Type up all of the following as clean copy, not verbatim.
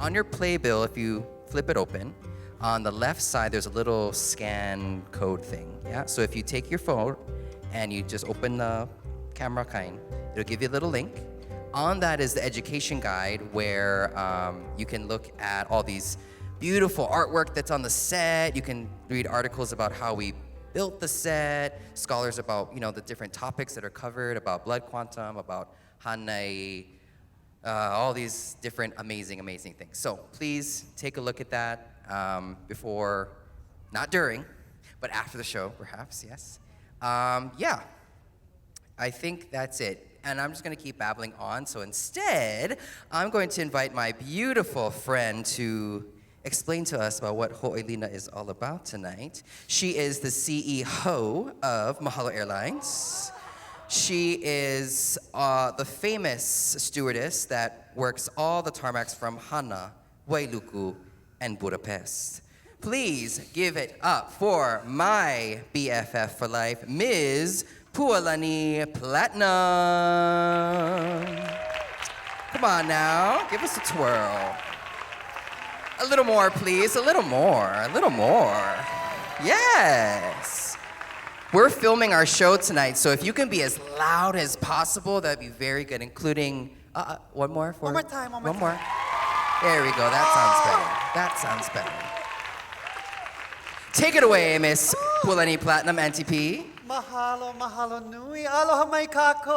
On your playbill, if you flip it open, on the left side, there's a little scan code thing. Yeah. So if you take your phone and you just open the camera kind, it'll give you a little link. On that is the education guide where you can look at all these beautiful artwork that's on the set. You can read articles about how we built the set, scholars about the different topics that are covered, about blood quantum, about Hānai, all these different amazing, amazing things. So please take a look at that before, not during, but after the show, perhaps, yes. Yeah, I think that's it. And I'm just gonna keep babbling on. So instead, I'm going to invite my beautiful friend to explain to us about what Ho'oilina is all about tonight. She is the CEO of Mahalo Airlines. She is the famous stewardess that works all the tarmacs from Hana, Wailuku, and Budapest. Please give it up for my BFF for life, Ms. Pualani Platinum. Come on now, give us a twirl. A little more, please. A little more. A little more. Yes. We're filming our show tonight, so if you can be as loud as possible, that'd be very good, including one more. For, One more time, one more One more. There we go. That sounds better. That sounds better. Take it away, Miss Pualani Platinum, Auntie P. Mahalo, mahalo nui. Aloha mai kākou.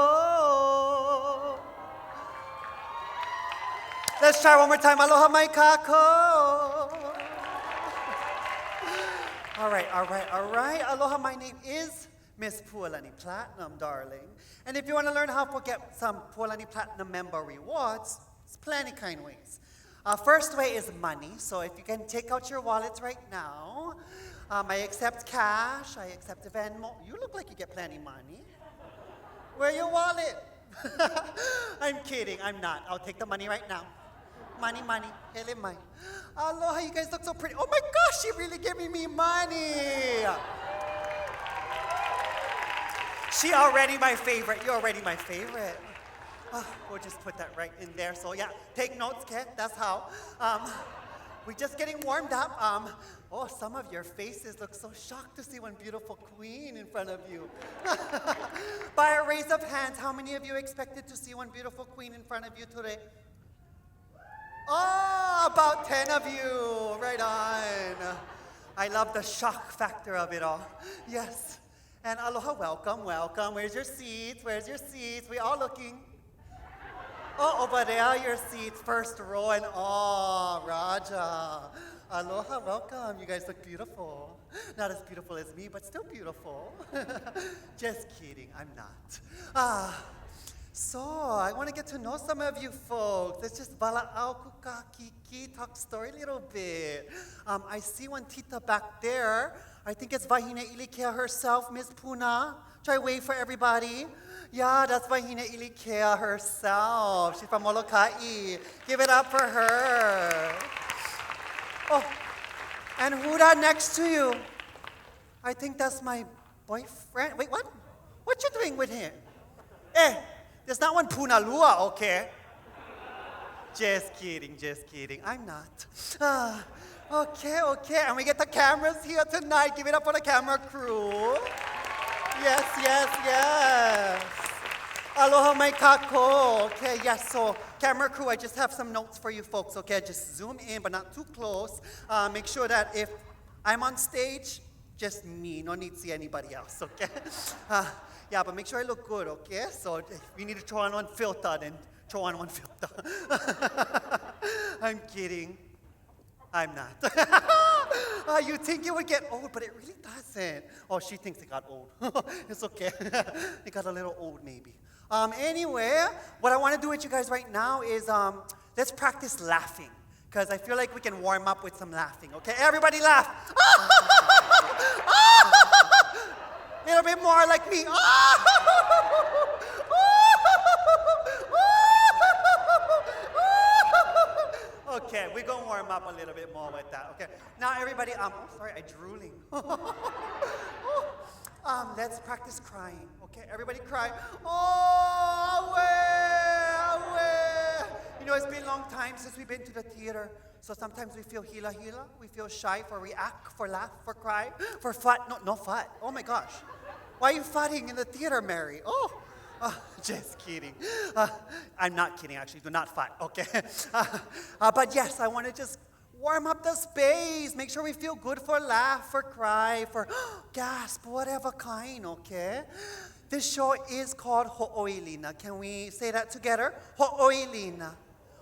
Let's try one more time. Aloha mai kākou. All right, all right, all right. Aloha, my name is Miss Pualani Platinum, darling. And if you want to learn how to get some Pualani Platinum member rewards, it's plenty kind ways. First way is money. So if you can take out your wallets right now, I accept cash, I accept Venmo. You look like you get plenty money. Where your wallet? I'm kidding, I'm not. I'll take the money right now. Money, money, hele mai. Aloha, you guys look so pretty. Oh my gosh, she really giving me money. She already my favorite. You're already my favorite. Oh, we'll just put that right in there. Take notes, Ken. That's how. We're just getting warmed up. Oh, some of your faces look so shocked to see one beautiful queen in front of you. By a raise of hands, how many of you expected to see one beautiful queen in front of you today? Oh, about 10 of you. Right on. I love the shock factor of it all. Yes. And aloha, welcome, welcome. Where's your seats? Where's your seats? We all looking. Oh, over there, your seats, first row and all. Raja. Aloha, welcome. You guys look beautiful. Not as beautiful as me, but still beautiful. Just kidding, I'm not. So I want to get to know some of you folks. Let's just bala'au kuka kiki, talk story a little bit. I see one tita back there. I think it's Vahine Ilikea herself, Miss Puna. Try wave for everybody. Yeah, that's Vahine Ilikea herself. She's from Molokai. Give it up for her. Oh, and who that next to you? I think that's my boyfriend. Wait, what? What you doing with him? There's not one Punalua, okay? Just kidding, just kidding. I'm not. Okay, okay. And we get the cameras here tonight. Give it up for the camera crew. Yes, yes, yes. Aloha mai kākou. Okay, yes, so camera crew, I just have some notes for you folks, okay? Just zoom in, but not too close. Make sure that if I'm on stage, just me, no need to see anybody else, okay? Yeah, but make sure I look good, okay? So if you need to throw on one filter, then throw on one filter. I'm kidding. I'm not. You think it would get old, but it really doesn't. Oh, she thinks it got old. It's okay. It got a little old, maybe. Anyway, what I want to do with you guys right now is let's practice laughing, because I feel like we can warm up with some laughing, okay? Everybody laugh. A little bit more like me. Okay, we're going to warm up a little bit more with that, okay? Now everybody, oh, sorry, I'm drooling. Let's practice crying, okay? Everybody cry. Oh, away, away. You know, it's been a long time since we've been to the theater. So sometimes we feel hila hila, we feel shy for react, for laugh, for cry, for fut. No, no fut. Oh my gosh. Why are you futting in the theater, Mary? Oh, oh just kidding. I'm not kidding, actually. Do not fut, okay? But yes, I want to just warm up the space. Make sure we feel good for laugh, for cry, for gasp, whatever kind, okay? This show is called Ho'oilina. Can we say that together? Ho'oilina.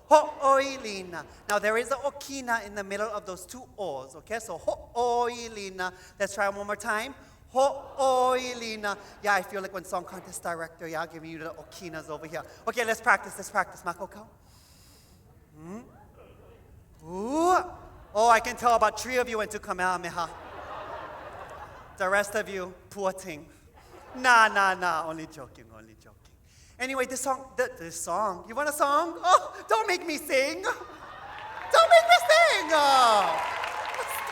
Ho'oilina. Now, there is an okina in the middle of those two O's, okay? So, Ho'oilina. Let's try one more time. Ho'oilina. Yeah, I feel like when song contest director, yeah, giving you the okinas over here. Okay, let's practice. Let's practice. Mako Ooh. Oh, I can tell about three of you went to Kamehameha. The rest of you, poor thing. Nah, nah, nah, only joking, only joking. Anyway, this song, this song, you want a song? Oh, don't make me sing. Don't make me sing. Oh,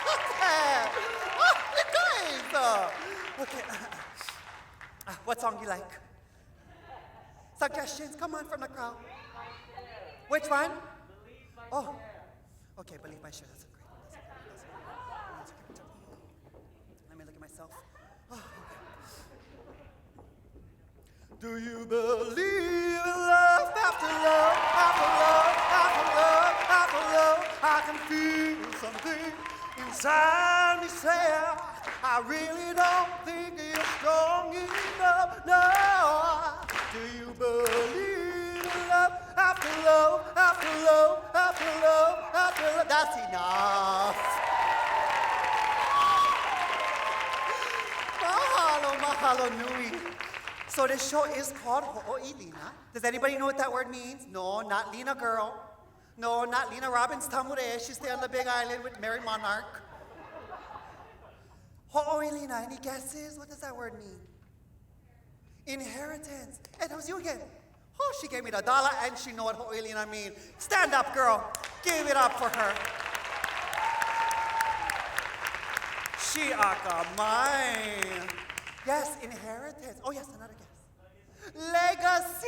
stop it. Oh, you guys. Oh. Okay. What song do you like? Suggestions, come on from the crowd. Which one? Oh, okay, Believe My Share. That's a great one. That's a great one. That's a great one. Let me look at myself. Oh, okay. Do you believe in love after love, after love, after love, after love? I can feel something inside me say, I really don't think you're strong enough. No. Do you believe in love after love, after love, after love, after love? That's enough. Mahalo, mahalo nui. So this show is called Ho'oilina. Does anybody know what that word means? No, not Lena girl. No, not Lena Robbins Tamure. She's there on the Big Island with Merrie Monarch. Ho'oilina, any guesses? What does that word mean? Inheritance. Hey, that was you again. Oh, she gave me the dollar and she know what Ho'oilina mean. Stand up, girl. Give it up for her. She akamai. Yes, inheritance. Oh, yes, another guess. Legacy.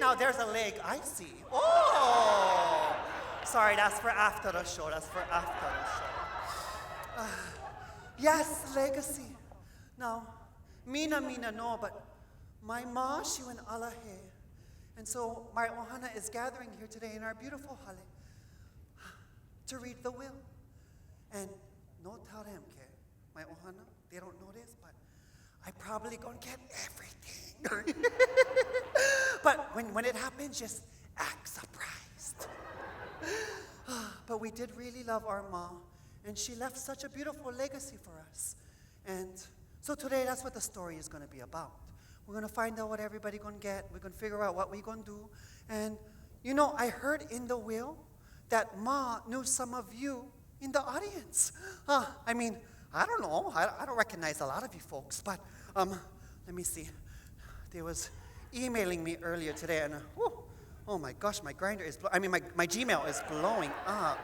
Now there's a leg I see. Oh. Sorry, that's for after the show. That's for after the show. Yes, legacy. Now, mina no, but my ma, she went alahe. And so my ohana is gathering here today in our beautiful hale to read the will. And no tell them, okay? My ohana, they don't know this, but I probably going to get everything. But when it happens, just act surprised. But we did really love our ma, and she left such a beautiful legacy for us. And so today, that's what the story is going to be about. We're going to find out what everybody going to get. We're going to figure out what we're going to do. And, I heard in the will that Ma knew some of you in the audience. I mean, I don't know. I don't recognize a lot of you folks, but let me see. They was emailing me earlier today, and whew, oh my gosh, my Grindr is, I mean, my Gmail is blowing up.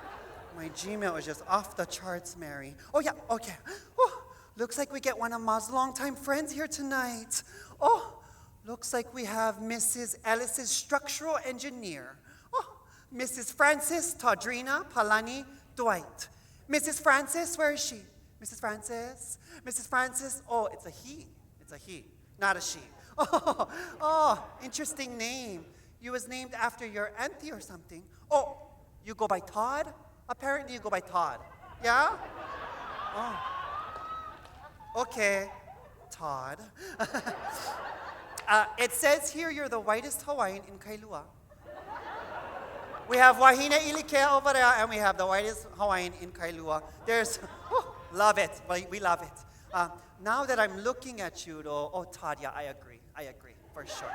My Gmail is just off the charts, Mary. Oh yeah, okay. Whew, looks like we get one of Ma's longtime friends here tonight. Oh, looks like we have Mrs. Ellis's structural engineer. Oh, Mrs. Frances Todrina Palani Dwight. Mrs. Frances, where is she? Mrs. Frances? Mrs. Frances? Oh, it's a he. It's a he, not a she. Oh, oh, interesting name. You was named after your auntie or something. Oh, you go by Todd? Apparently you go by Todd. Yeah? Oh. Okay, Todd. It says here you're the whitest Hawaiian in Kailua. We have Wahine Ilikea over there, and we have the whitest Hawaiian in Kailua. There's, oh, love it. We love it. Now that I'm looking at you, though, oh, Todd, yeah, I agree. I agree, for sure.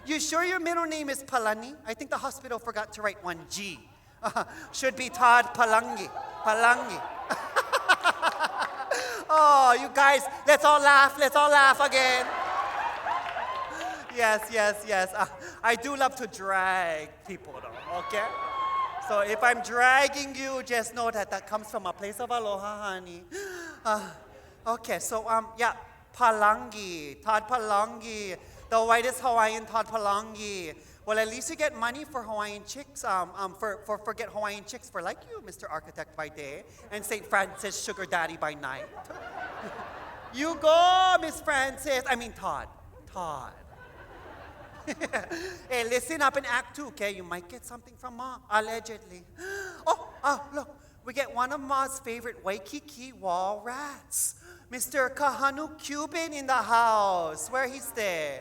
You sure your middle name is Palani? I think the hospital forgot to write one G. Should be Todd Palangi. Palangi. Oh, you guys, let's all laugh. Let's all laugh again. Yes, yes, yes. I do love to drag people, though, okay? So if I'm dragging you, just know that that comes from a place of aloha, honey. Palangi, Todd Palangi, the whitest Hawaiian Todd Palangi. Well, at least you get money for Hawaiian chicks, um, um, for, for, for get Hawaiian chicks for like you, Mr. Architect by day, and St. Francis Sugar Daddy by night. you go, Miss Francis. I mean, Todd. Todd. hey, listen up in Act 2, okay? You might get something from Ma, allegedly. Oh, oh, look. We get one of Ma's favorite Waikiki wall rats. Mr. Kahanu Cuban in the house. Where he stay?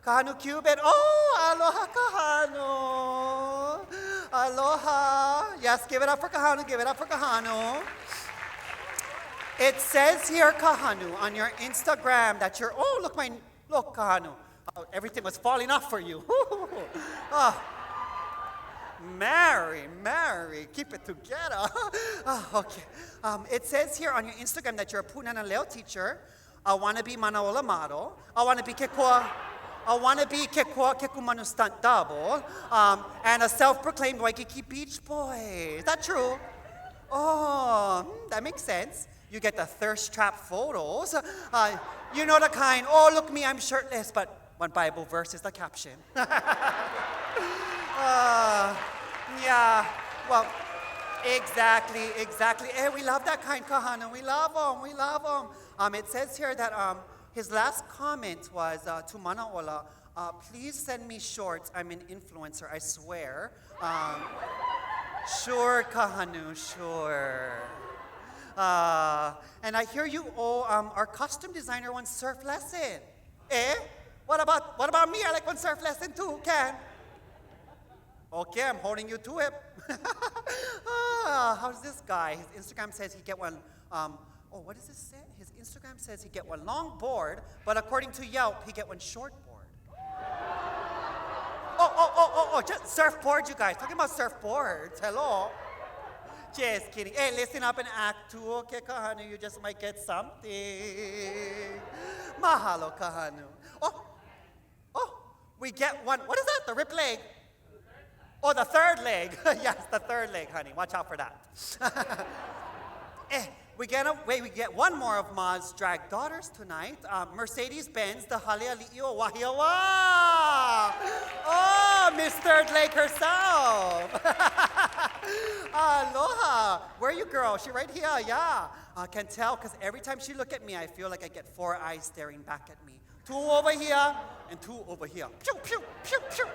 Kahanu Cuban. Oh, aloha Kahanu. Aloha. Yes, give it up for Kahanu. Give it up for Kahanu. It says here, Kahanu, on your Instagram that you're, oh, look, my, look, Kahanu. Oh, everything was falling off for you. oh. Mary, Mary, keep it together. oh, okay. Um, it says here on your Instagram that you're a Punana Leo teacher, a wannabe Manaola model, a wannabe Kekoa, a wannabe Kekoa Kekumanu stunt double, um, and a self-proclaimed Waikiki Beach boy. Is that true? Oh, hmm, that makes sense. You get the thirst trap photos. Uh, you know the kind, oh, look me, I'm shirtless, but one Bible verse is the caption. uh, yeah, well, exactly, exactly. Hey, we love that kind, Kahana. We love them. We love them. Um, it says here that um, his last comment was uh, to Manaola, uh, please send me shorts. I'm an influencer, I swear. Um, sure, Kahanu, sure. Uh, and I hear you owe um, our costume designer one surf lesson. Eh? What about, what about me? I like one surf lesson too, Ken. Okay, I'm holding you to it. ah, how's this guy? His Instagram says he get one. Um, oh, what does this say? His Instagram says he get one long board, but according to Yelp, he get one short board. Oh, oh, oh, oh, oh, just surfboard, you guys. Talking about surfboards. Hello. Just kidding. Hey, listen up and act too, okay, Kahanu? You just might get something. Mahalo, Kahanu. Oh, oh, we get one. What is that? The rip leg. Oh, the third leg. yes, the third leg, honey. Watch out for that. eh, we get a, wait, we get one more of Ma's drag daughters tonight. Uh, Mercedes Benz, the Haleali'i o Wahiawa. Oh, Miss Third Leg herself. Aloha. Where are you, girl? She right here. Yeah. I can tell because every time she look at me, I feel like I get four eyes staring back at me. Two over here and two over here. Pew, pew, pew, pew.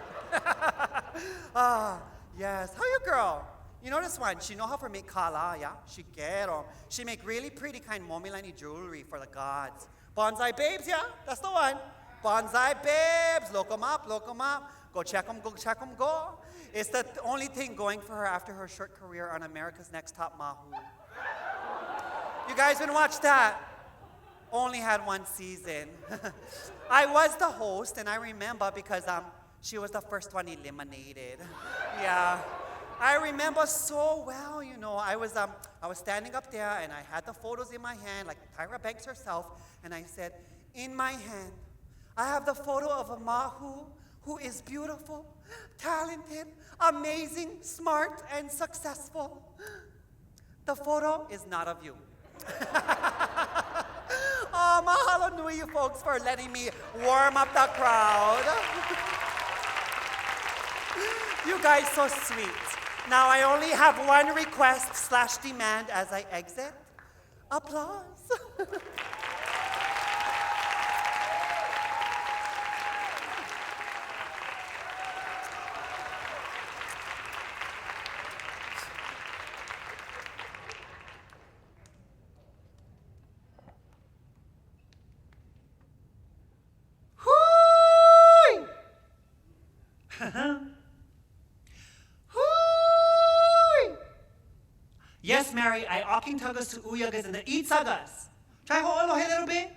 ah, yes. How you, girl? You know this one, she know how to make kala, yeah? She get 'em. She make really pretty kind momilani jewelry for the gods. Bonsai babes, yeah? That's the one. Bonsai babes, look 'em up, look 'em up. Go check 'em, go check 'em, go. It's the only thing going for her after her short career on America's Next Top Mahu. You guys been watch that? Only had one season. I was the host, and I remember because um, she was the first one eliminated. Yeah. I remember so well, you know. I was, um, I was standing up there and I had the photos in my hand, like Tyra Banks herself, and I said, In my hand, I have the photo of a Mahu who is beautiful, talented, amazing, smart, and successful. The photo is not of you. oh, mahalo nui you folks for letting me warm up the crowd. you guys so sweet. Now I only have one request slash demand as I exit. Applause. Hui! Hui! Yes, Mary, I aking tagas to uyagas and the itsagas. Try ho'olohe little bit.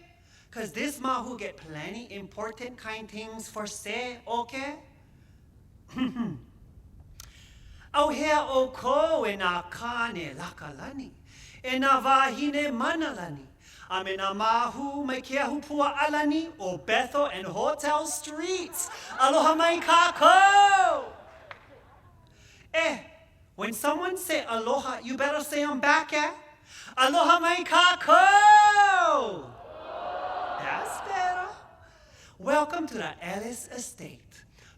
Cause this mahu get plenty important kind things for say, okay? ʻAuhea ʻoukou e nā kāne lakalani, e nā wāhine manalani, a me nā māhū mai ke ahupuaʻalani ʻo Bethel and Hotel Streets. Aloha mai kākou! Eh, when someone say aloha, you better say 'em back, eh? Aloha mai kākou! That's better. Welcome to the Ellis Estate.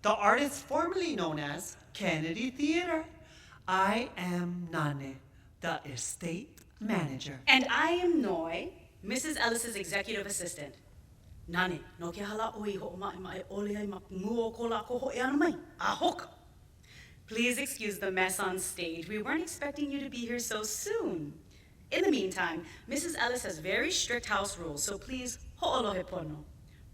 the artist formerly known as Kennedy Theater. I am Nane, the estate manager. And I am Noi, Mrs. Ellis's executive assistant. Nane, no ke aha lā ʻoe i hoʻomaʻemaʻe ʻole ai ma mua o ko lākou hoʻi ʻana mai? A hoka! Please excuse the mess on stage. We weren't expecting you to be here so soon. In the meantime, Mrs. Ellis has very strict house rules, so please ho'olohe pono.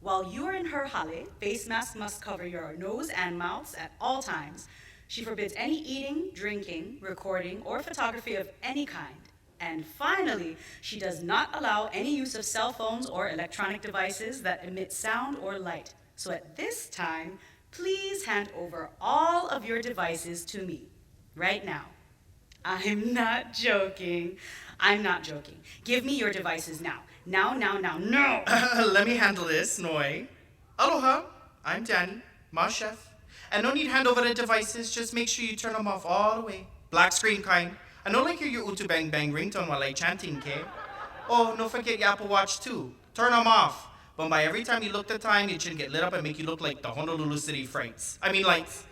While you are in her hale, face masks must cover your nose and mouths at all times. She forbids any eating, drinking, recording, or photography of any kind. And finally, she does not allow any use of cell phones or electronic devices that emit sound or light. So at this time, please hand over all of your devices to me right now. I'm not joking. I'm not joking. Give me your devices now. Now, now, now, no! Let me handle this, Noi. Aloha, I'm Danny, ma chef. And no need hand over the devices, just make sure you turn them off all the way. Black screen kind. I no like hear your utu bang bang ringtone while I chanting, okay? Oh, no forget your Apple Watch too. Turn them off. But by every time you look the time, it should get lit up and make you look like the Honolulu City Frights. I mean lights.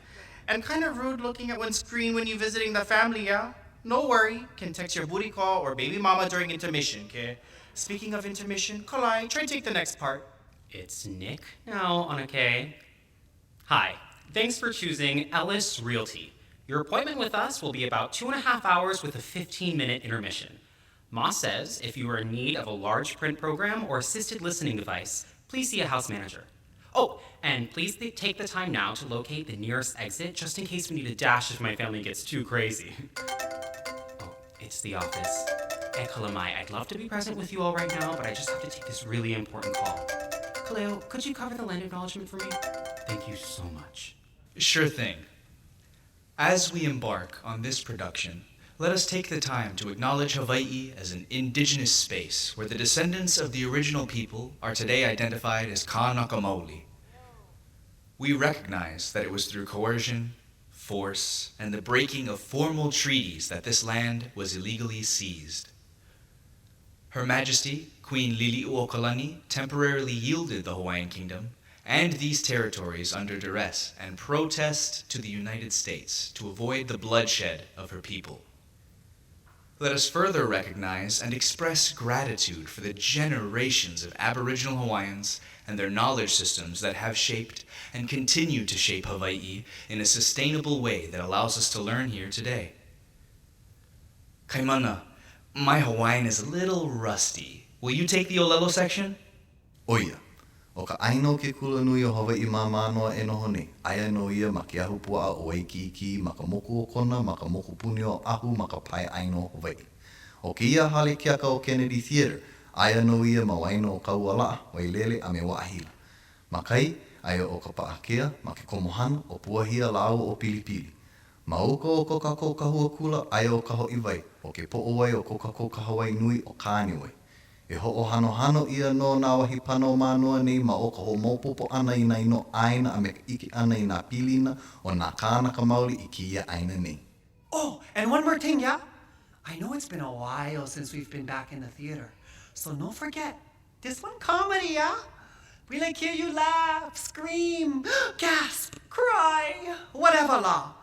And kind of rude looking at one screen when you visiting the family, yeah? No worry, can text your booty call or baby mama during intermission, okay? Speaking of intermission, Kalai, try take the next part. It's Nick now on a K. Hi, thanks for choosing Ellis Realty. Your appointment with us will be about 2.5 hours with a 15-minute intermission. Ma says if you are in need of a large print program or assisted listening device, please see a house manager. Oh, and please take the time now to locate the nearest exit just in case we need a dash if my family gets too crazy. Oh, it's the office. E kalamai, I'd love to be present with you all right now, but I just have to take this really important call. Kaleo, could you cover the land acknowledgement for me? Thank you so much. Sure thing. As we embark on this production, let us take the time to acknowledge Hawaii as an indigenous space where the descendants of the original people are today identified as Kanaka Maoli. We recognize that it was through coercion, force, and the breaking of formal treaties that this land was illegally seized. Her Majesty, Queen Liliuokalani, temporarily yielded the Hawaiian Kingdom and these territories under duress and protest to the United States to avoid the bloodshed of her people. Let us further recognize and express gratitude for the generations of Aboriginal Hawaiians and their knowledge systems that have shaped and continue to shape Hawaii in a sustainable way that allows us to learn here today. Kaimana, my Hawaiian is a little rusty. Will you take the Olelo section? ʻO ia, ʻo ka ʻāina o ke Kulanui o Hawaiʻi ma Mānoa e noho nei, aia nō ia ma ke ahupuaʻa ʻo Waikīkī, ma ka moku o Kona, ma ka mokupuni o Oʻahu, ma ka pae ʻāina o Hawaiʻi. ʻO kēia hale keaka ʻo Kennedy Theatre, aia nō ia ma waena o Kaualaʻa, Wailele a me Waʻahila. Ma kai, aia ʻo Kapaʻakea, ma ke komohana, ʻo Puahia lāua ʻo Pilipili. Ma uka o ko kākou kahua kula, aia ʻo Kahoʻiwai, ʻo ke poʻowai o ko kākou kahawai nui ʻo Kānewai. E hoʻohanohano ʻia nō nā wahi pana o Mānoa nei ma o ka hoʻomaopopo ʻana i nā inoa ʻāina a me ka ʻike ʻana i nā pilina o nā Kānaka Maoli i kēia ʻāina nei. Oh, and one more thing, yeah? I know it's been a while since we've been back in the theater, so no forget, this one comedy, yeah? We like hear you laugh, scream, gasp, cry, whatever la.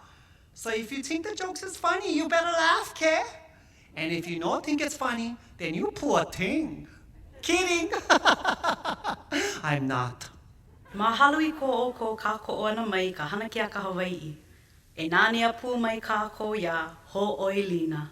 So if you think the jokes is funny, you better laugh, ke? And if you don't think it's funny, then you poor thing. Kidding! I'm not. Mahalo i ko ʻoukou kākoʻo ʻana mai i ka hana keaka Hawaiʻi. E nanea pū mai kākou iā Hoʻoilina.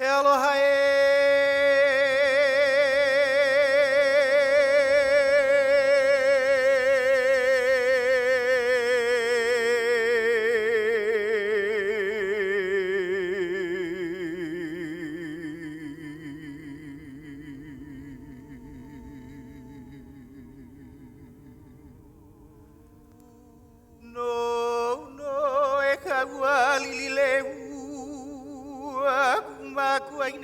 E aloha ē. No, no, e ka ua lili lehua, ku makua i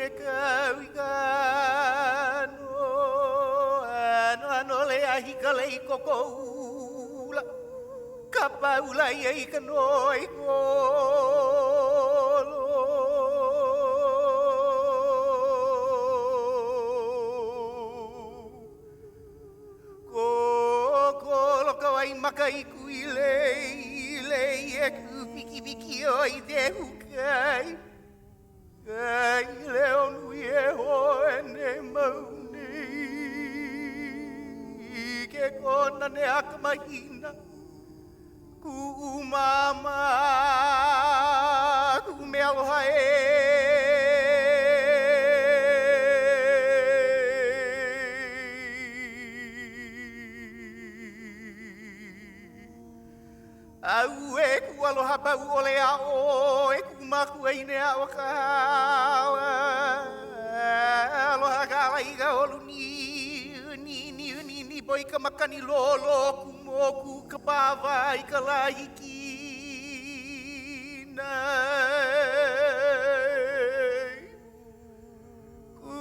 ahi ka lei koko ʻula, Kapa ʻula ia i ka noi kolo. Kokolo ka waimaka i kuilei, lei e kūpikipikiō i te hukai. Kai leo nui e hoe nei mau nei i ke kōnane a ka mahina. Kuʻu māmā, kuʻu mea aloha ē. Auē kuʻu aloha pau ʻole iā ʻoe, kuʻu makuahine aʻo Kahala. Aloha ka ʻala i ka holu niu, niu, niu, nipo i ka makani lōlō kū moku ka pāwā i ka lā hikina. Kū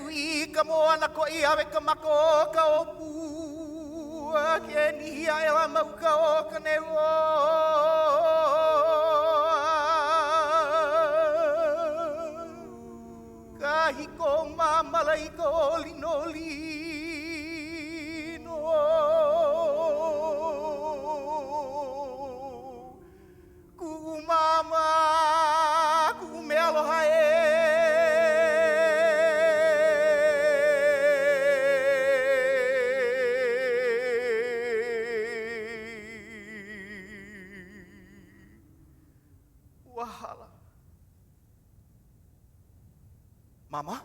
i ka moana koʻi a me ka maka o ka ʻōpua, ke nihi aʻela ma uka o Kaneoa. Kāhiko māmala i ka ʻōlinolino. Kuʻu māmā, kuʻu mea aloha ē. Ua hala. Mama?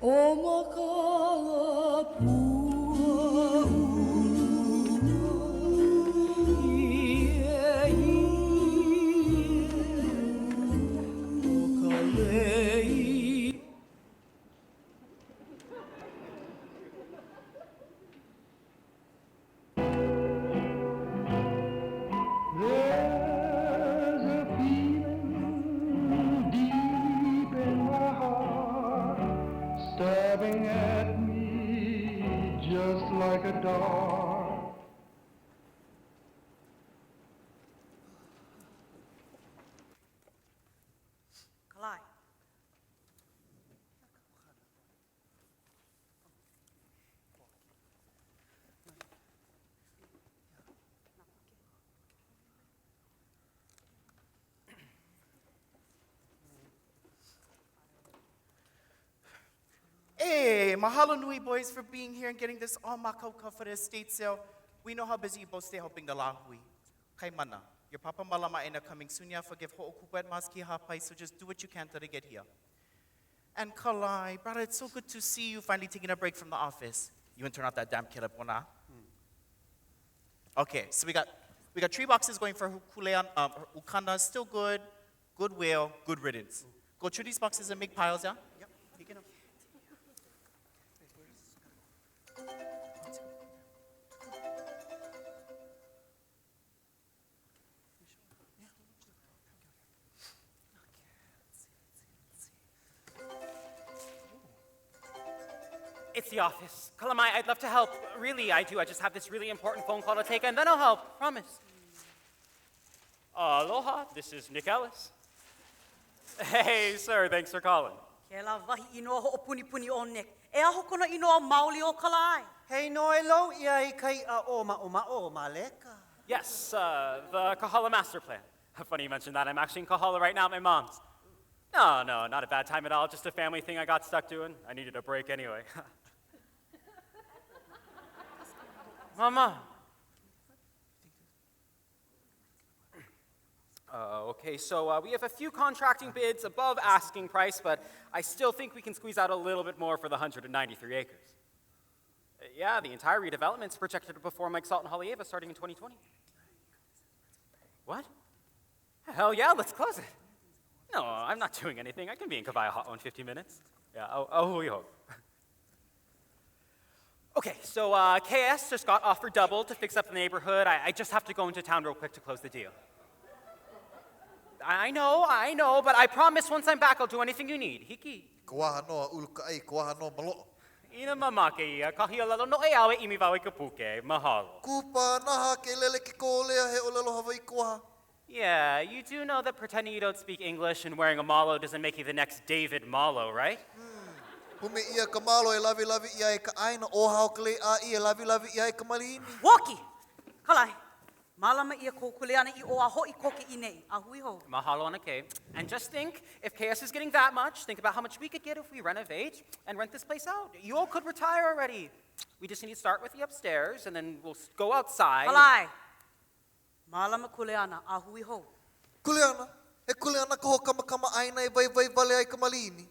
O makala pua ulu ie ie o ka lei. There's a feeling deep in my heart, stabbing at me just like a dart. Kalai. Hey, mahalo nui boys for being here and getting this all makauka for the estate sale. We know how busy you both stay helping the lahui. Kaimana, your papa malama aina coming soon ya forgive ho'okupu at maski hapai, so just do what you can till they get here. And Kalai, brother, it's so good to see you finally taking a break from the office. You wouldn't turn off that damn kelepona. Okay, so we got we got tree boxes going for Hukulean, Ukana, still good, goodwill, good riddance. Go through these boxes and make piles, yeah? Yep, you can. It's the office. Kalamai, I'd love to help. Really, I do. I just have this really important phone call to take, and then I'll help. Promise. Aloha, this is Nick Ellis. Hey, sir, thanks for calling. Kēlā wahi inoa hoʻopunipuni o Nick. E aho kona inoa maoli ʻo Kalai. Hey, noi lou ia i ka iʻa ʻōmaʻomaʻo o Maleka. Yes, the Kahala master plan. Funny you mentioned that. I'm actually in Kahala right now at my mom's. No, no, not a bad time at all. Just a family thing I got stuck doing. I needed a break anyway. Mama. Okay, so we have a few contracting bids above asking price, but I still think we can squeeze out a little bit more for the 193 acres. Yeah, the entire redevelopment's projected to perform like Salt and Haleiwa starting in 2020. What? Hell yeah, let's close it. No, I'm not doing anything. I can be in Kawaiahaʻo in 15 minutes. Yeah, oh, oh, we hope. Okay, so KS just got offered double to fix up the neighborhood. I just have to go into town real quick to close the deal. I know, but I promise once I'm back I'll do anything you need. Hiki. Ka waha no a ulu ka ʻai, ka waha no maloʻo. Ina mamake ia, kahi ʻōlelo noʻeau e ʻimi wau i ka puke. Mahalo. Kupanaha ke lele ke kōlea he ʻōlelo Hawaiʻi ka waha. Yeah, you do know that pretending you don't speak English and wearing a malo doesn't make you the next David Malo, right? Hume ʻia ka malo e lawelawe ʻia ai ka ʻāina, ʻōhao ka lei ʻāʻī e lawelawe ʻia ai ka malihini. Woki! Kalai, mālama ʻia kou kuleana i ʻō a hoʻi koke i ʻaneʻi, a hui hou. Mahalo, ʻAnakē. And just think, if KS is getting that much, think about how much we could get if we renovate and rent this place out. You all could retire already. We just need to start with the upstairs, and then we'll go outside. Kalai, mālama kuleana, a hui hou. Kuleana? He kuleana ka hoʻokamakama ʻāina e waiwai wale ai ka malihini.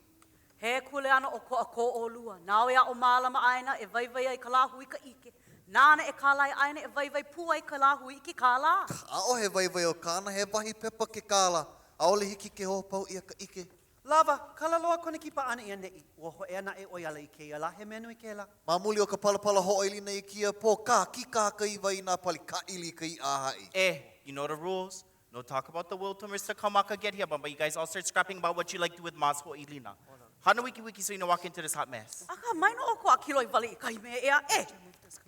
He kuleana ʻokoʻa ko ʻolua. Nāu e aʻo mālama ʻāina e waiwai ai ka lāhui i ka ʻike. Nāna e kālai ʻāina e waiwai pū ai ka lāhui i ke kālā. ʻAʻohe waiwai o kāna, he wahi pepa ke kālā. ʻAʻole hiki ke hoʻopau ʻia ka ʻike. Lawa, kala loa kona kipa ʻana i ʻaneʻi. Ua hōʻea naʻe ʻo ia ala i kēia lā, he mea nui kēlā. Ma muli o ka palapala hoʻoilina i kēia pō, kākī ka iwa i nā pali kāʻili i ka iʻa a haʻi. Eh, you know the rules. No talk about the will till Mr. Kamaka get here, but you guys all start scrapping about what you like do with Ma's hoʻoilina. Hana wikiwiki so you no walk into this hot mess. Akā, mai nō ʻoukou a kiloi wale i kahi mea ʻē aʻe.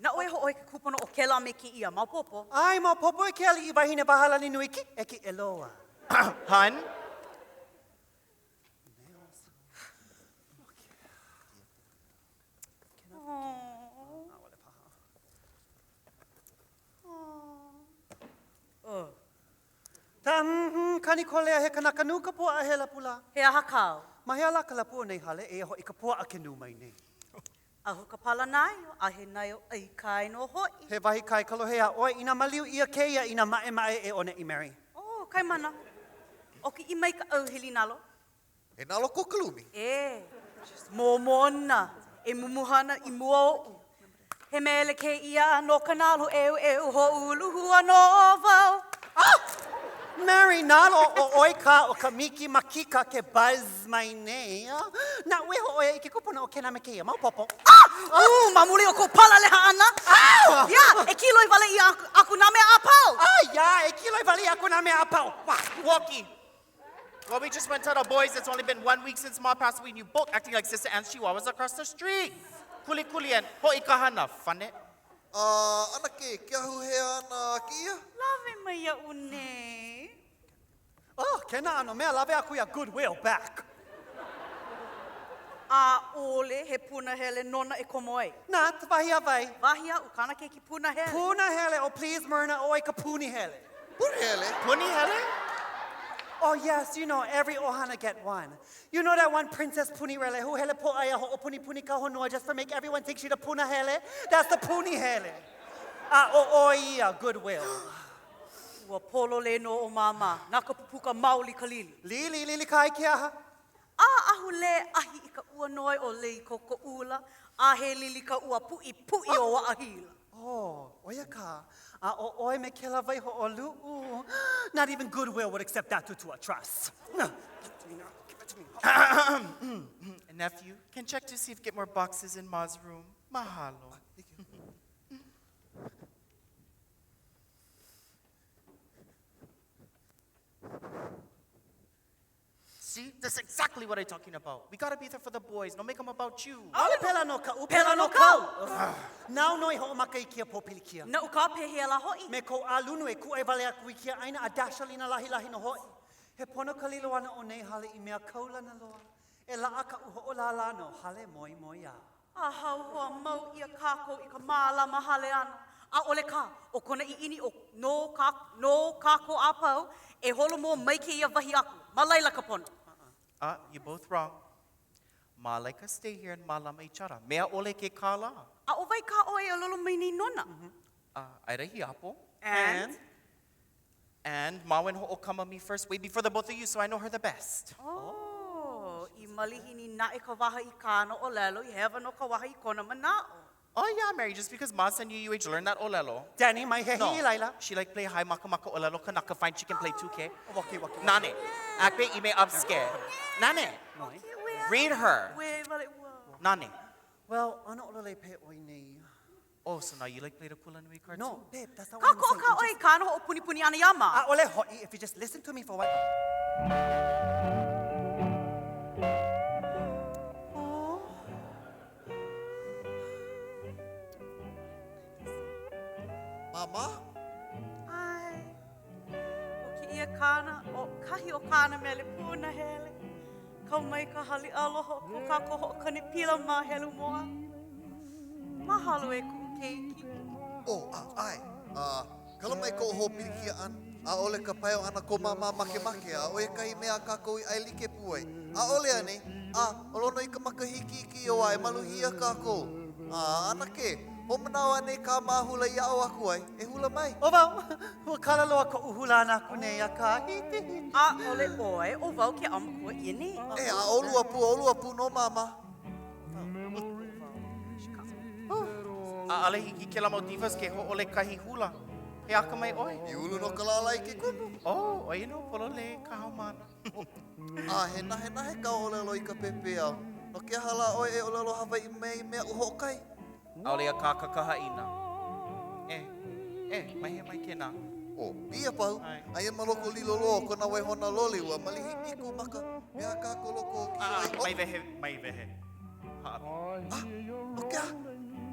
Naʻu e hoʻohe ke kūpono o kēlā me kēia. Maopopo? ʻAe, maopopo e ke aliʻi wahine wahalani nui kiʻekiʻe loa. Hun? Ta mm Kanikolea he kanaka nū ka puaʻa he lapu lā. He aha kāu? Ma hea lā ka lapu o nei hale, eia hoʻi ka puaʻa ke nū mai nei. Ahu ka pala naio, a he naio ʻai kai nō hoʻi. He wahi kai ka lohe iā ʻoe, inā maliu ʻia kēia i nā maʻemaʻe e ʻoneʻi, Mary. Oh, kaimana. ʻO ke ʻi mai ka ʻauhili nalo. He nalo ko ka lumi. E, momona e mumuha ana i mua oʻu. He mele kēia no ka nalo ʻeuʻeu hoʻuluhua nō wau. Ah! Mary, nalo ʻo ʻoe kā ʻo ka miki makika ke buzz mai nei. Naʻu e hōʻoia i ke kūpono o kēnā me kēia. Maopopo. Ah! Ū, ma muli o kou palaleha ʻana. Ah! Jā, e kiloi wale ʻia aku nā mea a pau. Ah, jā, e kiloi wale ʻia aku nā mea a pau. Wah! Woki. Well, we just went to the boys. It's only been one week since Ma passed away, and you both acting like Sister Ann's chihuahuas across the street. Kuli kuli and hoʻi ka hana. Fun it. A, ʻAnakē, ke ahu hea ana kēia? Lawe mai iaʻu nei. Oh, kēnā ʻano mea, lawe aku iā Goodwill back. ʻAʻole he punahele nona e komo ai. Not, wahi a wai. Wahi aʻu, kāna keiki punahele. Punahele, oh please Myrna, ʻoe ka punihele. Punihele? Punihele? Oh yes, you know, every ʻohana get one. You know that one Princess Punirele who hele pōʻai a hoʻopunipuni ka honua just for make everyone think she the punahele? That's the punihele. A ʻo ʻoe ia, Goodwill. Ua pololei nō ʻo Māmā, na ka pupuka maoli ka lili. Lili, lili kai ke aha? A ahule ahi i ka ua noe o Lei Kokoʻula, a he lili ka ua puʻipuʻi o Waʻahila. Oh, ʻo ia kā. A ʻo ʻoe me kēlā waihoʻoluʻu. Not even Goodwill would accept that tutua, trust. Give it to me now. Give it to me. Nephew, can check to see if get more boxes in Ma's room. Mahalo. See, that's exactly what I'm talking about. We gotta be there for the boys. No make them about you. ʻAʻole pēlā no kaʻu, pēlā no kāu. Nāu nō i hoʻomaka i kēia pōpilikia. Naʻu kā pehea lā hoʻi? Me kou ʻālunu e kūʻai wale aku i kēia ʻāina a dashalina lahilahi nō hoʻi. He pono ka lilo ʻana o nei hale i mea kaulana loa. E laʻa kaʻu hoʻolālā no Hale Moemoeā. A hauhoa mau ʻia kākou i ka mālama hale ʻana. ʻAʻole kā, ʻo kona ʻiʻini ʻo no kā, no kākou a pau, e holomua mai kēia wahi aku. Ma laila ka pono. Uh, you both wrong. Ma like us stay here and mālama each other. Mea ʻole ke kālā. A ʻo wai kā ʻoe e ʻōlelo mai nei nona? Uh, aira hiapo. And? And? And Ma went ho'okama me first, way before the both of you, so I know her the best. Oh, i malihini naʻe ka waha i kāna ʻōlelo i hewa nō ka waha i kona manaʻo. Oh yeah, Mary, just because Ma send you UH learn that olelo. Danny, mai hehi No. i laila. She like play high makamaka olelo kanaka fine she can play 2K. Waki, waki. Nane. Akpe ime upscare. Nane. Read her. Ue, wale ua. Nane. Well, ano olole pe oi nei. Oh, so now you like play the Kulanui card No, too? babe, that's not what I'm Kākoʻo saying. ka ʻoe i kāna hoʻopunipuni ʻana iā Ma. ʻAʻole hoʻi, if you just listen to me for a while. Mama? ʻAe. ʻO kēia kāna, ʻo kahi o kāna mele punahele. Kau mai ka haliʻa aloha o ko kākou hoʻokani pila māhelu mua. Mahalo e kuʻu keiki. Oh, a, ʻae. A, kala mai koʻu hoʻopilikia ʻana. ʻAʻole ka paio ʻana ko māmā makemake, a ʻo ia kahi mea a kākou i ʻaelike pū ai. ʻAʻole anei? A, ʻo Lonoikamakahiki i kēia wā e maluhia kākou. A, ʻanakē, hoʻomanaʻo anei kā Mā hula i aʻo aku ai? E hula mai. ʻO wau, ua kala loa koʻu hula ʻana aku nei, akā, hiti, hiti. ʻAʻole ʻoe, ʻo wau ke ʻaumakua ʻia nei. E, a ʻolua pū, ʻolua pū nō, Māmā. ʻAʻole hiki kēlā mau divas ke hōʻole kahi hula. He akamai ʻoe. I ulu nō ka lālā i ke kumu. Oh, ʻo ia nō pololei ka haumāna. A he nahenahe ka ʻōlelo i ka pepeiao. No ke aha lā ʻoe e ʻōlelo Hawaiʻi mai ai me aʻu hoʻokahi? ʻAʻole akāka ka haʻina. E, e, mai hea mai kēnā. ʻO ia pahu, aia ma loko lilo loa o kona waihona loli, ua malihini kou maka, mea kākou loko o Ah, kīloi. mai wehe, mai wehe. Hāʻawi. Ah, no ke aha?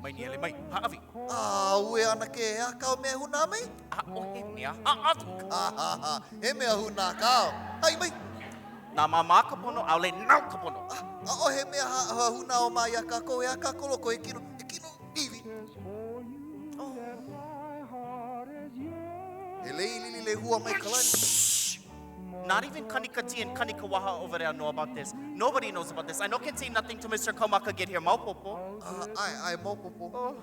Mai nīele mai, hāʻawi. A, uē ʻanakē, he aha kāu mea e hūnā mai? ʻAʻohe mea hāʻawi. Ha, ha, ha, he mea hūnā kāu. Haʻi mai. Na māmā ka pono, ʻaʻole nau ka pono. Ah, ʻaʻohe mea ha, hūnā o Mā iā kākou, he aha kākou loko, he kino, he kino iwi. He lei lili lehua mai ka lani. Shh! Not even Kanika T and Kanika Waha over there know about this. Nobody knows about this. I no can say nothing to Mr. Kaumaka get here. Maopopo. Ah, ʻae, ʻae, maopopo.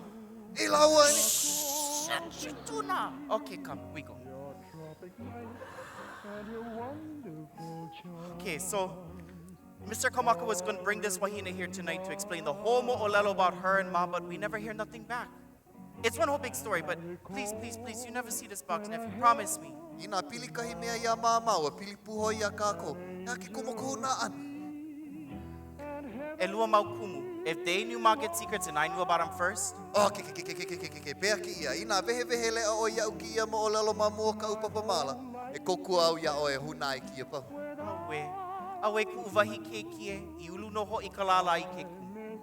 E lāua e. Shh! Tuna. Okay, come, we go. Okay, so Mr. Kaumaka was going to bring this wahine here tonight to explain the whole mo'olelo about her and Ma, but we never hear nothing back. It's one whole big story, but please, please, please, you never see this box, nephew. Promise me. Inā pili kahi mea iā Māmā, ua pili pū hoʻi iā kākou. He aha ke kumu o ka hūnā ʻana? ʻElua mau kumu. If they knew Ma get secrets and I knew about 'em first. Oh, ke, ke, ke, ke, ke, ke, ke, ke, pehea kēia. Inā wehewehe leʻa ʻoe iaʻu kēia moʻolelo ma mua o kaʻu papamala, e kōkua au iā ʻoe e hūnā i kēia pahu. Auē. Auē kuʻu wahi keiki ē. I ulu nō hoʻi ka lālā i ke kumu.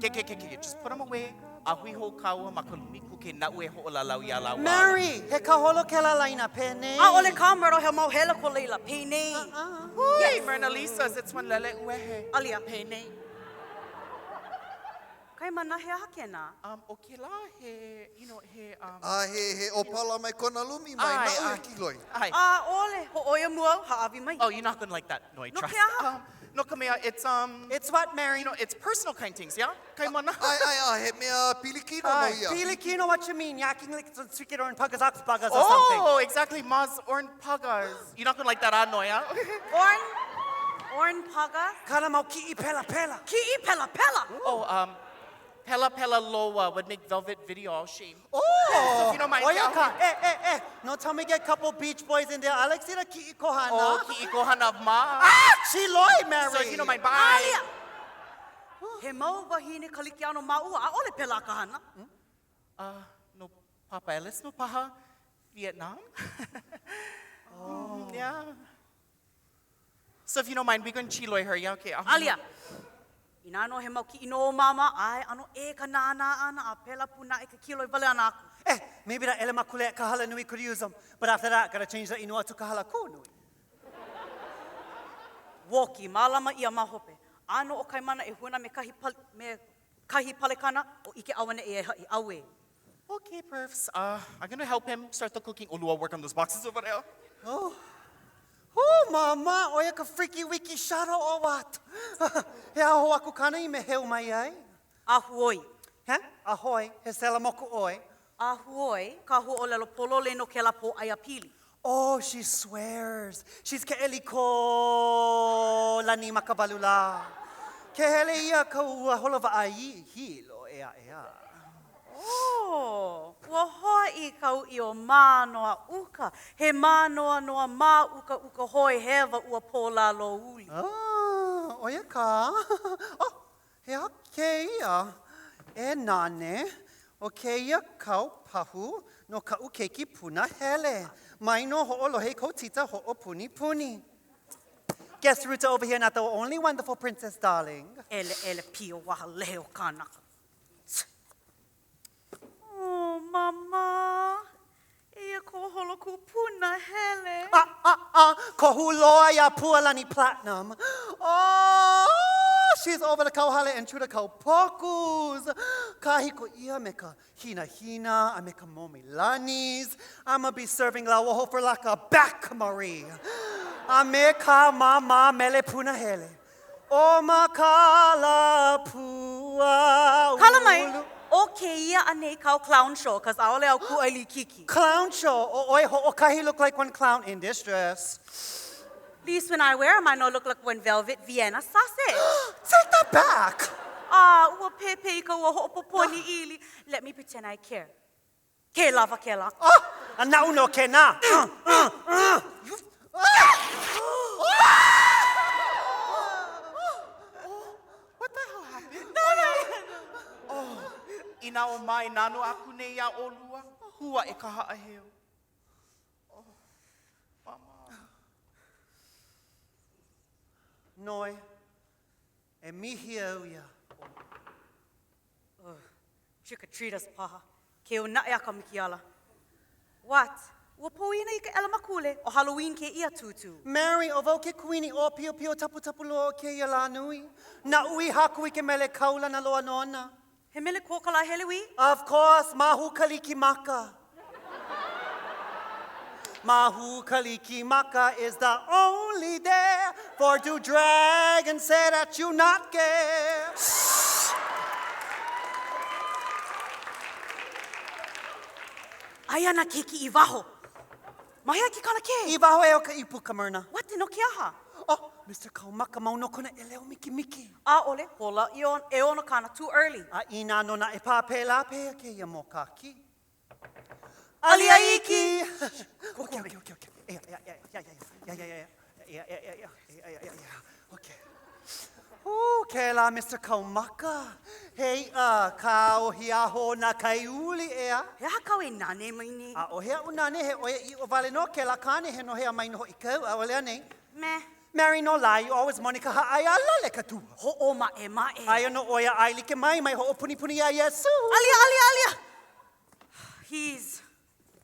Ke, ke, ke, ke, just put 'em away. A hui hou kāua ma ka lumi kuke naʻu e hoʻolalau iā lāua. Mary, he kaholo kēlā laina penei. ʻAʻole kā Myrtle he mau hela ko laila, penei. Hui, Yes. Myrna Lisa's, it's one lele uehe. Alia. Penei. Kaimana, he aha kēnā? Um, ʻo kēlā he, you know, he, um. A he, he ʻōpala mai kona lumi mai, ʻAe, naʻu e ʻae. kiloi. ʻAe. ʻAʻole, hōʻoia mua au, hāʻawi mai. Oh, you're not gonna like that. No, I No trust. ke aha? Um, no ka mea, it's, um. It's what, Mary? You know, it's personal kind things, yeah? Kaimana. ʻAe, ʻae, ʻae, he mea pilikino nō ia. Pilikino, what you mean? Yakking like some sweet or pagas ox pagas or something. Oh, exactly. Ma's orn pagas. You're not gonna like that, ano, yeah? Orn, orn pagas? Kana mau ki'i pela pela. Ki'i pela pela. Oh, um, Pela Pela Loa would make velvet video all shame. Oh, So if you don't mind, Oia yeah. ka. Eh, eh, eh. No tell me get couple beach boys in there. Alex ira ki'i kohana. Oh, ki'i kohana of ma. Ah, chiloi, Mary. So if you don't mind, bye. Alia. He mau wahine Kalikiano māua, ʻaʻole pēlā ka hana. Uh, no Papa Ellis, no paha Vietnam. oh. Yeah. So if you don't mind, we can chiloi her, yeah? Okay. Alia. Inā nō he mau kiʻi nō o Māmā, ʻae, ʻano ʻē ka nānā ʻana a pēlā pū naʻe ke kiloi wale ʻana aku. Eh, maybe that ʻelemakule at Kahala Nui could use them. But after that, gotta change the inoa to Kahala Kū Nui. Wōki, mālama ʻia ma hope. ʻĀnō ʻo Kaimana e hūnā me kahi pale, me kahi palekana o ʻike auaneʻi e haʻi. Auē. Okay, perfs. Uh, I'm gonna help him start the cooking. ʻOlua work on those boxes over there. Oh. Oh, Mama, ʻo ia ka freaky wiki shadow or what? He aha hou aku kāna i meheu mai ai? A huoi. He? A hoi, he sela moku ʻoe. A huoi ka huaʻōlelo pololei no kēlā pōʻaiapili. Oh, she swears. She's Keʻelikōlani Makawalu lā. Ke hele ia ka ua holo waʻa i Hilo, ʻeā, ʻeā. Oh, ua hoʻi ka uʻi o Mānoa uka. He mānoanoa māʻukaʻuka hoe hewa ua pō lā lōuli. Ah, ʻo ia kā. Oh, he aha kēia? E nane, ʻo kēia kau pahu no kaʻu keiki punahele. Mai nō hoʻolohe i kou tita hoʻopunipuni. Guess Ruta over here not the only wonderful princess darling. ʻEleʻele pio waha lehe o kānaka. Oh, Mama, eia kō holokū punahele. Ah, ah, ah, kohu loa iā Pualani Platinum. Oh, she's over the kauhale and to the kaupokus. Kāhiko ʻia me ka hinahina a me ka momilanis. I'ma be serving lauoho for laka back, Marie. A me kā Māmā mele punahele. ʻO Makala pua Kala mai, ʻo kēia anei kāu clown show, cause ʻaʻole au kūʻai likiki. Clown show, ʻo ʻoe hoʻokahi look like one clown in this dress. Least when I wear 'em I no look like one velvet Vienna sausage. Take that back! A ua pēpē i ka ua hoʻopoponi ʻili. Let me pretend I care. Ke lawa kēlā. Oh! A naʻu nō kēnā. Uh, uh, uh. You... Ah! What the hell happened? Oh, inā ʻo Mai nano aku nei iā ʻolua, hū aʻe ka haʻaheo. Oh, Mama. Noi, e mihi au iā ʻoe. Ugh, trick or treaters paha. Keu naʻe a ka mikiala. What? Ua pōina i ka ʻelemakule, ʻo Halloween kēia, Tūtū. Mary, ʻo wau ke kuini ʻōpiopio taputapu loa o kēia lānui. Naʻu i haku i ke mele kaulana loa nona. He mele kōkala Helewī? Of course, Mahu Kalikimaka. Mahu Kalikimaka is the only day for to drag and say that you not gay. Aia nā keiki i waho. Ma hea ke kanakē? I waho e o ka ʻīpuka, Myrna. What? No ke aha? Oh, Mister Kaumaka mau nō kona ʻeleu mikimiki. ʻAʻole, hola ʻeono kāna, too early. A inā nō naʻe paha pēlā, pehea kēia mōkākī? Alia iki! Okay, okay, okay, okay. Ea, ea, ea, ea, ea, ea, ea, ea, ea, ea, ea, ea, ea, ea, ea, okay. Ū, kēlā Mister Kaumaka. He iʻa kāohi aho na Kaiuli, ʻeā? He aha kāu e nane mai nei? ʻAʻohe aʻu nane, he ʻoiaʻiʻo wale nō kēlā kāne he nohea mai nō hoʻi kau, ʻaʻole anei? Meh. Mary no lie, you always moni ka haʻai a lale ka tua. Hoʻomaʻemaʻe. Aia nō ʻoe a ʻaelike mai, mai hoʻopunipuni iā Iesū. Alia, alia, alia! He's.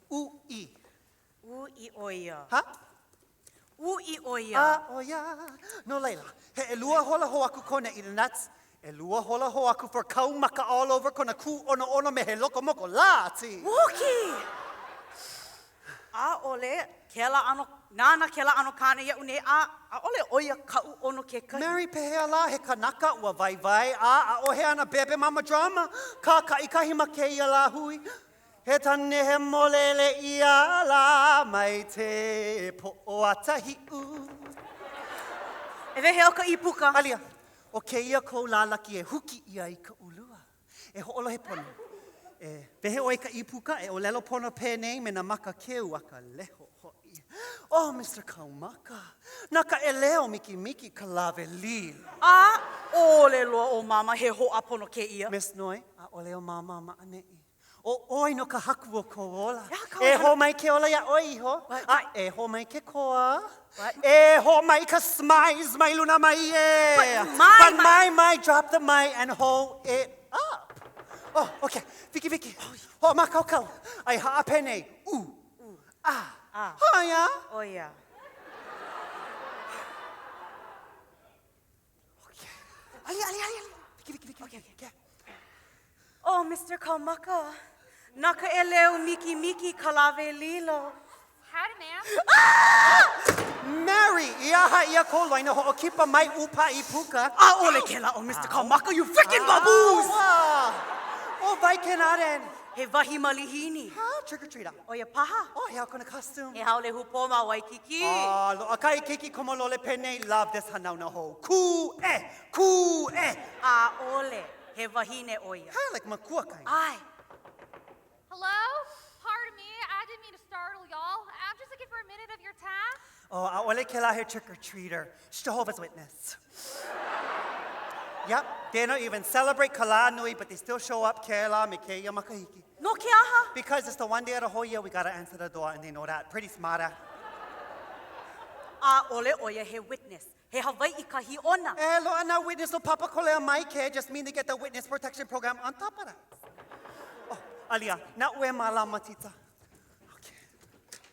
Uʻi. Uʻi ʻo ia. Ha? Uʻi ʻo ia. A, ʻo ia. No laila, he ʻelua hola hou aku kona i the nuts. ʻElua hola hou aku for Kaumaka all over kona kūʻonoʻono me he lokomoko lā, tī. Wookie! ʻAʻole kēlā ʻano, nānā kēlā ʻano kāne iaʻu nei, a ʻaʻole ʻo ia kaʻu ʻono kekahi. Mary, Pehea lā, he kanaka, ua waiwai, a ʻaʻohe ana bebe mama drama, kākaʻikahi ma kēia lāhui. He tane hemolele ia lā mai te poʻo a Tahiʻu. E wehe o ka ʻīpuka. Alia, ʻo kēia kou lālaki e huki ʻia i ka ulua. E hoʻolohe pono. E wehe ʻoe i ka ʻīpuka, e ʻōlelo pono penei me nā maka keu a ka leho hoʻi. Oh, Mister Kaumaka, na ka ʻeleu mikimiki ka lawe lilo. ʻAʻole loa ʻo Māmā he hoʻāpono kēia. Miss Noi, ʻaʻole ʻo Māmā ma ʻaneʻi. ʻO ʻoe nō ka haku o kou ola. E hō mai ke ola iā ʻoe iho, a e hō mai ke koa. E hō mai ka smize mai luna mai ē. But my, But my, my, drop the my and hold it up. Oh, okay. Wiki, wiki. Hoʻomākaukau. Ai haʻa penei. U, a, Hōia. ʻO ia. Okay. Ali, ali, ali, ali. Wiki, wiki, wiki. Okay, okay. Oh, Mister Kaumaka, na ka ʻeleu mikimiki ka lawe lilo. Howdy, ma'am. Ah! Mary, i aha ia kou loina hoʻokipa mai ʻūpā ʻīpuka? ʻAʻole kēlā ʻo Mister Kaumaka, you freaking baboos! ʻO wai kēnā then? He wahi malihini. Ha, trick or treater. ʻO ia paha. Oh, he aha kona costume. He haole hūpō ma Waikīkī. Ah, loaʻa kahi keiki komolole penei, love this hanauna hou. Kū e! Kū e! ʻAʻole. He wahine ʻo ia. Ha, like makua kind. ʻAe. Hello? Pardon me, I didn't mean to startle y'all. I'm just looking for a minute of your time. Oh, ʻaʻole kēlā he trick or treater. She's Jehovah's Witness. Yep, they don't even celebrate ka lā nui, but they still show up kēlā me kēia makahiki. No ke aha? Because it's the one day out of whole year we gotta answer the door, and they know that. Pretty smart. ʻAʻole ʻo ia he witness. He Hawaiʻi ka hiʻona. E, loaʻa nā witness no Papakolea mai ke, just mean they get the witness protection program on top of that. Oh, Alia, naʻu e mālama, Tita.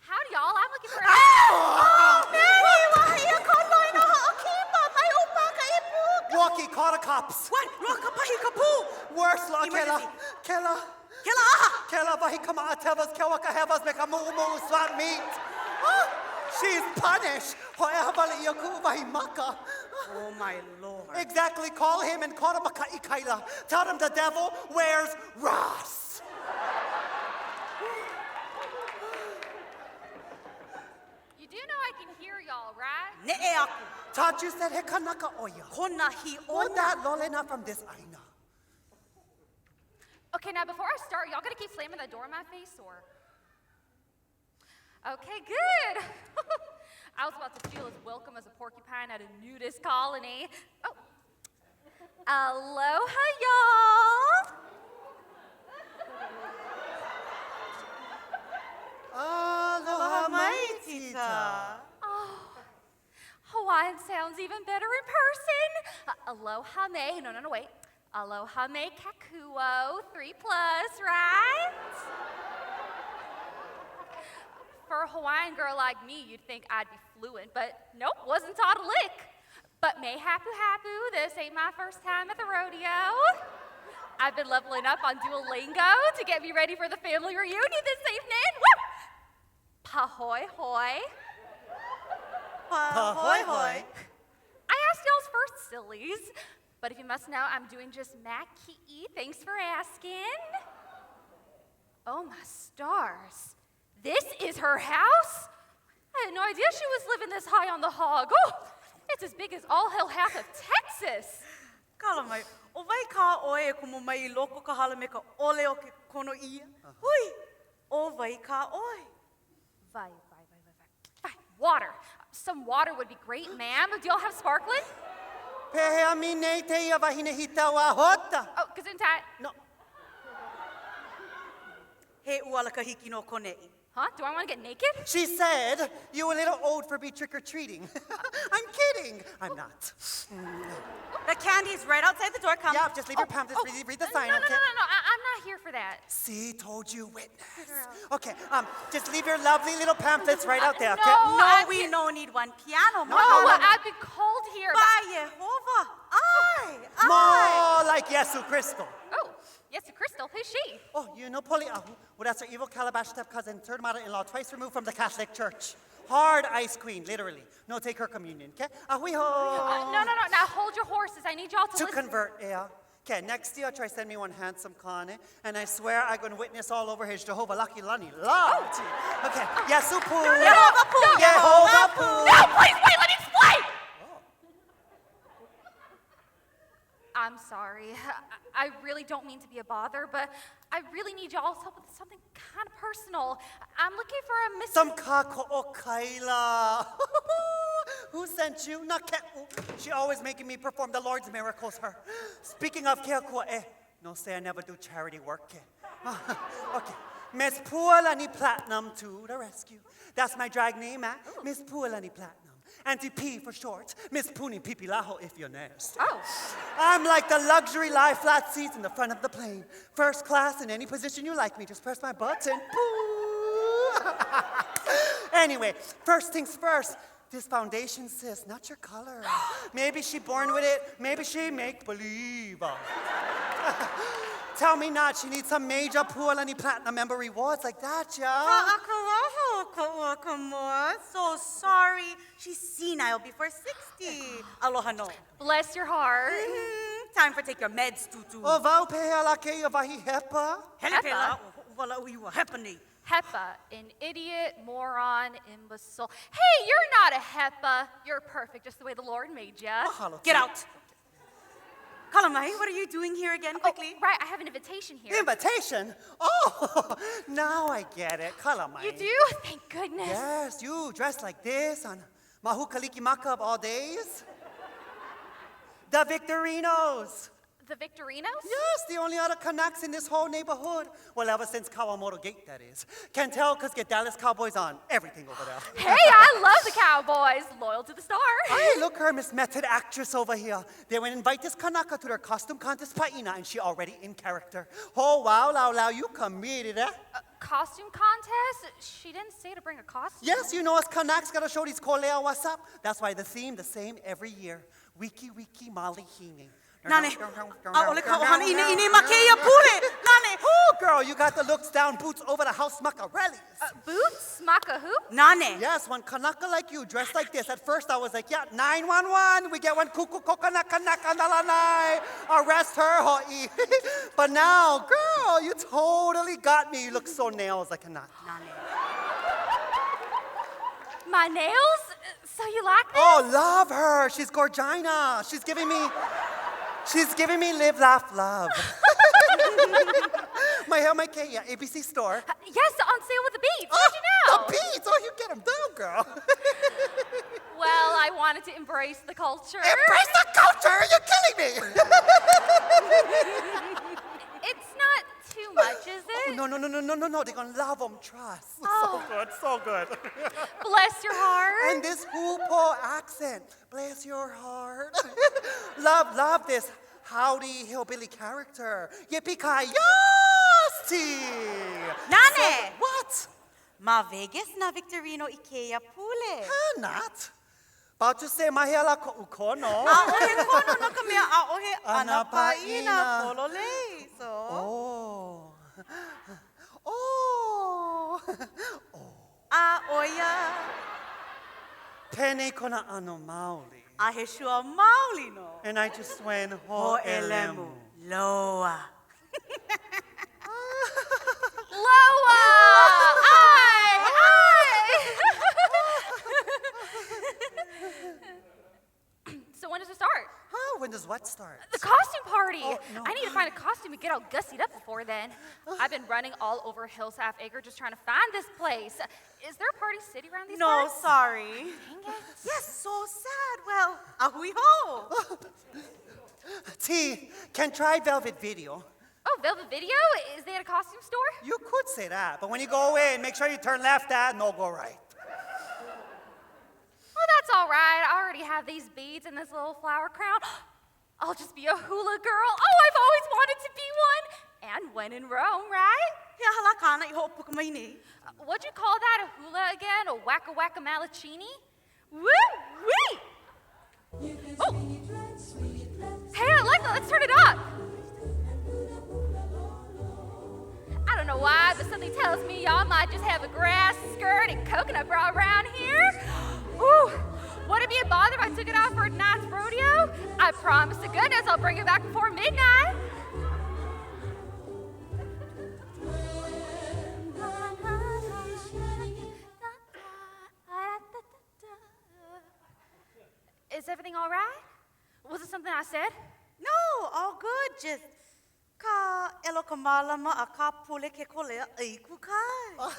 Howdy, y'all. I'm looking for a. Oh, Mary, wahi a ka loina hoʻokipa, mai ʻūpā ka ipu. Walkie, call the cops. What? Loa ka pahi ka pū. Worse, loa kela. Emergency. Kela. Kela aha. Kela wahi kamaʻa tevas, kewa ka hewas me ka muʻumuʻu swap meet. Ah, she's punished. Hoʻoʻeha wale ʻia kuʻu wahi maka. Oh, my Lord. Exactly. Call him and call him a kaʻi kaila. Tell him the devil wears Ross. You do know I can hear y'all, right? Neʻe aku. Thought you said he kanaka ʻo ia. Kona hiʻona. Oh, that lole not from this ʻāina. Okay, now before I start, y'all gonna keep slamming the door in my face or? Okay, good. I was about to feel as welcome as a porcupine at a nudist colony. Oh. Aloha, y'all. Aloha mai, Tita. Oh, Hawaiian sounds even better in person. Aloha me. No, no, no, wait. Aloha me kakuo, 3+, right? For a Hawaiian girl like me, you'd think I'd be fluent, but nope, wasn't taught a lick. But may hapu hapu, this ain't my first time at the rodeo. I've been leveling up on Duolingo to get me ready for the family reunion this evening. Woo! Pahoy hoy. Pahoy hoy. I asked y'all's first, sillies. But if you must know, I'm doing just maki'i. Thanks for asking. Oh, my stars. This is her house? I had no idea she was living this high on the hog. Oh, it's as big as all hell half of Texas. Kala mai, ʻo wai kā ʻoe e komo mai i loko o ka hale me ka ʻole o ke kono ʻia? Hui, ʻo wai kā ʻoe? Wai, wai, wai, wai, wai. Wai, water. Some water would be great, ma'am. Do y'all have sparkling? Pehea mi nei tēia wahine hitau a hota. Oh, gesundheit. No. He ʻuala kahiki no koneʻi. Huh? Do I want to get naked? She said, you a little old for be trick-or-treating. I'm kidding. I'm not. The candy's right outside the door. Come. Yeah, just leave your pamphlets. Read, read the sign, No, no, okay? no, no, no. I'm not here for that. See, told you, witness. Okay, just leave your lovely little pamphlets right out there, okay? No, No, I we can't- no need one piano. No, No, no, no, no. I've been called here. By Jehovah, I, I. More like Yesu Cristo. Oh, Yesu Cristo, who's she? Oh, you know Poli'ahu. Well, that's her evil calabash step cousin, third mother-in-law, twice removed from the Catholic Church. Hard ice queen, literally. No, take her communion, okay? Ahui ho. No, no, no. Now hold your horses. I need y'all to To listen. convert, yeah. Okay, next year, try send me one handsome kane, and I swear I gonna witness all over his Jehovah Lucky Lani love. Okay, Yesu Pu. No, no, no, no, no. Jehovah Pu. No, please, wait, let me explain. I'm sorry. I really don't mean to be a bother, but I really need y'all's help with something kind of personal. I'm looking for a Miss. Some kako'o kaila. Who sent you? Not ke'u. She always making me perform the Lord's miracles, her. Speaking of keakua, no say I never do charity work. Okay. Miss Pualani Platinum to the rescue. That's my drag name, eh? Miss Pualani Platinum. Auntie P for short. Miss Puni Pipilaho if you're nasty. Oh. I'm like the luxury lie flat seats in the front of the plane. First class in any position you like me. Just press my button. Boo! Anyway, first things first. This foundation, sis, not your color. Maybe she born with it. Maybe she make believe. Tell me not, she needs some major Pualani Platinum member rewards like that, yeah? So sorry. She's senile before 60. Aloha no. Bless your heart. Time for take your meds, tutu. Oh, vau pehea la keia wahi hepa. Hele pela. Wala ui ua hepa nei. Hepa, an idiot, moron, imbecile. Hey, you're not a hepa. You're perfect, just the way the Lord made ya. Get out. Kalamai, what are you doing here again, quickly? Oh, right, I have an invitation here. Invitation? Oh, now I get it. Kalamai. You do? Thank goodness. Yes, you dress like this on Mahukalikimaka of all days. The Victorinos. The Victorinos? Yes, the only other Canucks in this whole neighborhood. Well, ever since Kawamoto Gate, that is. Can tell because get Dallas Cowboys on everything over there. Hey, I love the Cowboys. Loyal to the star. Hey, look her, Miss Method actress over here. They went invite this Kanaka to their costume contest paina, and she already in character. Oh, wow, lao, lao, you committed, eh? Costume contest? She didn't say to bring a costume. Yes, you know us Kanaks gotta show these kolea what's up. That's why the theme the same every year. Wiki wiki malihini. Nane, ʻaʻole ka ʻohana ine ine ma kēia pule. Nane. Oh, girl, you got the looks down, boots over the house macarellis. Boots? Maka who? Nane. Yes, one Kanaka like you, dressed like this. At first, I was like, yeah, 911, we get one kuku coconut kanaka nalanai. Arrest her, ho'i. But now, girl, you totally got me. You look so nails, I cannot. Nane. My nails? So you like this? Oh, love her. She's gorgina. She's giving me, she's giving me live, laugh, love. my hair, my K, yeah, ABC store. Yes, on sale with the beads. How'd you know? The beads. Oh, you get them down, girl. Well, I wanted to embrace the culture. Embrace the culture? You're killing me. It's not too much, is it? Oh, no, no, no, no, no, no, no. They're gonna love them. Trust. Oh. So good, so good. Bless your heart. And this hoopo accent. Bless your heart. love, love this howdy hillbilly character. Yippee ki yay! Nane. What? Ma Vegas na Victorino i kēia pule. Huh, not. About to say mahela ko ukono. ʻAʻohe kono no ka mea ʻaʻohe Ana ana paʻina paʻina. pololei. So. Oh. Oh. A ʻoia. Pene kona ano maoli. A he shua maoli no. And I just went Ho ho elemu. elemu. Loa. Loa! Aye! Aye! so when does it start? Huh, when does what start? The costume party! Oh, no. I need to find a costume and get all gussied up before then. I've been running all over Hills Half Acre just trying to find this place. Is there a party city around these No, parts? sorry. Dang it. Yes, so sad. Well, ahui ho. T, can try Velvet Video. Oh, Velvet Video? Is they at a costume store? You could say that, but when you go in, make sure you turn left at, no go right. Well, that's all right. I already have these beads and this little flower crown. I'll just be a hula girl. Oh, I've always wanted to be one. And when in Rome, right? He aha lā kāna i hoʻopuka mai nei. What'd you call that? A hula again? A wacka wacka malachini? Woo wee! Oh! Hey, I like that. Let's turn it up. I don't know why, but something tells me y'all might just have a grass skirt and coconut bra around here. Ooh, would it be a bother if I took it off for tonight's rodeo? I promise to goodness I'll bring it back before midnight. Is everything all right? Was it something I said? No, all good. Just ka elo ka malama a ka pule ke kolea ai kukai.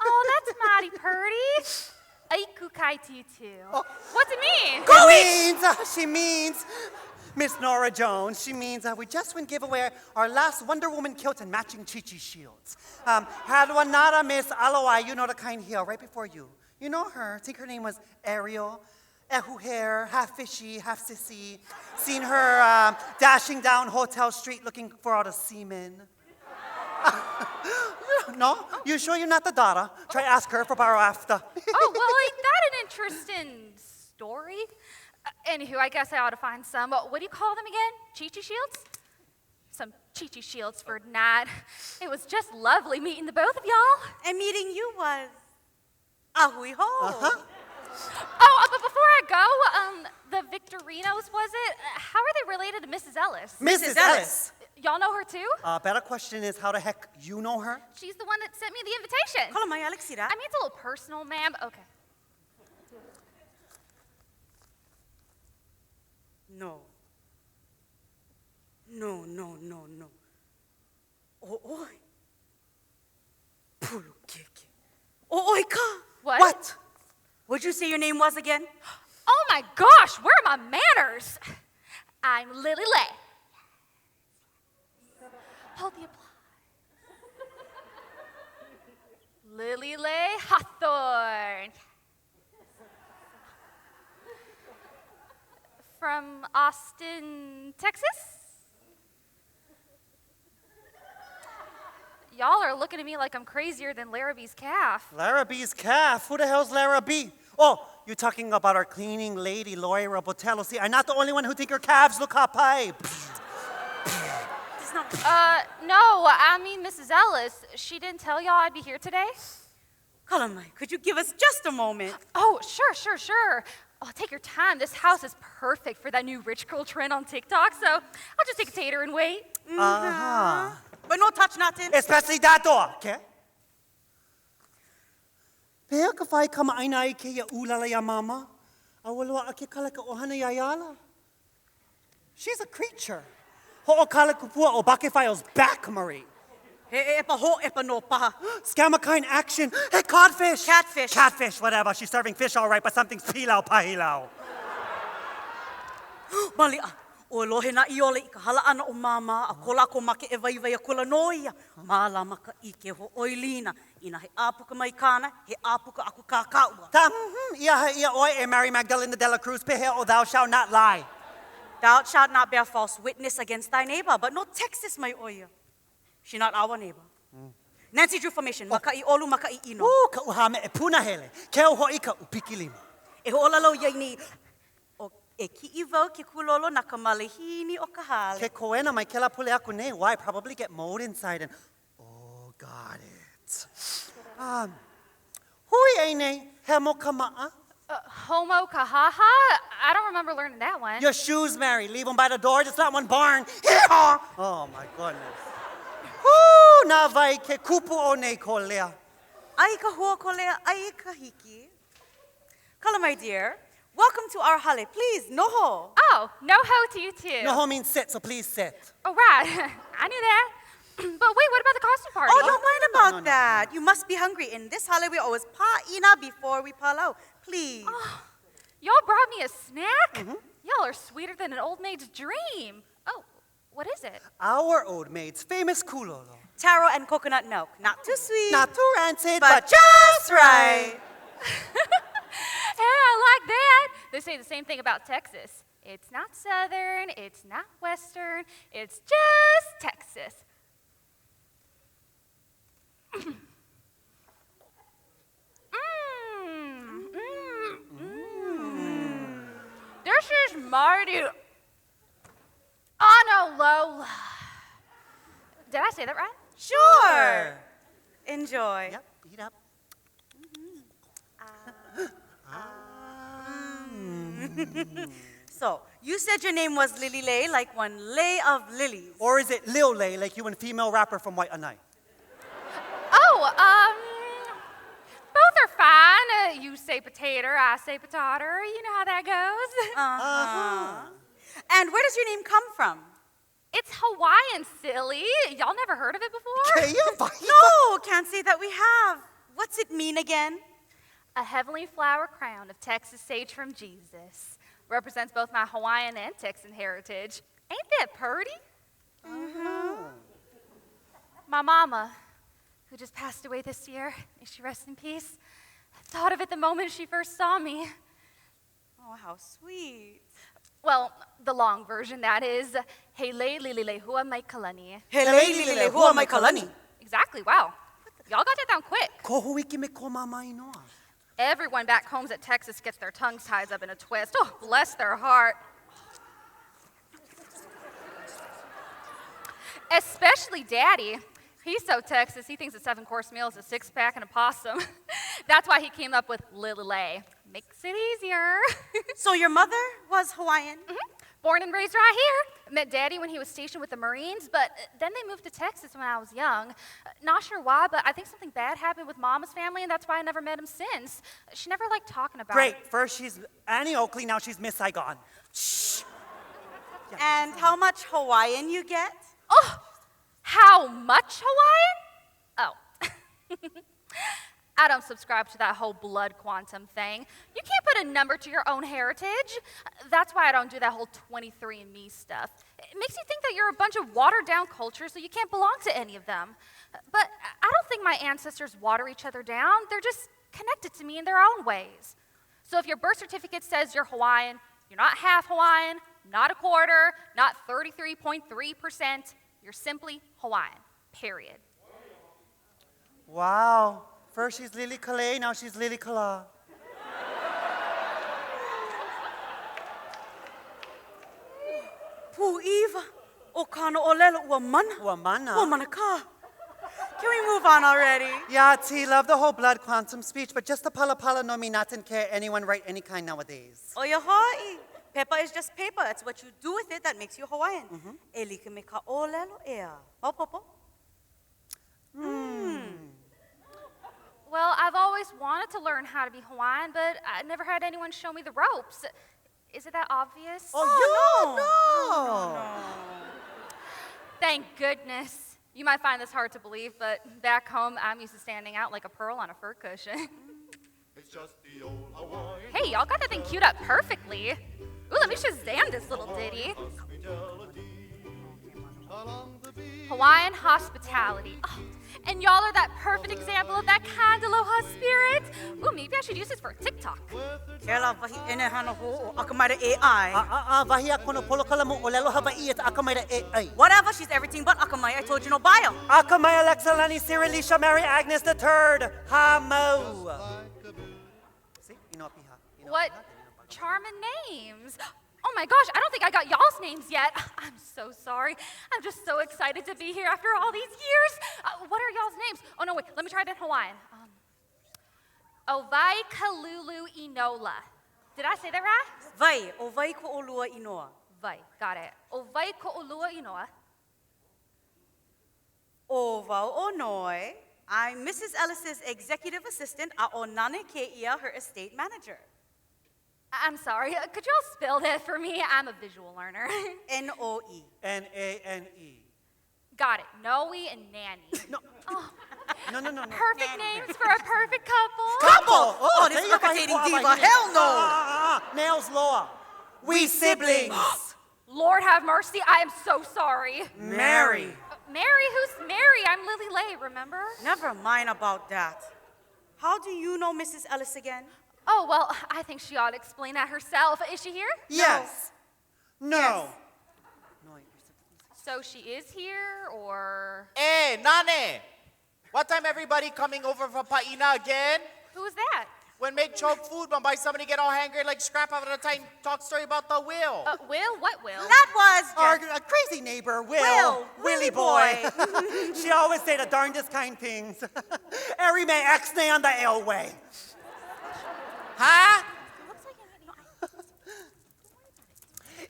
Oh, that's mighty purty. Aikukai to you too. What's it mean? It means, she means, Miss Nora Jones, she means we just went give away our last Wonder Woman kilt and matching Chi-Chi shields. Had one nada Miss Aloai, you know the kind here, right before you. You know her. I think her name was Ariel. Ehu hair, half fishy, half sissy. Seen her dashing down Hotel Street looking for all the seamen. No? You sure you're not the daughter? Try ask her for borrow after. Oh, well, ain't that an interesting story? Anywho, I guess I ought to find some. What do you call them again? Chi-Chi shields? Some Chi-Chi shields for tonight. It was just lovely meeting the both of y'all. And meeting you was ahui ho. Oh, but before I go, the Victorinos, was it? How are they related to Mrs. Ellis? Mrs. Ellis. Y'all know her too? Better question is, how the heck you know her? She's the one that sent me the invitation. Kala mai, Alexira. I mean, it's a little personal, ma'am. Okay. No. No, no, no, no. ʻO ʻoe. Pulukeke. ʻO ʻoe ka. What? What? What'd you say your name was again? Oh my gosh, where are my manners? I'm Lily Lei. Hold the applause. Lily Lei Hawthorne. From Austin, Texas? Y'all are looking at me like I'm crazier than Larrabee's calf. Larrabee's calf? Who the hell's Larrabee? Oh, you're talking about our cleaning lady, Lori Robotello. See, I'm not the only one who think her calves look hot pie. It's not. No, I mean Mrs. Ellis. She didn't tell y'all I'd be here today? Kalamai, could you give us just a moment? Oh, sure, sure, sure. Oh, take your time. This house is perfect for that new rich girl trend on TikTok, so I'll just take a tater and wait. Uh-huh. But no touch nothing. Especially that door, okay? Pehea ka whai kama'aina ai kēia ulala iā mama? A ua loa'a ke kala ka ʻohana iā iala. She's a creature. Hoʻokalakupua o Bakefile's back, Marie. He ʻeʻepa hōʻepa nō paha. Scammer kind action. Hey, codfish. Catfish. Catfish, whatever. She's serving fish all right, but something's pilau pahilau. Maliʻa, ua lohe nā ʻiole i ka hala ʻana o Māmā a ko lākou makeʻe waiwai akula nō ia. Mālama ka ʻike hoʻoilina. Inā he ʻāpuka mai kāna, he ʻāpuka aku kā kāua. Ta, mm-hmm, ia ha ia ʻoe e Mary Magdalena de la Cruz, pehea ʻo thou shalt not lie. Thou shalt not bear false witness against thy neighbor, but no Texas mai ʻo ia. She not our neighbor. Nancy Drew Formation, makaʻi ʻolu, makaʻi ʻino. Ooh, kaʻu hāmeʻe punahele, keu hoʻi ka ʻupiki lima. E hoʻolalau ia nei, ʻo e kiʻi wau ke kūlolo na ka malihini o ka hale. Ke koena mai kēlā pule aku nei, why, probably get mold inside and, oh, got it. Hui ei nei, hea mo ka maʻa? Homo kahaha? I don't remember learning that one. Your shoes, Mary, leave them by the door, just not one barn. Hee-haw! Oh, my goodness. Hū, na wai ke kupu o nei kolea. ʻAi ka hua kolea, ʻai ka hiki. Kala, my dear, welcome to our hale. Please, noho. Oh, noho to you too. Noho means sit, so please sit. Oh, right. I knew that. But wait, what about the costume party? Oh, don't mind about that. You must be hungry. In this hale, we always pa'ina before we palau. Please. Oh, y'all brought me a snack? Mm-hmm. Y'all are sweeter than an old maid's dream. Oh, what is it? Our old maid's famous kulolo. Taro and coconut milk. Not too sweet. Not too rancid, but just right. Hey, I like that. They say the same thing about Texas. It's not Southern, it's not Western, it's just Texas. This is mighty Honolulu. Did I say that right? Sure. Enjoy. Yep, eat up. So, you said your name was Lily Lei, like one lei of lilies. Or is it Lil Lei, like you and female rapper from White Anai? Oh, both are fine. You say potato, I say potato. You know how that goes. Uh-huh. And where does your name come from? It's Hawaiian, silly. Y'all never heard of it before? No, can't say that we have. What's it mean again? A heavenly flower crown of Texas sage from Jesus. Represents both my Hawaiian and Texan heritage. Ain't that purty? Mm-hmm. My mama, who just passed away this year, may she rest in peace, thought of it the moment she first saw me. Oh, how sweet. Well, the long version, that is, Hele lili lehua mai kalani. Hele lili lehua mai kalani. Exactly, wow. Y'all got that down quick. Kohuiki me ko mama inoa. Everyone back home at Texas gets their tongues tied up in a twist. Oh, bless their heart. Especially Daddy. He's so Texas, he thinks a 7-course meal is a 6-pack and a possum. That's why he came up with Lily Lei. Makes it easier. So your mother was Hawaiian? Mm-hmm. Born and raised right here. Met Daddy when he was stationed with the Marines, but then they moved to Texas when I was young. Not sure why, but I think something bad happened with Mama's family, and that's why I never met him since. She never liked talking about Great. it. First she's Annie Oakley, now she's Miss Saigon. Shh. And how much Hawaiian you get? Oh, how much Hawaiian? Oh. I don't subscribe to that whole blood quantum thing. You can't put a number to your own heritage. That's why I don't do that whole 23andMe stuff. It makes you think that you're a bunch of watered down cultures, so you can't belong to any of them. But I don't think my ancestors water each other down. They're just connected to me in their own ways. So if your birth certificate says you're Hawaiian, you're not half Hawaiian, not a quarter, not 33.3%, you're simply Hawaiian, period. Wow. First she's Lily Kalei, now she's Lily Kala. Pu'iwa, o kāna ʻōlelo ua mana. Ua mana. Ua mana kā. Can we move on already? Yeah, T, love the whole blood quantum speech, but just the palapala no me nothing care anyone write any kind nowadays. O ia ho'i. Pepa is just paper. It's what you do with it that makes you Hawaiian. E like me ka ʻōlelo ʻea. Maopopo? Well, I've always wanted to learn how to be Hawaiian, but I never had anyone show me the ropes. Is it that obvious? Oh, yeah, no. Thank goodness. You might find this hard to believe, but back home, I'm used to standing out like a pearl on a fur cushion. Hey, y'all got that thing queued up perfectly. Ooh, let me Shazam this little ditty. Hawaiian hospitality. Oh, and y'all are that perfect example of that kind aloha spirit. Ooh, maybe I should use this for a TikTok. Kela wahi ʻenehana hou o Akamai AI. Wahi a kono polokala mo ʻōlelo Hawaiʻi it's Akamai AI. Whatever, she's everything but Akamai. I told you no bio. Akamai Alexa Lani Cyrilisha Mary Agnes the Third. Hamo. See? Inoa piha. Inoa What piha. charming names. Oh my gosh, I don't think I got y'all's names yet. I'm so sorry. I'm just so excited to be here after all these years. What are y'all's names? Oh no, wait, let me try it in Hawaiian. Ovai Kalulu Inola. Did I say that right? Vai, o vai ko olua inoa. Vai, got it. Ovai Ko'olua Inoa. O wau o Noi. I'm Mrs. Ellis's executive assistant, a o Nane Keia, her estate manager. I'm sorry, could y'all spell that for me? I'm a visual learner. N-O-E. N-A-N-E. Got it. Noe and Nanny. No. No, no, no, no. Perfect names for a perfect couple. Couple! Oh, this there you go. irritating Wahi diva. wahine. Hell no. Nails loa. We siblings. Lord have mercy, I am so sorry. Mary. Mary, who's Mary? I'm Lily Lay, remember? Never mind about that. How do you know Mrs. Ellis again? Oh, well, I think she ought to explain that herself. Is she here? Yes. No. So she is here, or Hey, Nane! What time everybody coming over for paina again? who is that? When make choke food, but by somebody get all hangry like scrap out of the time talk story about the will. Will? What Will? That was Our just a crazy neighbor, Will. Will, Willie Willie boy. she always say the darndest kind things. Every may ex-nay on the airway. Huh?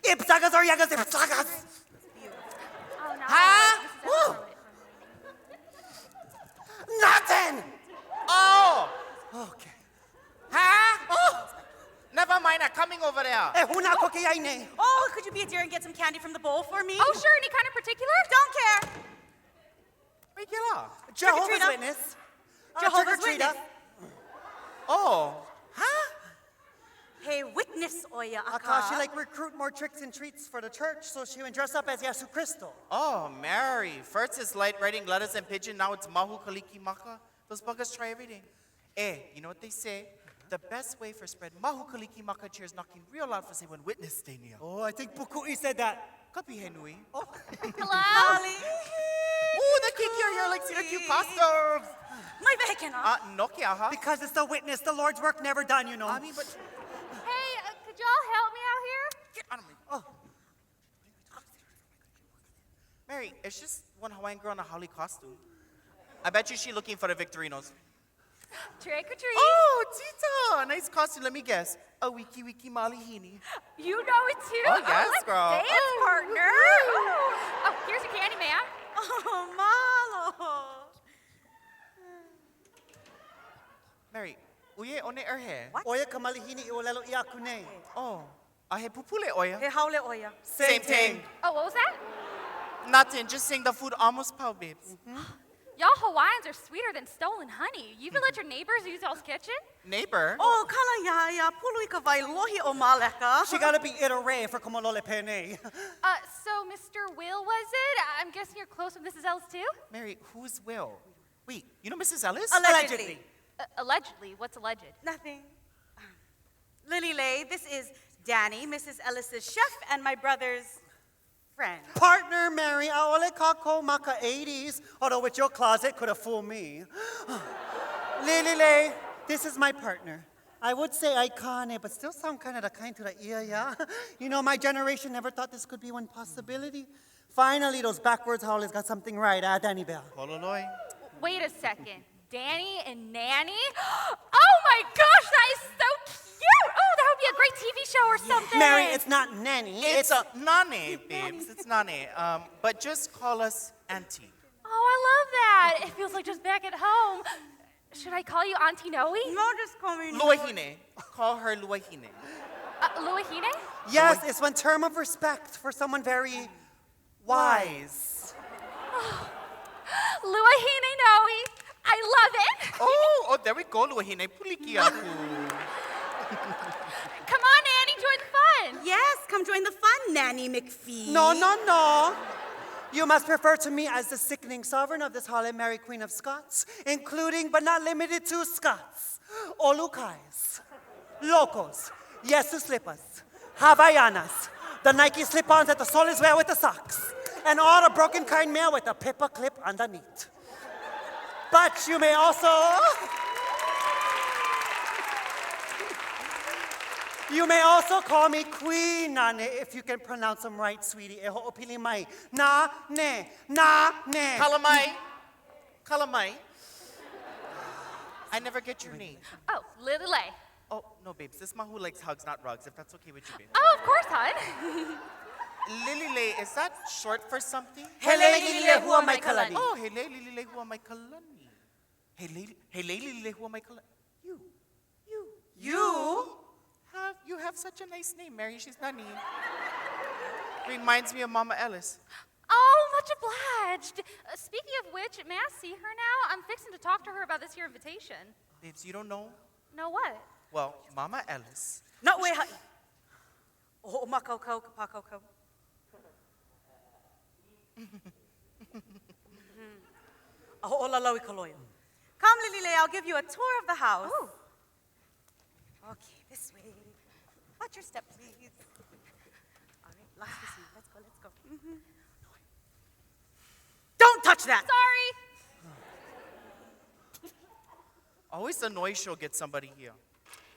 Ipsagas or yagas, ipsagas. Oh, no. Huh? Mrs. Ellis wrote it for me. Nothing. Oh! Okay. Huh? Oh! Never mind, I'm coming over there. Eh, huna koke yaine. Oh, could you be a dear and get some candy from the bowl for me? Oh, sure. Any kind of particular? Don't care. Wait, get off. Jehovah's Trick-or-treater. Witness. Jehovah's Trick-or-treater. Witness. Oh. Huh? Hey, witness oya aka. Aka, she like recruit more tricks and treats for the church, so she would dress up as Yesu Christo. Oh, Mary. First it's light writing letters and pigeon, now it's mahu kaliki maka. Those buggers try everything. Eh, you know what they say? The best way for spread mahu kaliki maka cheers knocking real loud for say when witness day near. Oh, I think Pukui said that. Kapi henui. Oh. Hello? Ooh, the kiki are here like see the cute costumes. Mai vehe kena. No ke aha. Because it's the witness, the Lord's work never done, you know. I mean, but Hey, could y'all help me out here? get out of my. Oh. Mary, it's just one Hawaiian girl in a haole costume. I bet you she looking for the Victorinos. Trick or treat. Oh, Tita! Nice costume. Let me guess. A wiki wiki malihini. You know it too. Oh, yes, let's girl. Dance, Oh. partner. Oh. oh, here's your candy, ma'am. Oh, malo. Mary, uye one erhe. What? Oia ka malihini i olelo ia aku nei. Oh, a he pupule oia. He haole oia. Same thing. Oh, what was that? Nothing. Just saying the food almost pau, babes. Y'all Hawaiians are sweeter than stolen honey. You even let your neighbors use y'all's kitchen? Neighbor. Oh, kala ia ia, pulu i ka vai lohi o Maleka. She gotta be ira for komolole pene. So Mr. Will, was it? I'm guessing you're close with Mrs. Ellis too? Mary, who's Will? Wait, you know Mrs. Ellis? Allegedly. Allegedly. What's alleged? Nothing. Lily Lay, this is Danny, Mrs. Ellis's chef, and my brother's friend. Partner Mary, aole kako maka 80s, although with your closet could have fooled me. Lily Lay, this is my partner. I would say iconic, but still sound kind of the kind to the ear, yeah? You know, my generation never thought this could be one possibility. Finally, those backwards howlers got something right, ah, Danny Bell. Kololoi. Wait a second. Danny and Nanny? Oh my gosh, that is so cute! Oh, that would be a great TV show or something. Mary, it's not nanny. It's a nane, babes. It's nane. But just call us auntie. Oh, I love that. It feels like just back at home. Should I call you Auntie Noe? No, just call me Luahine. Call her Luahine. Luahine? Yes, it's one term of respect for someone very wise. Luahine Noe. I love it. Oh, oh, there we go, Luahine. Puliki aku. Come on, Nanny, join the fun. Yes, come join the fun, Nanny McPhee. No, no, no. You must refer to me as the sickening sovereign of this Holly Mary Queen of Scots, including but not limited to Scots, Olukais, Locos, Yesu slippers, Havaianas, the Nike slip-ons that the soles wear with the socks, and all the broken kind mail with the paper clip underneath. But you may also... You may also call me Queen Nane if you can pronounce them right, sweetie. E ho'opili mai. Na, ne, na, ne. Kalamai. Kalamai. I never get your name. Oh, Lily Lay. Oh, no, babes. This mahu likes hugs, not rugs, if that's okay with you, babes. Oh, of course, hon. Lily Lay, is that short for something? Hele lili lehua mai kalani. Oh, hele lili lehua mai kalani. Hele, hele lili lehua mai kalani. You. You. You? You have such a nice name, Mary. She's Nani. Reminds me of Mama Ellis. Oh, much obliged. Speaking of which, may I see her now? I'm fixing to talk to her about this here invitation. Babes, you don't know? Know what? Well, Mama Ellis. No, wait. Oh, makau kau, kapakau kau. Come, Lily Lay, I'll give you a tour of the house. Oh. Okay, this way. Watch your step, please. All right, lock this in. Let's go, let's go. Mm-hmm. Don't touch that! Sorry. Always the noise show gets somebody here.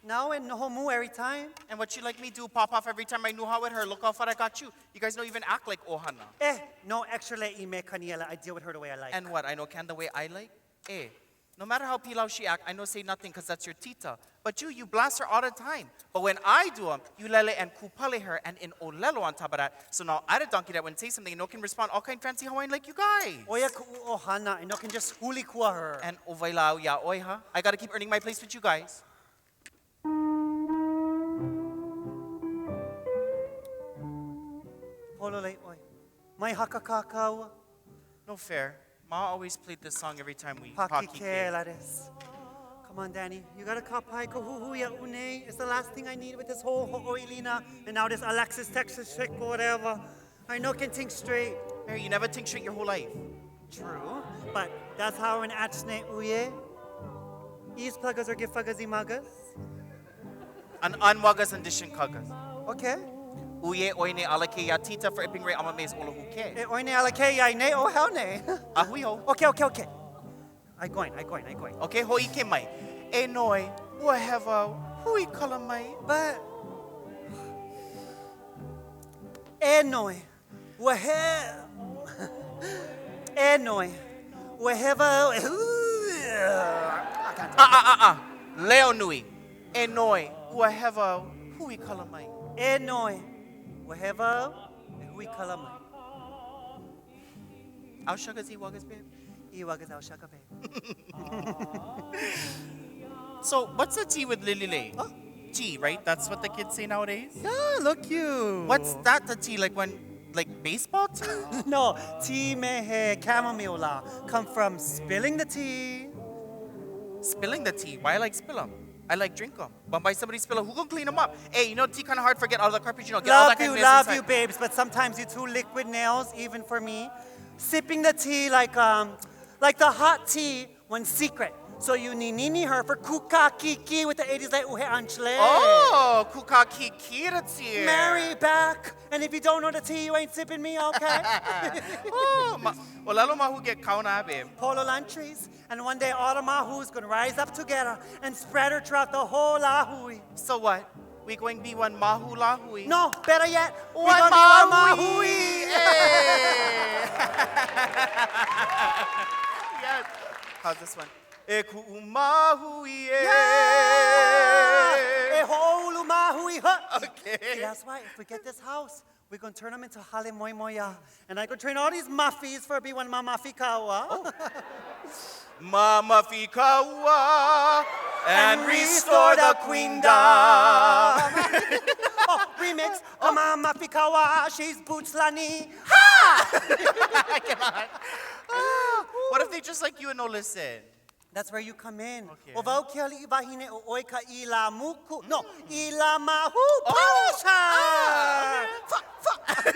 Now and no homu every time. And what you like me do, pop off every time I knew how with her. Look how far I got you. You guys don't even act like Ohana. Eh, no extra le ime kaniela. I deal with her the way I like. And what, I know can the way I like? Eh, no matter how pilau she act, I know say nothing because that's your tita. But you blast her all the time. But when I do them, you lele and kupale her and in olelo on top of that. So now I the donkey that when say something, no can respond all kind fancy Hawaiian like you guys. Oya ku'u ohana, and no can just huli kua her. And ovailau ya oi ha. I gotta keep earning my place with you guys. Polole oi. Mai hakakakaua. No fair. Ma always played this song every time we Pakike lares. Come on, Danny. You gotta kapai kohuhu ya une. It's the last thing I need with this whole ho'oilina. And now this Alexis Texas chick or whatever. I know can think straight. Mary, you never think straight your whole life. True, but that's how an achne uye. Ease pluggers or gifagas imagas. An anwagas and dishin kagas. Okay. Uye oine alake ya tita for iping re amames olohuke. E oine alake ya ne oh hell ne. Ahui ho. Okay, okay, okay. I going, I going, I going. Okay, ho ike mai. E noi, ua hewa, hui kala mai. But e noi, ua he e noi, ua hewa. I can't. Ah, ah, ah, ah. Leo nui. E noi, ua hewa au, hui kala mai. E noi, ua hewa au, e hui kala mai. Au shakas i wagas, babe? I wagas au shaka, babe. So, what's the tea with Lily Lei? Tea, right? That's what the kids say nowadays? Yeah, look you. What's that, the tea? Like when, like baseball tea? No, tea me he chamomile la. Come from spilling the tea. Spilling the tea. Why I like spill 'em? I like drink 'em. But by somebody spill 'em, who gonna clean 'em up? Hey, you know tea kind of hard forget all the carpet, you know, get all Love that kind you, of mess love inside. you, babes, but sometimes you too liquid nails, even for me. Sipping the tea like the hot tea, one secret. So you ni her for kuka kiki with the 80s like uhe anchle. Oh, kuka kiki the tea. Mary back. And if you don't know the tea, you ain't sipping me, okay? Oh, ma, olalo mahu get kauna, babe. Polo lantries. And one day all the mahus gonna rise up together and spread her throughout the whole lahui. So what? We going be one mahu lahui? No, better yet, we One gonna be one mahui. mahui. Hey. Yes. How's this one? E ku'u mahui e. Yeah! E ho'oulu mahui ha. Okay. See, that's why if we get this house, we're gonna turn them into hale moi moya. And I could train all these mafis for be one mama fikawa. Oh. Mama fikawa and restore the queendom. Oh, remix. Oh. Mama fikawa, she's boots lani. Ha! I cannot. What if they just like you and no listen? That's where you come in. Okay. O wau ke ali'i wahine o oi ka i la muku. No, i la mahu. Oh. Polish her! Ah, Fuck, fuck.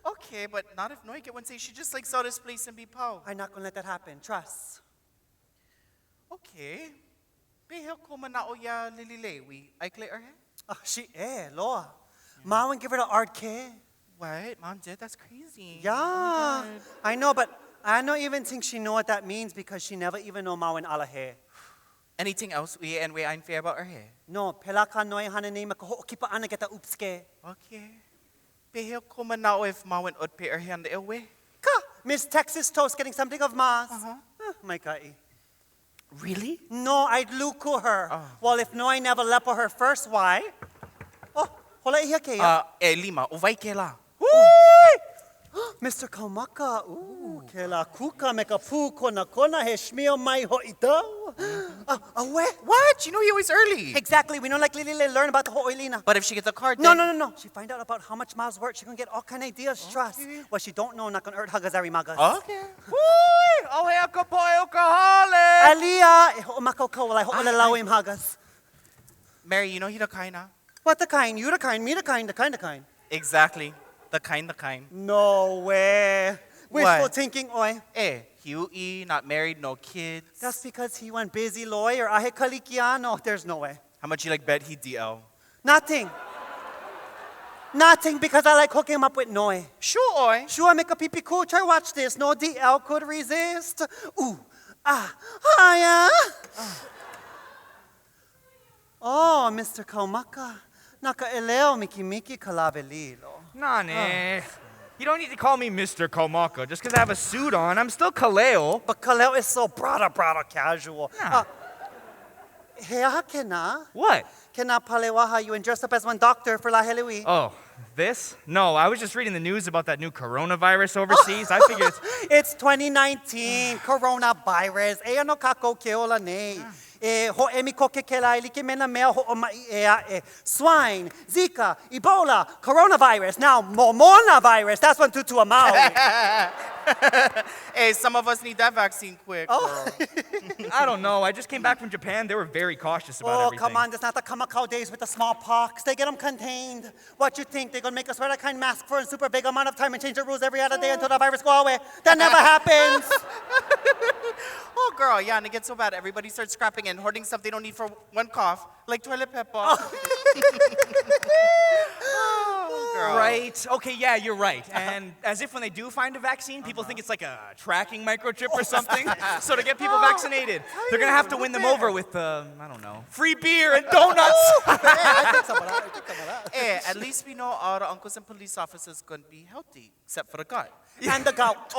Okay, but not if Noi get one say she just like sell this place and be pau. I'm not gonna let that happen. Trust. Okay. Behel ko manao ya Lily Lewi. I clear her? Oh, she eh, loa. Mawan give her the art care. What? Mom did? That's crazy. Yeah, I know, but I don't even think she know what that means because she never even know Mawan alahe. Anything else we and we ain't fair about her hair? No, pela ka noi hanane ma ka ho'okipa ana get the oopske. Okay. Behel ko manao if Mawan ut pay her hand the way. Ka, Miss Texas Toast getting something of Ma's. Uh-huh. My kai. Really? No, I'd luku her. Well, if no, I never lepo her first, why? Oh, hola iha ke ia. E lima, o vai ke la. Ui! Mr. Kaumaka, ooh, ke la kuka me ka pū kona kona he shmio mai ho'i tau. Awe? What? You know he always early. Exactly. We know like Lily Lily learn about the ho'oilina. But if she gets a card, No, then... no, no, no. She find out about how much Ma's worth. She gonna get all kind of ideas. Trust. What she don't know, not gonna hurt hagazari magas. Okay. Ui! Oh, ka poe o ka hale! Alia, e ho'omaka o kawalai, ho'olelawe im hagas. Mary, you know he the kind, huh? What the kind? You the kind, me the kind, the kind, the kind. Exactly. The kind, the kind. No way. Wishful What? thinking, oi. Eh, Huey, not married, no kids. That's because he went busy lawyer. Ahe kalikiano. There's no way. How much you like bet he DL? Nothing. Nothing because I like hooking him up with Noi. Sure, oi. Sure, make a pee cool. Try watch this. No DL could resist. Ooh, ah, ah, yeah. Oh, Mr. Kaumaka. Naka eleo miki miki kalabelilo. Nane. You don't need to call me Mr. Kaumaka. Just because I have a suit on, I'm still Kaleo. But Kaleo is so brada brada casual. Nah. He aha kena? What? Kena palewaha you and dress up as one doctor for La Helui. Oh, this? No, I was just reading the news about that new coronavirus overseas. I figured it's... It's 2019, coronavirus. Eia no kako ke ola nei. E ho'emi koke ke lai like mena mea ho'omai e a e. Swine, Zika, Ebola, coronavirus. Now, Momona virus. That's one tutu a Maui. Hey, some of us need that vaccine quick. Oh. girl. I don't know. I just came back from Japan. They were very cautious about Oh, everything. come on. That's not the Kamakau days with the smallpox. They get them contained. What you think? They're going to make us wear that kind of mask for a super big amount of time and change the rules every other day until the virus go away. That never happens. Oh, girl, yeah, and it gets so bad. Everybody starts scrapping and hoarding stuff they don't need for one cough, like toilet paper. Oh, girl. Right. Okay, yeah, you're right. And as if when they do find a vaccine, people think it's like a tracking microchip or something. So to get people vaccinated, they're going to have to win them over with, I don't know, free beer and donuts. Eh, At least we know all the uncles and police officers gonna be healthy, except for the guy. And the gout.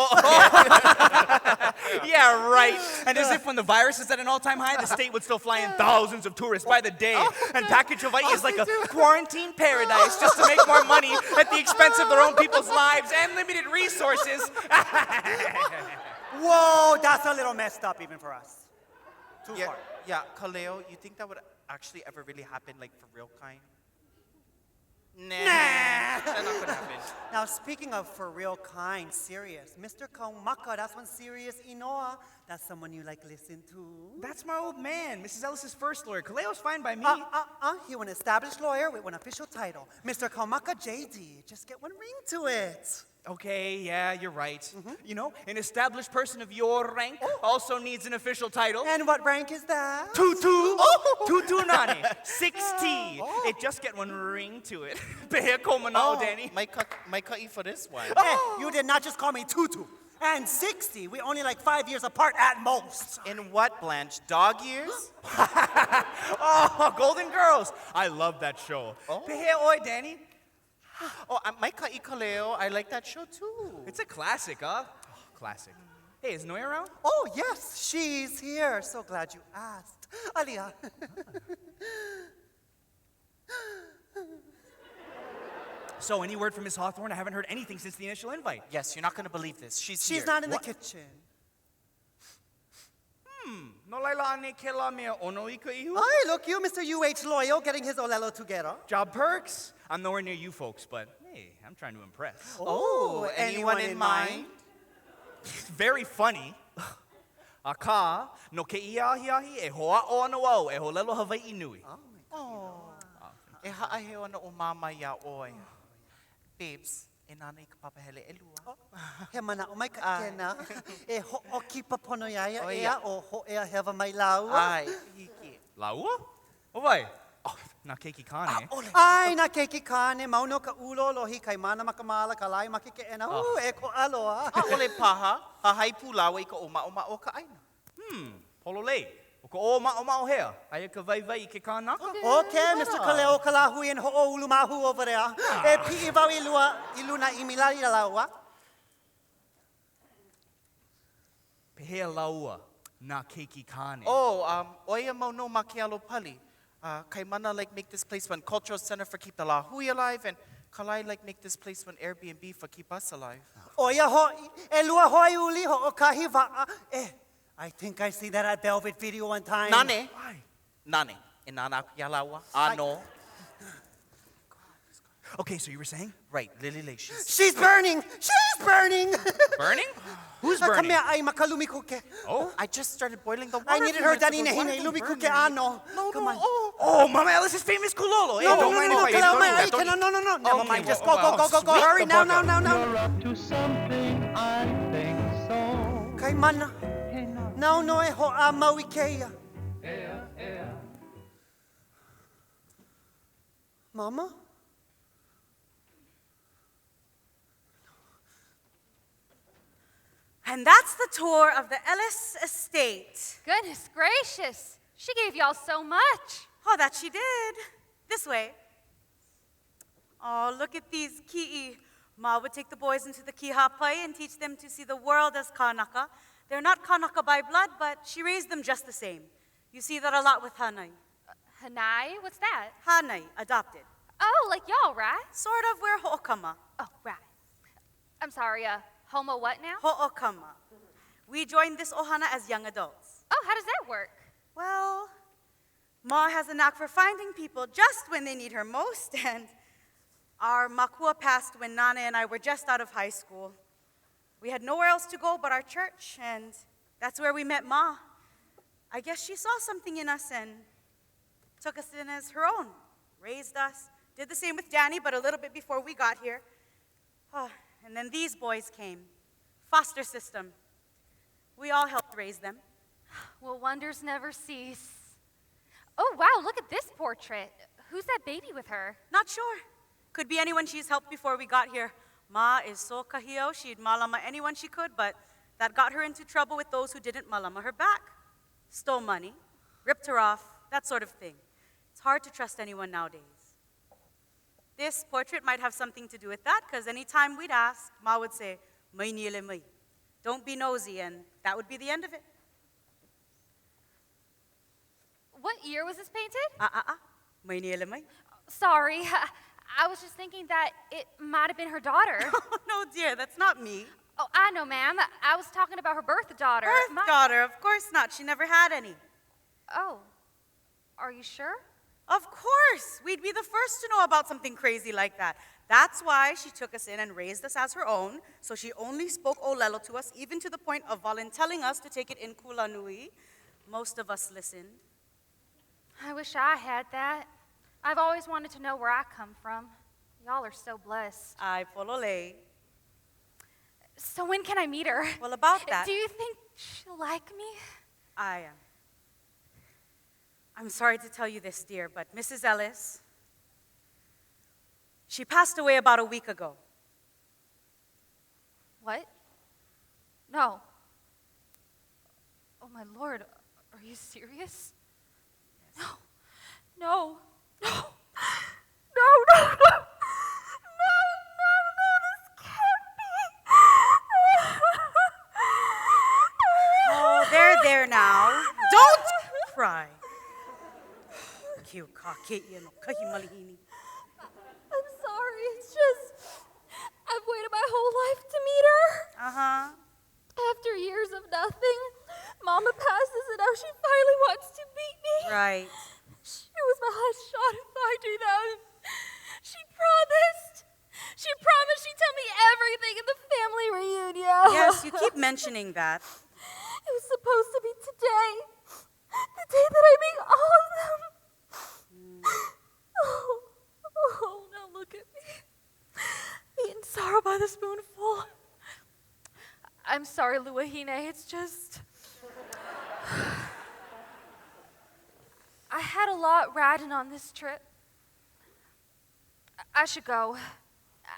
Yeah, right. And as if when the virus is at an all-time high, the state would still fly in thousands of tourists by the day. And package Hawaii is like a quarantine paradise just to make more money at the expense of their own people's lives and limited resources. Whoa, that's a little messed up even for us. Too yeah, far. Yeah, Kaleo, you think that would actually ever really happen, like for real kind? Nah. That's not gonna happen. Now, speaking of for real kind, serious, Mr. Kaumaka, that's one serious Inoa. That's someone you like listen to. That's my old man, Mrs. Ellis's first lawyer. Kaleo's fine by me. He an established lawyer with one official title. Mr. Kaumaka JD. Just get one ring to it. Okay, yeah, you're right. You know, an established person of your rank also needs an official title. And what rank is that? Tutu, Oh. Tutu Nani, 6T. It just get one ring to it. Pehea ko manao, Danny. My cut for this one. Eh, you did not just call me Tutu. And 60, we only like 5 years apart at most. In what, Blanche? Dog years? Oh, Golden Girls. I love that show. Oh. Pehea oi, Danny. Oh, my ka'i Kaleo, I like that show too. It's a classic, huh? Oh, classic. Hey, is Noy around? Oh, yes, she's here. So glad you asked. Aliyah. So, any word from Miss Hawthorne? I haven't heard anything since the initial invite. Yes, you're not gonna believe this. She's She's here. not in the kitchen. No laila ane ke la mea ono i ka ihu. Hi, look you, Mr. UH Loyal, getting his olelo together. Job perks. I'm nowhere near you folks, but hey, I'm trying to impress. Oh, anyone, in mind? Very funny. Aka, no ke ia ahi ahi e hoa o ana wau e holelo Hawaii nui. Oh. E haaheo ana o mama ia oi. Babes, e nana i ka papahele e lua. He mana o mai ka kena. E ho'okipa pono ia ia Oh, ea ia. o ho'ea hewa mai laua. Ai, hiki. Laua? O vai? Oh, nā keiki kāne. Ai, nā keiki kāne, mau no ka ulo lohi, kai mana makamala, ka lai make ke ena. U, e ko aloa. A'ole paha, hahai pūlawa i ka o ma'o ma'o ka aina. Pololei. O ka o ma'o ma'o hea. Aia ka vai vai i ke kānaka. Okay, Mr. Kaleo Kalahui and ho'oulu mahu over there. E pi'i wau i lua, i luna i milari laua. Pehea laua, nā keiki kāne. Oh, oia mau no ma ke alo pali. Kaimana like make this place one cultural center for keep the lahui alive, and Kalai like make this place one Airbnb for keep us alive. Oia hoi, e lua hoi uli ho'okahi wa'a. Eh, I think I see that at Velvet Video one time. Nane. Nane. E nana aku ia laua. Ano. Okay, so you were saying? Right, Lily Lei, she's... She's burning! She's burning! Burning? Who's Ka burning? mea ai makalumi kuke. Oh. I just started boiling the water. I a needed few her minutes dani ago. nehi Why nei don't lumi burn kuke me? ano. No, Come no, on. oh. Oh, Mama Alice's famous kulolo. Hey, No, don't no, mind no, if I no, don't no, eat that. Don't no, eat- no, no, no. Never Okay, mind. Just well, go, go, go, go, go. sweet Hurry the now, bug now, up. now, now. You're up to something, I think so. Kai mana. Nau no e ho'a mau i keia. Mama? And that's the tour of the Ellis estate. Goodness gracious. She gave y'all so much. Oh, that she did. This way. Oh, look at these ki'i. Ma would take the boys into the kihapai and teach them to see the world as kanaka. They're not kanaka by blood, but she raised them just the same. You see that a lot with Hanai. Hanai? What's that? Hanai, adopted. Oh, like y'all, right? Sort of, we're ho'okama. Oh, right. I'm sorry, homo what now? Ho'okama. We joined this ohana as young adults. Oh, how does that work? Well, Ma has a knack for finding people just when they need her most, and our makua passed when Nana and I were just out of high school. We had nowhere else to go but our church, and that's where we met Ma. I guess she saw something in us and took us in as her own, raised us, did the same with Danny, but a little bit before we got here. Oh, and then these boys came. Foster system. We all helped raise them. Well, wonders never cease. Oh, wow, look at this portrait. Who's that baby with her? Not sure. Could be anyone she's helped before we got here. Ma is so kahio, she'd malama anyone she could, but that got her into trouble with those who didn't malama her back. Stole money, ripped her off, that sort of thing. It's hard to trust anyone nowadays. This portrait might have something to do with that, because anytime we'd ask, Ma would say, Mai niele mai. Don't be nosy, and that would be the end of it. What year was this painted? Mai niele mai. Sorry, I was just thinking that it might have been her daughter. No, dear, that's not me. Oh, I know, ma'am. I was talking about her birth daughter. Birth daughter, of course not. She never had any. Oh, are you sure? Of course. We'd be the first to know about something crazy like that. That's why she took us in and raised us as her own, so she only spoke Olelo to us, even to the point of voluntelling us to take it in Kulanui. Most of us listened. I wish I had that. I've always wanted to know where I come from. Y'all are so blessed. I polole. So when can I meet her? Well, about that. Do you think she'll like me? I am. I'm sorry to tell you this, dear, but Mrs. Ellis, she passed away about a week ago. What? No. Oh, my Lord, are you serious? No. No. No. No, no, no. No, no, no, this can't be. Oh, there, there now. Don't cry. Kiu ka keia no kahi malihini. I'm sorry, it's just I've waited my whole life to meet her. Uh-huh. After years of nothing, Mama passes and now she finally wants to meet me. Right. She was my last shot at finding out. She promised. She promised she'd tell me everything in the family reunion. Yes, you keep mentioning that. It was supposed to be today. The day that I meet all of them. Oh, oh, now look at me. Eating sorrow by the spoonful. I'm sorry, Luahine. It's just. I had a lot riding on this trip. I should go.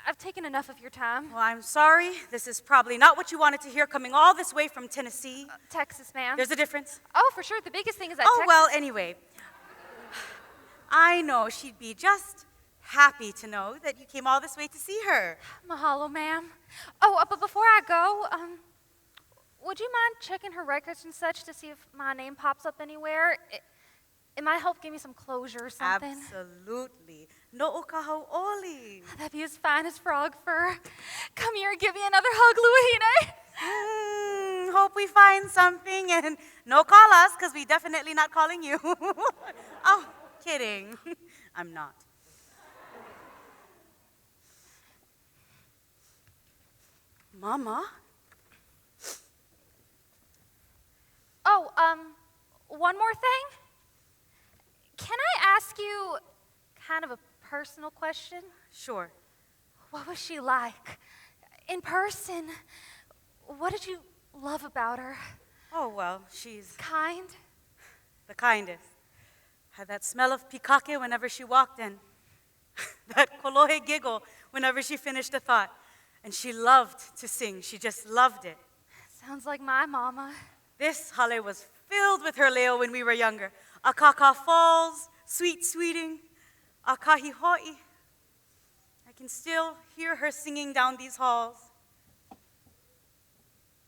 I've taken enough of your time. Well, I'm sorry. This is probably not what you wanted to hear coming all this way from Tennessee. Texas, ma'am. There's a difference. Oh, for sure. The biggest thing is that Oh, Texas. well, anyway. I know she'd be just happy to know that you came all this way to see her. Mahalo, ma'am. Oh, but before I go, would you mind checking her records and such to see if my name pops up anywhere? It might help give me some closure or something. Absolutely. No o ka hau'oli. That'd be as fine as frog fur. Come here and give me another hug, Luahine. Hope we find something and no call us, because we definitely not calling you. Oh, kidding. I'm not. Mama? Oh, one more thing. Can I ask you kind of a personal question? Sure. What was she like? In person, what did you love about her? Oh, well, she's... Kind? The kindest. Had that smell of pikake whenever she walked in. That kolohe giggle whenever she finished a thought. And she loved to sing. She just loved it. Sounds like my mama. This hale was filled with her leo when we were younger. Akaka Falls, Sweet Sweeting, Akahi Hoi. I can still hear her singing down these halls.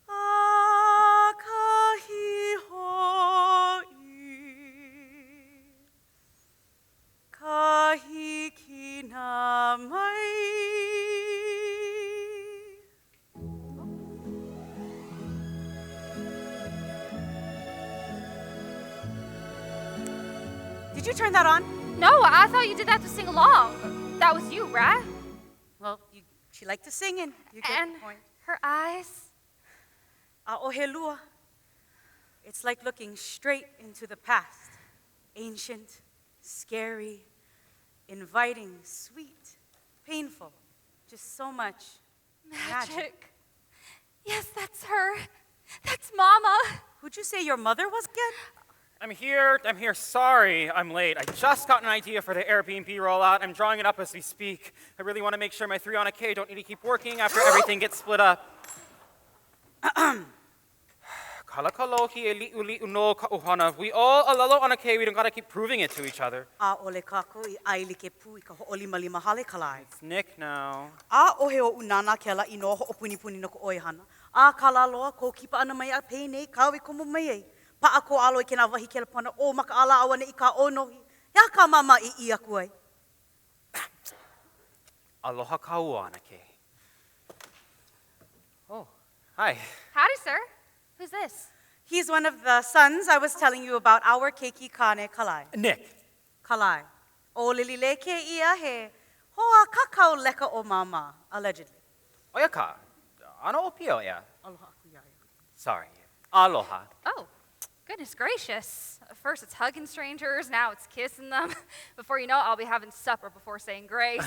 Akahi hoi, kahikina mai. Did you turn that on? No, I thought you did that to sing along. That was you, right? Well, she liked to sing, and you get And the point. her eyes. A'ohelua. It's like looking straight into the past. Ancient, scary, inviting, sweet, painful. Just so much magic. Magic. Yes, that's her. That's Mama. Who'd you say your mother was again? I'm here. I'm here. Sorry, I'm late. I just got an idea for the Airbnb rollout. I'm drawing it up as we speak. I really want to make sure my 3 on a K don't need to keep working after everything gets split up. Got Hala ka lohi e liʻuliʻu nō ka ʻohana. We all ʻōlelo ʻAnakē, we don't gotta keep proving it to each other. ʻAʻole kākou i ʻae like pū i ka hoʻolimalima hale, Kalai. It's Nick now. ʻAʻohe oʻu nānā kēlā inoa hoʻopunipuni no ka ʻoihana. A kala loa kou kipa ʻana mai a penei kāu i komo mai ai. Paʻa kō alo i kēnā wahi kelepona o makaʻala auaneʻi ka ʻōnohi. He aha kā Māmā i ʻī aku ai? Aloha kāua, ʻAnakē. Oh, hi. Howdy, sir. Who's this? He's one of the sons I was telling you about, our keiki kāne Kalai. Nick. Kalai. ʻO Lililē kēia he hoa kākau leka o Māmā, allegedly. ʻO ia kā. ʻAno ʻōpio, ʻeā. Aloha aku iā ia. Sorry. Aloha. Oh, goodness gracious. First it's hugging strangers, now it's kissing them. Before you know it, I'll be having supper before saying grace.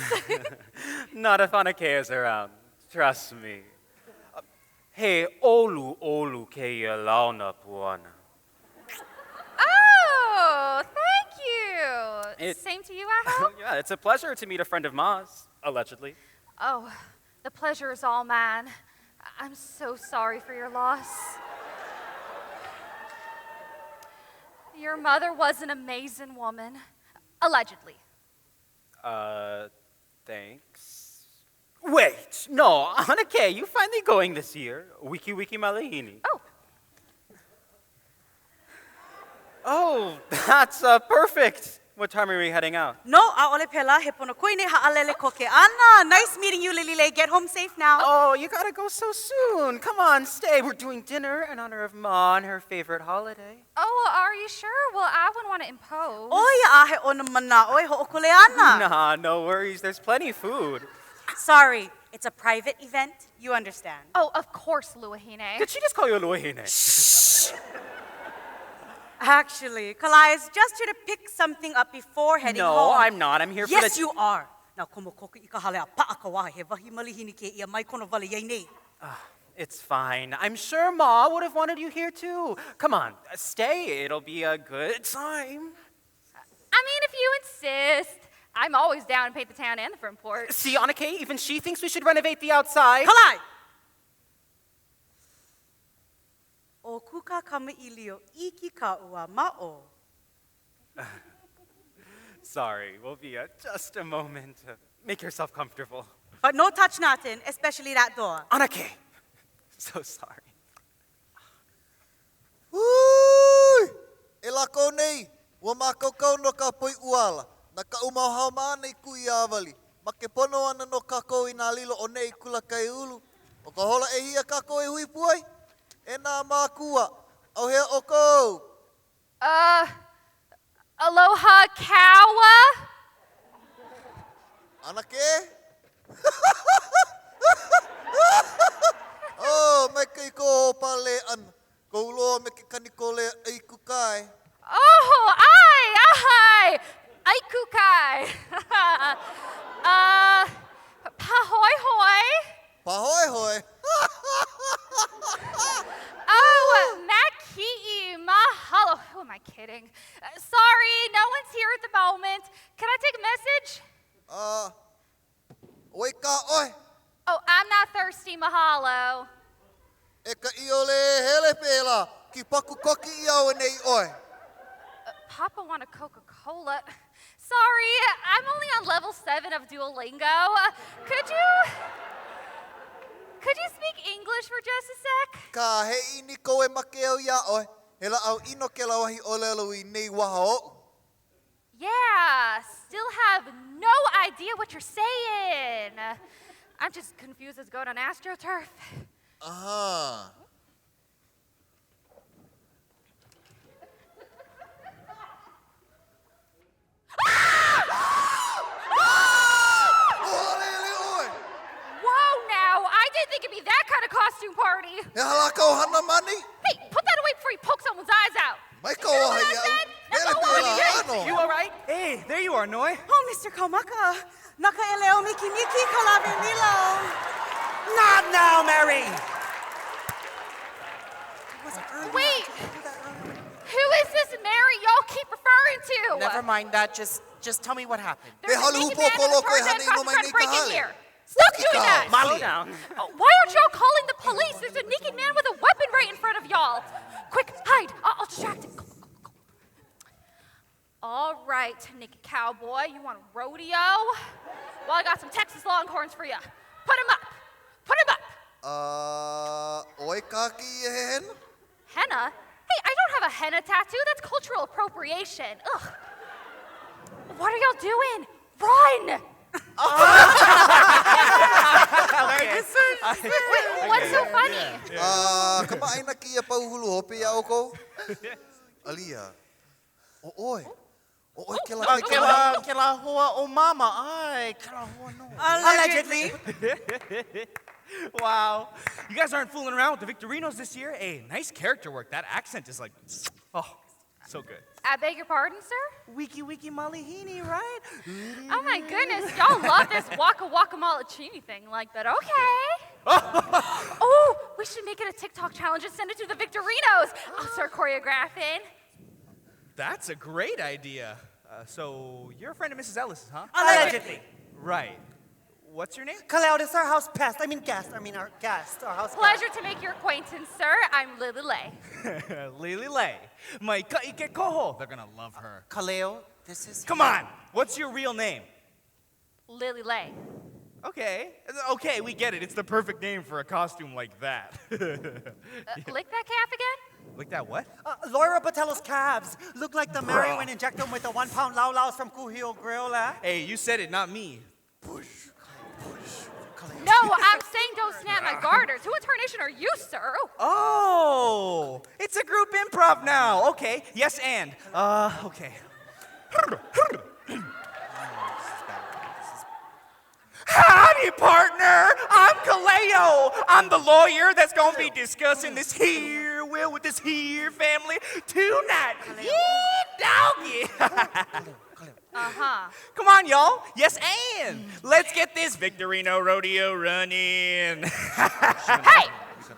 Not if ʻAnakē is around. Trust me. He ʻoluʻolu kēia launa puana. Oh, thank you. It- Same to you, I hope? Yeah, it's a pleasure to meet a friend of Ma's, allegedly. Oh, the pleasure is all mine. I'm so sorry for your loss. Your mother was an amazing woman, allegedly. Thanks. Wait, no, ʻAnakē, you finally going this year? Wiki wiki malihini. Oh. Oh, that's perfect. What time are we heading out? No, ʻaʻole pēlā, he pono koe nei haʻalele koke ʻana. Nice meeting you, Lililē. Get home safe now. Oh, you gotta go so soon. Come on, stay. We're doing dinner in honor of Ma and her favorite holiday. Oh, are you sure? Well, I wouldn't want to impose. ʻO ia a he ona manaʻo e hoʻokuleana. Nah, no worries. There's plenty of food. Sorry, it's a private event. You understand. Oh, of course, Luahine. Did she just call you a Luahine? Actually, Kalai is just here to pick something up before heading No, home. I'm not. I'm here for Yes, the... you are. Now, komo koke i ka hale a paʻa ka waha, he wahi malihini kēia mai kono wale iai nei. It's fine. I'm sure Ma would have wanted you here too. Come on, stay. It'll be a good time. I mean, if you insist. I'm always down to paint the town and the front porch. See, ʻAnakē, even she thinks we should renovate the outside. Kalai! ʻO kūkā kamaʻilio iki kaʻu a maʻo. Sorry, we'll be just a moment. Make yourself comfortable. But no touch nothing, especially that door. ʻAnakē! So sorry. Hui! E lākou nei, ua mākaukau nō ka poi ʻuala. Na kaʻu mau haumāna i kuʻi āwali. Makepono ana nō kākou inā lilo ʻo nei kula kaiāulu. ʻO ka hola ʻehia kākou e hui pū ai? E nā mākua, ʻauhea ʻoukou? Aloha kāua? ʻAnakē? Oh, maikaʻi kou hoʻopalē ʻana. Kohu loa me ke kani kōlea ʻai kukae. Oh, ʻae, ʻae, ʻai kukae. Pāhoehoe. Pāhoehoe? Oh, Maki'i, mahalo. Who am I kidding? Sorry, no one's here at the moment. Can I take a message? ʻOi kā ʻoe. Oh, I'm not thirsty, mahalo. E ka ʻiole e hele pēlā, kipaku koke ʻia auaneʻi ʻoe. Papa want a Coca-Cola. Sorry, I'm only on level 7 of Duolingo. Could you... Could you speak English for just a sec? Kā, he ʻiʻini kou e make au iā ʻoe. He lāʻau ʻino kēlā wahi ʻōlelo i nei waha oʻu. Yeah, still have no idea what you're saying. I'm just confused as goat on AstroTurf. Uh-huh. Whoa now, I didn't think it'd be that kind of costume party. He aha lā kāu hana ma nei? Hey, put that away before you poke someone's eyes out. Mai kauoha iaʻu. Hele pēlā ʻano. You all right? Hey, there you are, Noi. Oh, Mr. Kaumaka. Na ka ʻeleu mikimiki ka lawe lilo. Not now, Mary! Wait! Who is this Mary y'all keep referring to? Never mind that. Just tell me what happened. There's a naked man in a Tarzan costume trying to break in here. Stop doing that! Slow down. Why aren't y'all calling the police? There's a naked man with a weapon right in front of y'all. Quick, hide! I'll, I'll distract him. Go, go, go, go. All right, naked cowboy, you want a rodeo? Well, I got some Texas Longhorns for you. Put 'em up! Put 'em up! Oi kaki e hena? Henna? Hey, I don't have a henna tattoo. That's cultural appropriation. Ugh. What are y'all doing? Run! Wait, what's so funny? Kama'aina kēia pauhulu hope iā ʻoukou? Alia, ʻo ʻoe, ʻo ʻoe kēlā Ah, kēlā, kēlā hoa o mama, ʻae, kēlā hoa nō. Allegedly. wow. You guys aren't fooling around with the Victorinos this year. Hey, nice character work. That accent is like, oh, so good. I beg your pardon, sir? Wiki wiki malihini, right? Oh my goodness, y'all love this waka waka malachini thing like that. Okay. oh, we should make it a TikTok challenge and send it to the Victorinos. I'll start choreographing. That's a great idea. So you're a friend of Mrs. Ellis's, huh? Allegedly. Right. What's your name? Kaleo, this is our house pest. I mean guest. I mean our guest. Our house Pleasure to make your acquaintance, sir. I'm Lily Lay. Lily Lay. My ka'ike koho. They're gonna love her. Kaleo, this is. Come on. What's your real name? Lily Lay. Okay. Okay, we get it. It's the perfect name for a costume like that. Lick that calf again? Like that what? Laura Botello's calves look like the Mary Bruh. when inject them with the 1 pound lao laos from Kuhio Grill, eh? Hey, you said it, not me. No, I'm saying don't snap my garters. Who in tarnation are you, sir? Oh, it's a group improv now. Okay, yes and. Okay. Howdy, partner. I'm Kaleo. I'm the lawyer that's gonna be discussing this here will with this here family tonight. Yeah, doggy. Uh-huh. Come on, y'all. Yes, and. Let's get this Victorino rodeo running. Hey,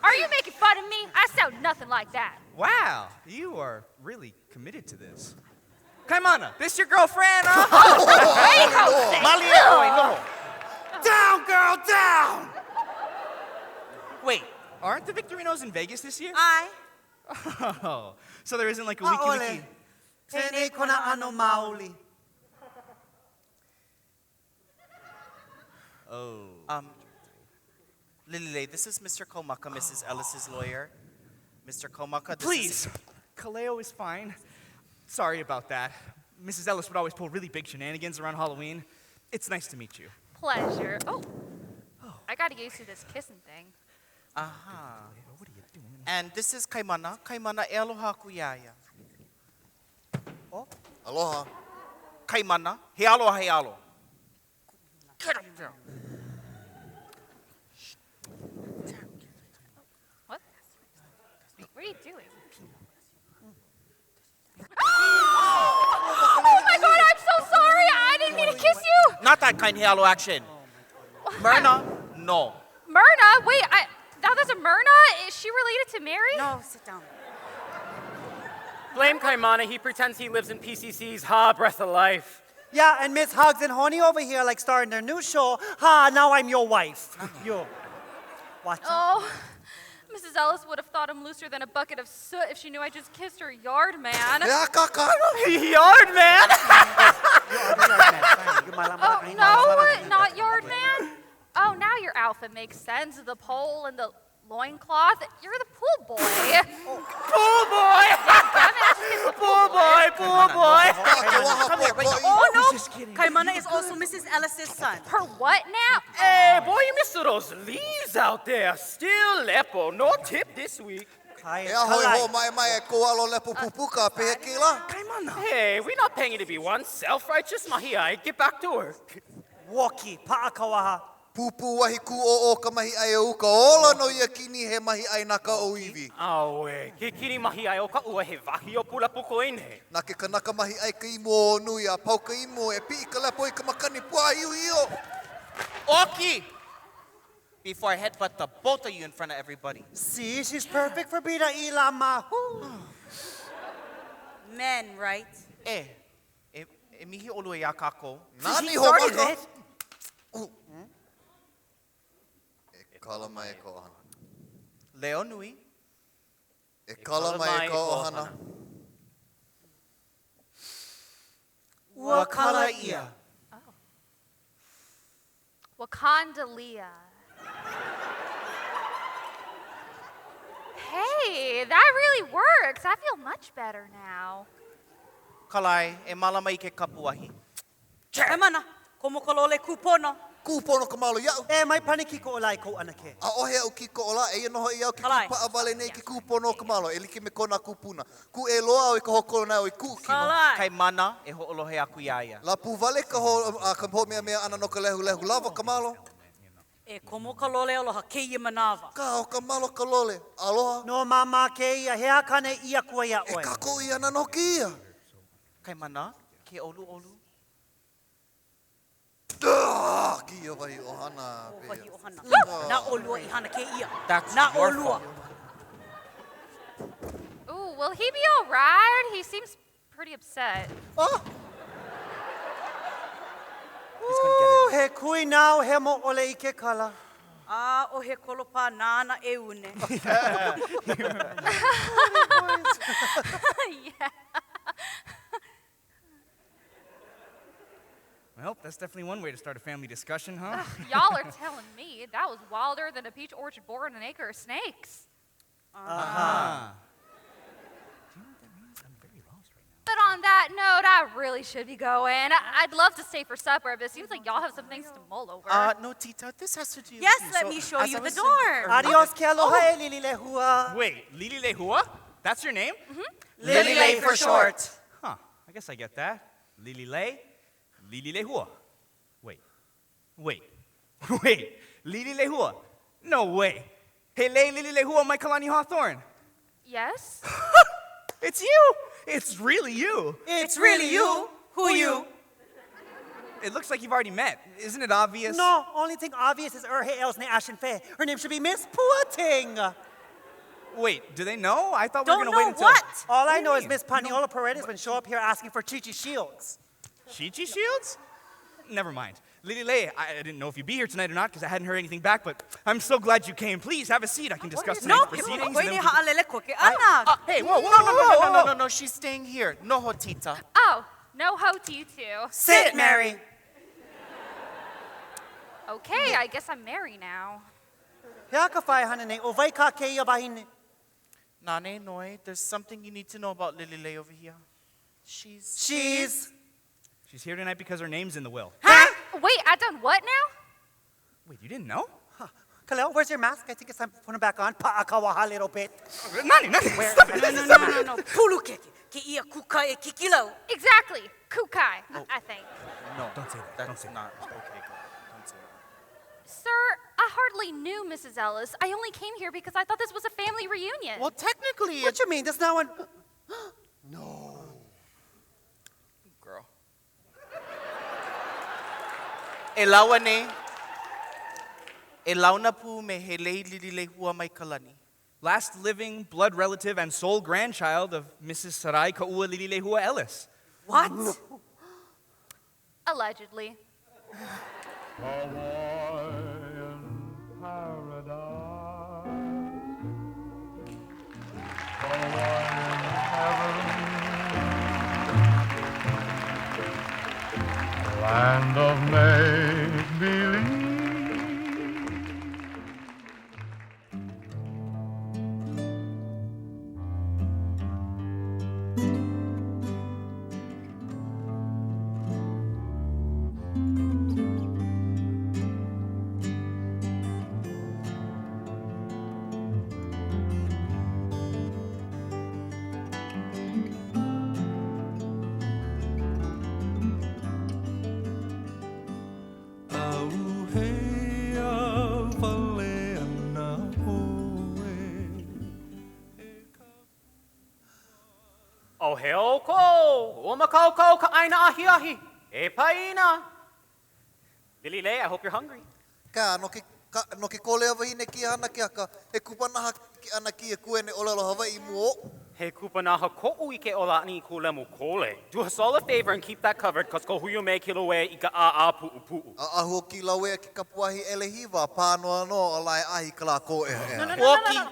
are you making fun of me? I sound nothing like that. Wow, you are really committed to this. Kaimana, this your girlfriend, huh? Malie no. Down, girl, down! Wait, aren't the Victorinos in Vegas this year? I. Oh, so there isn't like a wiki Aole. wiki. Tene kona ano maoli. Oh. Lily Lay, this is Mr. Komaka, Mrs. Ellis's lawyer. Mr. Komaka, this Please, is... Kaleo is fine. Sorry about that. Mrs. Ellis would always pull really big shenanigans around Halloween. It's nice to meet you. Pleasure. Oh, I gotta get used to this kissing thing. Aha. And this is Kaimana. Kaimana e aloha aku iā ia. Oh. Aloha. Kaimana, he aloha, he alo. Get up there. What? What are you doing? Oh my god, I'm so sorry! I didn't mean to kiss you! Not that kind he alo action. Myrna, no. Myrna? Wait, I now there's a Myrna? Is she related to Mary? No, sit down. Blame Kaimana. He pretends he lives in PCC's Ha Breath of Life. Yeah, and Miss Hugs and Honey over here like starring their new show. Ha, now I'm your wife. Yo. Watch out. Oh, Mrs. Ellis would have thought him looser than a bucket of soot if she knew I just kissed her yard man. Yard man! Oh, no, not yard man. Oh, now your outfit makes sense. The pole and the loincloth. You're the pool boy. Pool boy! Pool boy, pool boy! Come here, wait. Oh, no. Kaimana is also Mrs. Ellis's son. Her what now? Hey, boy, you missed those leaves out there. Still lepo. No tip this week. E a hoi ho mai mai e ko alo lepo pupuka pe he kila. Hey, we're not paying you to be one self-righteous mahiai. Get back to work. Woki, pa'akawaha. Pupu wahi ku o o ka mahi ai o uka ola no ia kini he mahi ai nā ka ʻŌiwi. Aue, ke kini mahiai o ka ua he wahi o pula puko ine. Na ke kanaka mahi ai ka imu o nui a pau ka imu e pi'i ka lepo i ka makani pua iu io. Oki! Before I headbutt the both of you in front of everybody. See, she's perfect for being a ilamahu. Men, right? Eh, e, e mihi olu e iā kākou. Nani He ho started maka. it. E kala mai e ka ohana. Leo nui. E kala mai e ka ʻohana. Ua kala ʻia. Wakandalia. Hey, that really works. I feel much better now. Kalai, e mālama i ke kapuahi. Kaimana, komo ka lole kūpono. Kūpono ka malo iaʻu. E mai pane kikoʻolā i kou ʻanakē. ʻAʻohe aʻu kikoʻolā, eia nō hoʻi au ke kūpaʻa wale nei i ke kūpono o ka malo, e like me ko nā kūpuna. Kūʻē loa au i ka hoʻokolonaio i kuʻu kino. Kaimana, e hoʻolohe aku iā ia. Lapuwale ka ho, a ka hoʻomeamea ʻana no ka lehulehu. Lawa ka malo. E komo ka lole aloha kēia manawa. Kā, ʻo ka malo ka lole. Aloha. No Māmā kēia, he aha kāna i ʻī aku ai iā ʻoe? E kākoʻo ʻia ana nō kēia. Kaimana, ke ʻoluʻolu. Ah, kēia wahi ʻohana. O wahi ʻohana. Na ʻolua i hana kēia. That's Na your ʻolua. fault. Ooh, will he be all right? He seems pretty upset. Oh! Ooh, he kui nāu hemo ʻole i ke kala. ʻAʻohe kolopā nāna e une. Yeah. Well, that's definitely one way to start a family discussion, huh? Y'all are telling me that was wilder than a peach orchard boar and an acre of snakes. Uh-huh. But on that note, I really should be going. I'd love to stay for supper, but it seems like y'all have some things to mull over. No, Tita, this has to do Yes, with you. let So, me show as you I the was saying door. earlier- Adios, ke aloha e Lili Lehua. Wait, Lili Lehua? That's your name? Mm-hmm. Lili Lei for short. Huh, I guess I get that. Lili Lei, Lili Lehua. Wait, wait, wait. Lili Lehua. No way. Hey, Lei Lili Lehua, Maikalani Hawthorne. Yes? It's you. It's really you. It's really you. Who you? It looks like you've already met. Isn't it obvious? No, only thing obvious is Erhe Elsne Ashen Fe. Her name should be Miss Puating. Wait, do they know? I thought we were Don't gonna wait know until. what? All I do know you is mean? Miss Paniola Paredes would show up here asking for Chi Chi Shields. Chi Chi Shields? Never mind. Lili Lei, I didn't know if you'd be here tonight or not because I hadn't heard anything back, but I'm so glad you came. Please have a seat. I can discuss tonight's No, proceedings. and koe then ni we can- ha'alele koke ana. Hey, whoa, whoa, No, no, whoa, no, no, whoa, no, whoa. no, no, she's staying here. Noho, Tita. Oh, no ho to you two. Sit, Mary. Okay, I guess I'm Mary now. Hea ka whai hana nei, o vai ka kēia wahine. Nane, Noi, there's something you need to know about Lili Lei over here. She's... She's... She's here tonight because her name's in the will. Wait, I done what now? Wait, you didn't know? Kaleo, where's your mask? I think it's time to put it back on. Pa'akawaha little bit. Nani, Nani, stop it. No, no, no, no, no. Pulu keke. Ke ia kuka e kikilau. Exactly. Kukai, I think. No, Don't say that. Don't That's say that. not okay, girl. Don't say that. Sir, I hardly knew Mrs. Ellis. I only came here because I thought this was a family reunion. Well, technically, What it's... you mean? There's no one... Girl. E laua nei. E launa pū me he lei Lili Lehua mai kalani. Last living blood relative and sole grandchild of Mrs. Sarai Ka'ua Lili Lehua Ellis. What? Allegedly. Hawaiian paradise. Hawaiian heaven. Land of make believe. Auhea wale ana oe. O he o ko, o makau kau ka aina ahi ahi. E paina. Lili Lei, I hope you're hungry. Ka, no ke, ka, no ke kōlea wahine ki hana ke aka, he kupanaha ke ana ki e kuene ʻōlelo Hawaiʻi mua oʻu. He kupanaha ko'u i ke ola ani ku lemu kole. Do us all a favor and keep that covered, cause ko huyo me kilo e i ka a a pu'u pu'u. A ahu o ki lawea ke kapuahi ele hiwa, pānoa no o lae ahi ka lā kō ea ea. Woki,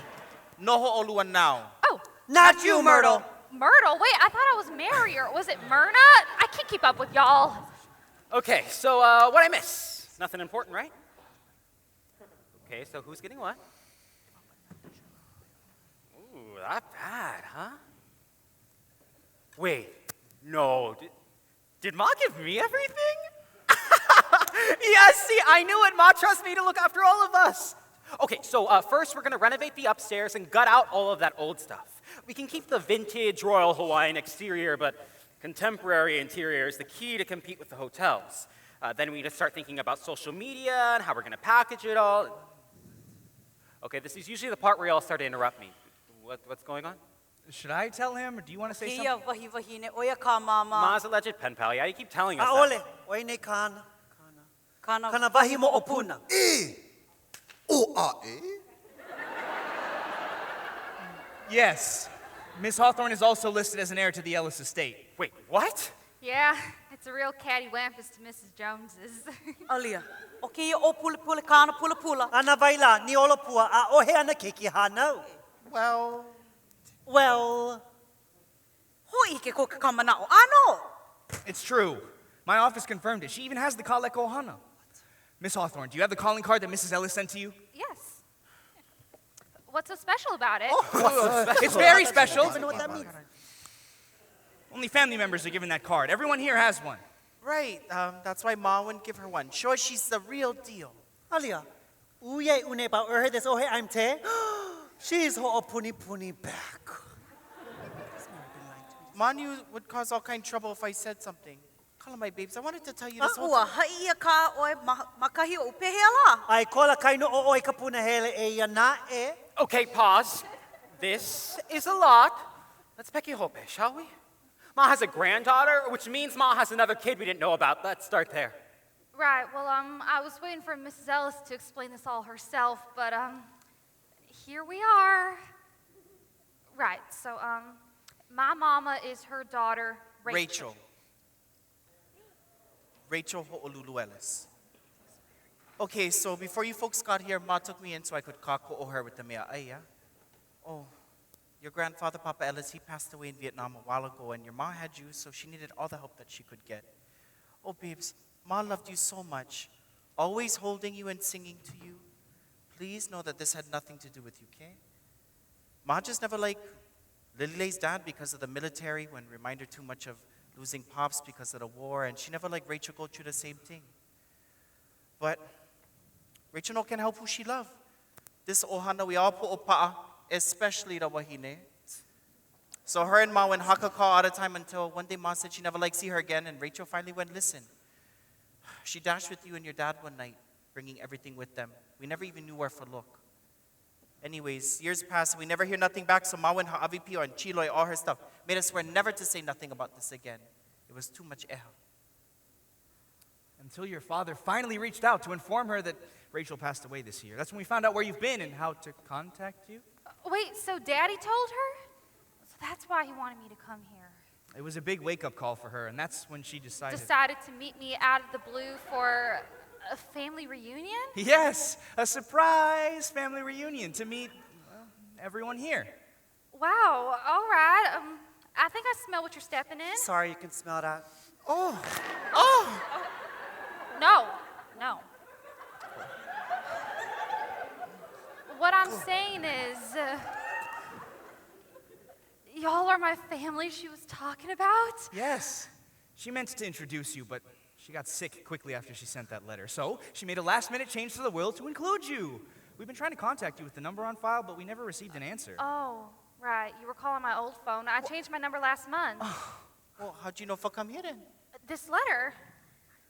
noho ʻolua now. Oh, Not you, Myrtle. Myrtle? Wait, I thought I was Mary, or was it Myrna? I can't keep up with y'all. Okay, so uh, what I miss? Nothing important, right? Okay, so who's getting what? Ooh, that bad, huh? Wait, no. Did, did Ma give me everything? yes, see, I knew it. Ma trusts me to look after all of us. Okay, so uh, first we're gonna renovate the upstairs and gut out all of that old stuff. We can keep the vintage Royal Hawaiian exterior, but contemporary interior is the key to compete with the hotels. Uh, then we need to start thinking about social media and how we're gonna package it all. Okay, this is usually the part where y'all start to interrupt me. What, what's going on? Should I tell him, or do you want to say Kēia something? wahi wahine, oia ka mama. Ma's alleged pen pal. Yeah, you keep telling us Aole, that. oi nei kana. Kana. Kana wahi mo opuna. E! O a e? Yes. Miss Hawthorne is also listed as an heir to the Ellis estate. Wait, what? Yeah, it's a real cattywampus to Mrs. Jones's. Alia, o kēia o pule pule kāna pula pula. Ana vaila, ni olopua, a ohe ana keiki hānau. Well, Well, Hoi ke ko ka kamana'o. Ano! It's true. My office confirmed it. She even has the Kaleko Ohana. Miss Hawthorne, do you have the calling card that Mrs. Ellis sent to you? yes. What's so special about it? It's very special. I don't even know what that means. Only family members are given that card. Everyone here has one. right. Um, that's why Ma wouldn't give her one. Sure, she's the real deal. Alia, uye une pa urhe des ohe I'm te. She's ho'opuni puni back. Ma knew it would cause all kind of trouble if I said something. Call my babes. I wanted to tell you this whole Ua time. hai ia ka oe makahi o upehea la. Ai kola kaino o oi kapuna hele e ia na e. Okay, pause. This is a lot. Let's peki hope, shall we? Ma has a granddaughter, which means Ma has another kid we didn't know about. Let's start there. Right, well, I was waiting for Mrs. Ellis to explain this all herself, but, here we are. Right, so, my mama is her daughter, Rachel. Rachel. Rachel Ho'olulu Ellis. Okay, so before you folks got here, Ma took me in so I could kako'o her with the mea ai, yeah? Oh, your grandfather, Papa Ellis, he passed away in Vietnam a while ago, and your ma had you, so she needed all the help that she could get. Oh, babes, Ma loved you so much, always holding you and singing to you. Please know that this had nothing to do with you, okay? Ma just never liked Lilile's dad because of the military, when remind her too much of losing Pops because of the war, and she never liked Rachel go through the same thing. But Rachel no can help who she love. This ohana, we all po'opa'a, especially the wahine. So her and Ma went hakaka all the time until one day Ma said she never liked see her again, and Rachel finally went, listen. She dashed with you and your dad one night, bringing everything with them. We never even knew where for look. Anyways, years passed, we never hear nothing back, so Ma went ha'avipio and chiloi, all her stuff, made us swear never to say nothing about this again. It was too much eha. Until your father finally reached out to inform her that Rachel passed away this year. That's when we found out where you've been and how to contact you. Wait, so Daddy told her? So that's why he wanted me to come here. It was a big wake-up call for her, and that's when she decided... Decided to meet me out of the blue for a family reunion? Yes, a surprise family reunion to meet, well, everyone here. Wow, all right. I think I smell what you're stepping in. Sorry, you can smell that. Oh, oh! No, no. What I'm saying is, you all are my family she was talking about? Yes. She meant to introduce you, but she got sick quickly after she sent that letter. So she made a last-minute change to the will to include you. We've been trying to contact you with the number on file, but we never received an answer. Oh, right. You were calling my old phone. I changed my number last month. Well, how'd you know for come here then? This letter.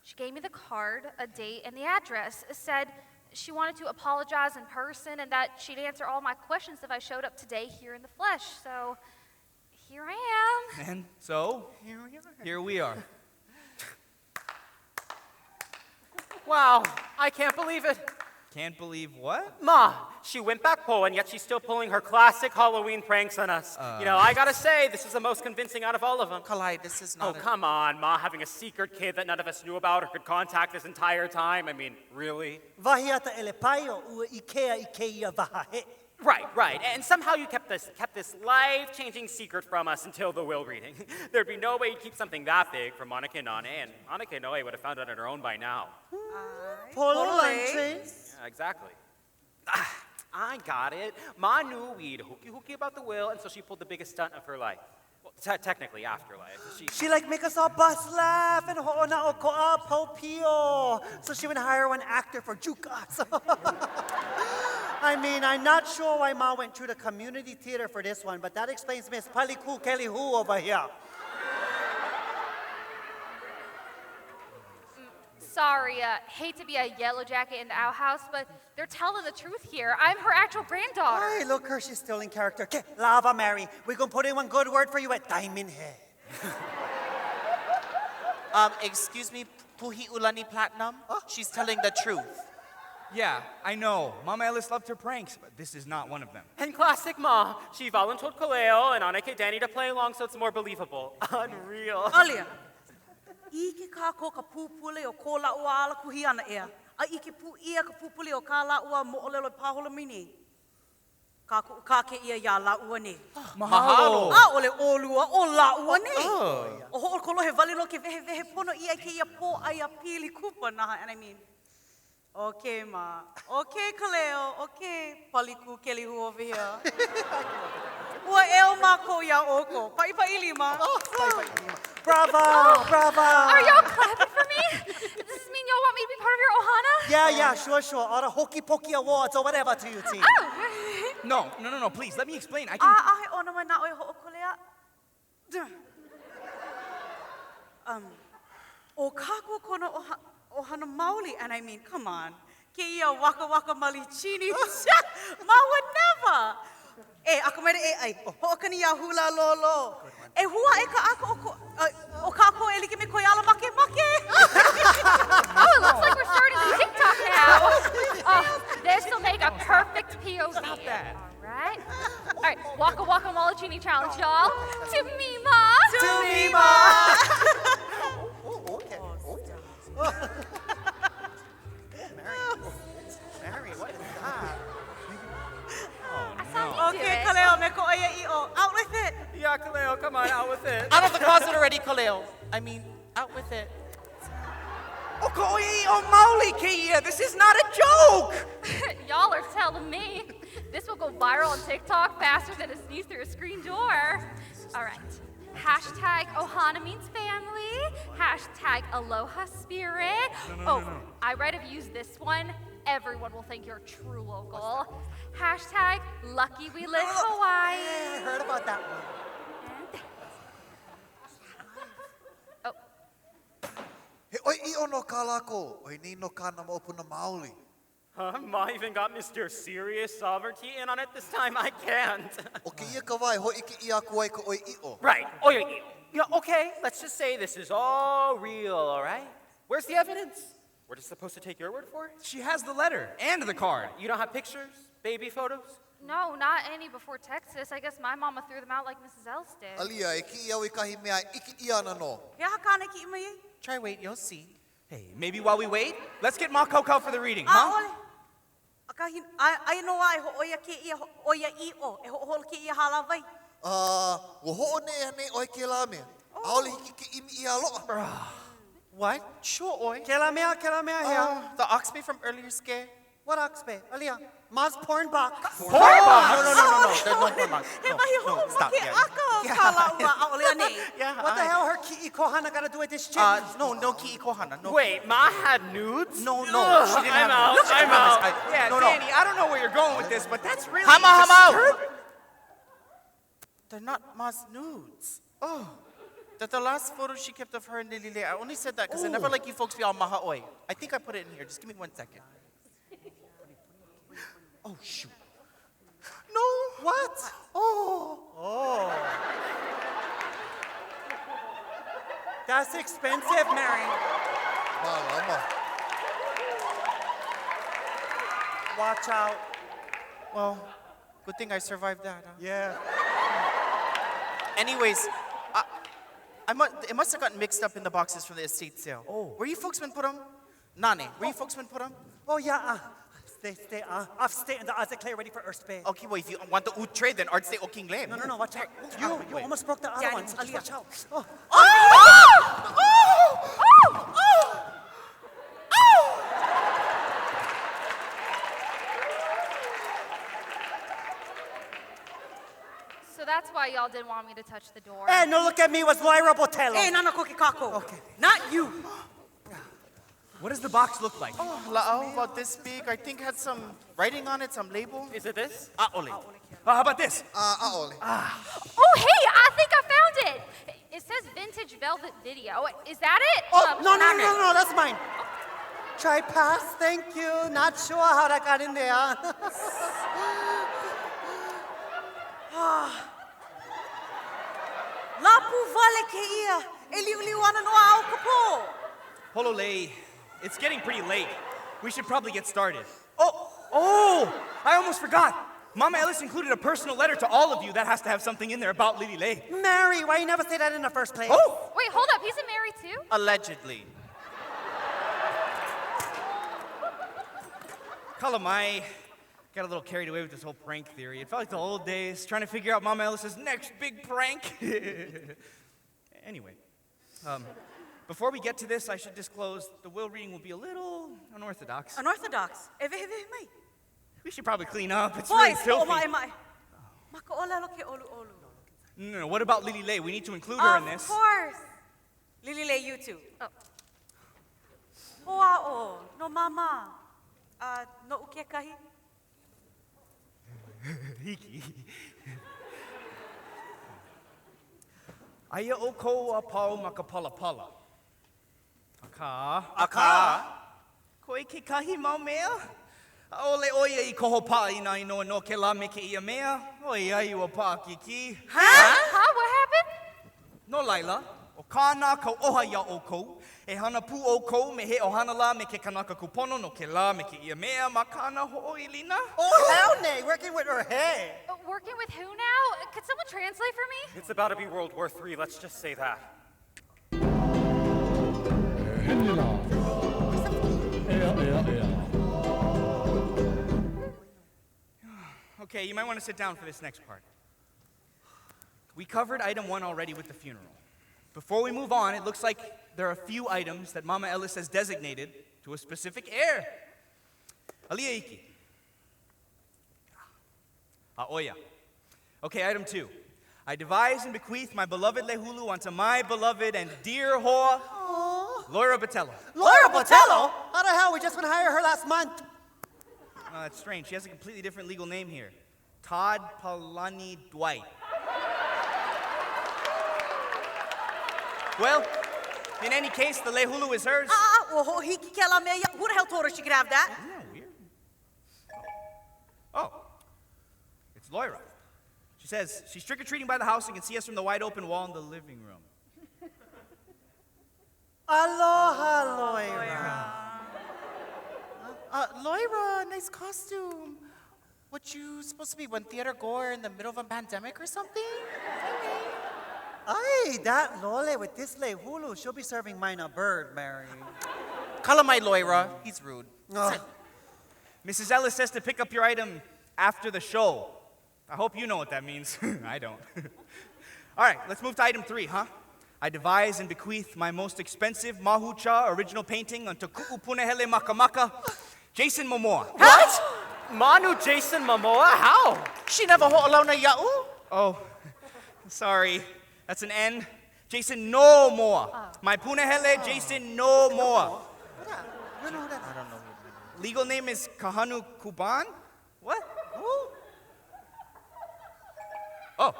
She gave me the card, a date, and the address. It said she wanted to apologize in person and that she'd answer all my questions if I showed up today here in the flesh. So here I am. And so, Here we are. Here we are. Wow, I can't believe it. Can't believe what? Ma, she went back po, and yet she's still pulling her classic Halloween pranks on us. I got to say, this is the most convincing out of all of them. Kalai, this is not Oh, a come on, Ma, having a secret kid that none of us knew about or could contact this entire time. I mean, really? Vahiata ele paio ua ikea ikeia vahahe. Right, right. And somehow you kept this kept this life-changing secret from us until the will reading. There'd be no way you'd keep something that big from Monica and Nane, and Monica Noe would have found out on her own by now. Polo lunches. Yeah, exactly. Ah, I got it. Ma knew we'd hooky hooky about the will, and so she pulled the biggest stunt of her life. Well, te- technically, afterlife. She, She like make us all bust laugh and ho'ona oko'a popio. So she would hire one actor for juke us. I mean, I'm not sure why Ma went to the community theater for this one, but that explains Miss Paliku Kelihu over here. Sorry, uh, hate to be a yellow jacket in the outhouse, but they're telling the truth here. I'm her actual granddaughter. Hey, look her, she's still in character. Okay, Lava Mary, we gonna put in one good word for you at Diamond Head. Excuse me, Puhi Ulani Platinum? She's telling the truth. Yeah, I know. Mama Ellis loved her pranks, but this is not one of them. And classic Ma, she voluntold Kaleo and Anake Danny to play along so it's more believable. Unreal. Alia, i ke kākou ka pūpule o ko lāua ala kuhi ana ea. A i ke pū ia ka pūpule o kā lāua moʻolelo e pāhola mai nei. Kākoʻo kā ke ia iā lāua nei. Mahalo. ʻAʻole ʻolua o lāua nei. Oh. O hoʻokolohe wale nō ke wehewehe pono ʻia i kēia pōʻaiapili kupanaha. And I mean, okay, ma. Okay, Kaleo. Okay, Paliku Kelihu over here. Ua eo mākou iā ʻoukou. Paʻipaʻi lima. Bravo, bravo. Are y'all clapping for me? Does this mean y'all want me to be part of your ohana? Yeah, yeah, sure, sure. All the hokey pokey awards or whatever to you, team. Oh! No, no, no, no, please, let me explain. I A can. ahe ona mai na'o e hoʻokolea. Um, o kākou kona oha, ohana maoli, and I mean, come on. Kēia waka waka malichini. Ma would never. E, akamai e ai. Hoʻokani iā hula lōlō. E hua e ka aka o, ko, uh, o kākou e like me koe ala make make. Oh, it looks like we're starting the TikTok now. Oh, this will make a perfect POV. Stop that. All right. All right, Waka Waka Molotini challenge, y'all. To me, Ma. To me, Ma. Oh, okay. Oh. Mary, what is that? I saw you do Okay, it. Kaleo, me ko oia i'o. Out with it. Yeah, Kaleo, come on, out with it. Out of the closet already, Kaleo. I mean, out with it. Okoi o maoli kēia. This is not a joke! Y'all are telling me. This will go viral on TikTok faster than a sneeze through a screen door. All right. Hashtag Ohana means family. Hashtag Aloha spirit. No, no, no, oh, no, no. I read if you use this one, everyone will think you're a true local. Hashtag lucky we live Hawaii. I heard about that one. He oi i ono kā lākou, oi nei no kāna maopuna maoli. Huh? Ma even got Mr. Serious Sovereignty in on it this time. I can't. O ke ia ka wai, hoi ke ia aku ai ka oi i'o. Right. Oh, yeah, yeah. Yeah, okay, let's just say this is all real, all right? Where's the evidence? We're just supposed to take your word for it? She has the letter and the card. You don't have pictures? Baby photos? No, not any before Texas. I guess my mama threw them out like Mrs. Ellis did. Alia, e ki iau i kahi mea iki ia ana no. He aha kāna ki ima ai? Try wait, you'll see. Hey, maybe while we wait, let's get Ma Kaukau for the reading, huh? ʻAʻole. Akahi, ai, ai no ai ho oia ke ia, ho oia i'o, e hoʻoholo ke ia hālāwai. Ua ho'one ane oi ke la mea. ʻAʻole hiki ke imi ia loa. What? Sure, oi. Kela mea, kela mea here. The oxbay from earlier scare. What oxbay? Alia, Ma's porn box. Porn box? No, no, no, no, no. There's no porn box. He No, mahi no, ho'omake stop. Yeah. aka o kā lāua ʻaʻole anei. Yeah, What the I- hell her ki'i kohana gotta do with this chick? No, no ki'i kohana. No. Wait, Ma had nudes? No, no, she didn't I'm have out. nudes. I'm I promise. out. I- Yeah, no, no. Danny, I don't know where you're going with this, but that's really Hama, hama. disturbing. They're not Ma's nudes. Oh. That the last photo she kept of her and Lilile, I only said that because I never like you folks be all mahaoi. I think I put it in here. Just give me 1 second. Oh, shoot. No. What? Oh. Oh. That's expensive, Mary. Malama. Watch out. Well, good thing I survived that, huh? Yeah. Anyways, it must have gotten mixed up in the boxes from the estate sale. Oh. Where you folks been put them? Nane, where you folks been put them? Oh, yeah. They stay off state and the odds clear ready for Earth Bay. Okay, well, if you want the oot tray, then art stay Oking Lane. No, no, no, watch out. You almost broke the other Daddy, one, so just Aliyah. watch out. Oh. Oh! Oh! Oh! So that's why y'all didn't want me to touch the door. Hey, no, look at me. It was Lyra Botello. Hey, Nana Koke Kako. Okay. Not you. What does the box look like? Oh, la'au, about this big. I think had some writing on it, some label. Is it this? A'ole. How about this? A'ole. Oh, hey, I think I found it. It says vintage velvet video. Is that it? Oh, no, no, no, no, that's mine. Try pass, thank you. Not sure how that got in there. Ah. Lapu wale ke ia. E liu liu ana no au ka pō. Hololei, it's getting pretty late. We should probably get started. Oh, oh, I almost forgot. Mama Ellis included a personal letter to all of you that has to have something in there about Lily Lei. Mary, why you never say that in the first place? Oh! Wait, hold up. He's a Mary too? Allegedly. Kalamai got a little carried away with this whole prank theory. It felt like the old days, trying to figure out Mama Ellis's next big prank. Anyway, before we get to this, I should disclose the will reading will be a little unorthodox. Unorthodox. E wehe wehe mai. We should probably clean up. It's really Boys, filthy. o mai mai. Maka olelo ke olu olu. No, no, no, what about Lily Lei? We need to include her in this. Of course. Lily Lei, you too. Oh. Hoa o, no mama. No uke kahi. Hiki. Aia o kou a pau ma ka palapala. Akā. Akā. Koe ke kahi mau mea? ʻAʻole ʻo ia i koho paʻa i nā inoa no kēlā me kēia mea. ʻOi ai ua paʻakikī. Huh? Huh? What happened? No laila, ʻo kāna kauoha iā ʻoukou, e hana pū ʻoukou me he ʻohana lā me ke kanaka kūpono no kēlā me kēia mea ma kāna hoʻoilina. Oh, hell nay, working with her head. Working with who now? Could someone translate for me? It's about to be World War III, let's just say that. Okay, you might want to sit down for this next part. We covered item 1 already with the funeral. Before we move on, it looks like there are a few items that Mama Ellis has designated to a specific heir. Aliyah Iki. Aoya. Okay, item 2. I devise and bequeath my beloved Lehulu unto my beloved and dear hoa, Laura Botello. Laura Botello? How the hell? We just went hire her last month. Oh, that's strange. She has a completely different legal name here. Todd Palani Dwight. Well, in any case, the Lehulu is hers. Ah, ua hoʻohiki ke ala mea ia. Who the hell told her she could have that? Isn't that weird? Oh, it's Loira. She says she's trick-or-treating by the house and can see us from the wide open wall in the living room. Aloha, Loira. Loira, nice costume. What you supposed to be, one theater goer in the middle of a pandemic or something? Ay, that Lole with this lehulu, she'll be serving mine a bird, Mary. Kalamai Loira. He's rude. Oh. Mrs. Ellis says to pick up your item after the show. I hope you know what that means. I don't. All right, let's move to item 3, huh? I devise and bequeath my most expensive Mahucha original painting unto Ku'upunehele Makamaka, Jason Momoa. What? Manu Jason Momoa? How? She never ho'olauna ia'u. Oh, sorry. That's an N. Jason no more. My punehele, Jason no more. You know that. I don't know. Legal name is Kahanu Kuban? What? Who? Oh,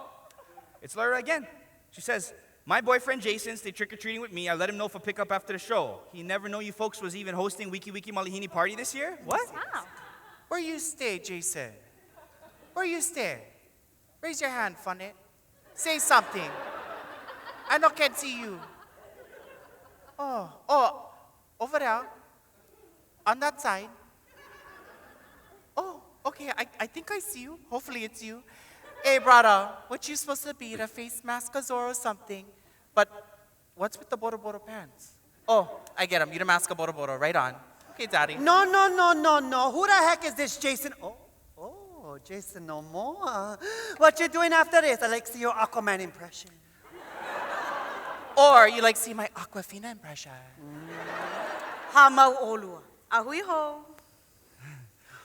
it's Laura again. She says, my boyfriend Jason stayed trick-or-treating with me. I let him know for pickup after the show. He never know you folks was even hosting Wiki Wiki Malihini party this year? What? Wow. Where you stay, Jason? Where you stay? Raise your hand, Funnet. Say something. I not can see you. Oh, over there. On that side. Oh, okay, I think I see you. Hopefully it's you. Hey, brother, what you supposed to be, the face mask of Zorro or something? But what's with the Boro Boro pants? Oh, I get them. You the mask of Boro Boro, right on. Okay, Daddy. No, no, no, no, no. Who the heck is this Jason? Oh, oh, Jason Momoa. What you doing after this? I like see your Aquaman impression. Or you like see my Aquafina impression. Hāmau ʻolua. A hui hou.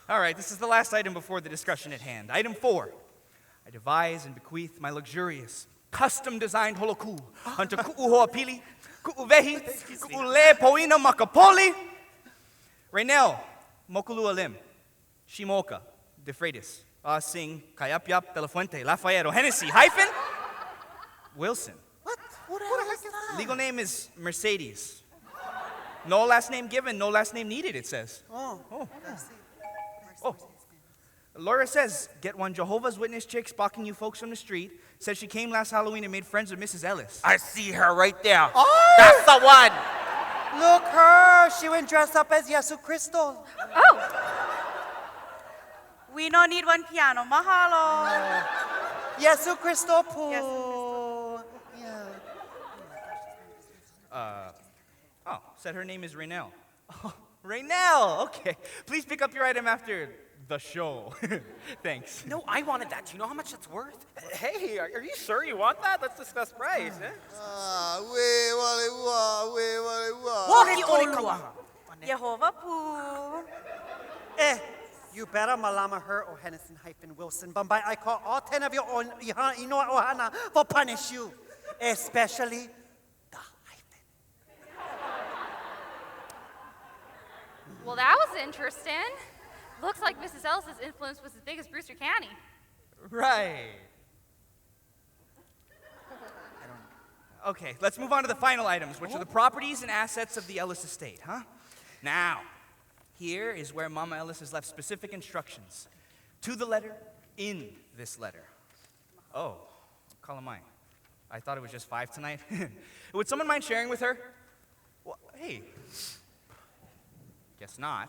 All right, this is the last item before the discussion at hand. Item 4. I devise and bequeath my luxurious, custom-designed holoku unto Ku'uhoapili, Ku'uwehi, Ku'ule Poina Makapoli, Raynell, Mokulua Lim, Shimoka, DeFreitas, Ah Singh, Kayapyap, De La Fuente, Lafayette, O'Hennessy, hyphen, Wilson. What? Who the heck is that? Legal name is Mercedes. No last name given, no last name needed, it says. Oh. Oh. Oh. Laura says, get one Jehovah's Witness chick spocking you folks from the street. Says she came last Halloween and made friends with Mrs. Ellis. I see her right there. Oh! That's the one. Look her. She went dressed up as Yesu Cristo. Oh, We no need one piano. Mahalo. Yesu Cristo poo. Yesu Yeah. Oh, said her name is Raynell. Oh, Raynell, okay. Please pick up your item after the show. Thanks. No, I wanted that. Do you know how much that's worth? Hey, are you sure you want that? Let's discuss price. Eh? Ah, we wale ua, we wale ua. Oki ʻolua. Yehova pū. Eh, you better malama her or Hennessy hyphen Wilson. Bombay, I call all 10 of your own Inoa Ohana for punish you. Especially the hyphen. well, that was interesting. Looks like Mrs. Ellis's influence was as big as Brewster County. Right. Okay, let's move on to the final items, which are the properties and assets of the Ellis estate, huh? Now, here is where Mama Ellis has left specific instructions. To the letter, in this letter. Oh, Kalamai. I thought it was just 5 tonight. Would someone mind sharing with her? Well, hey. Guess not.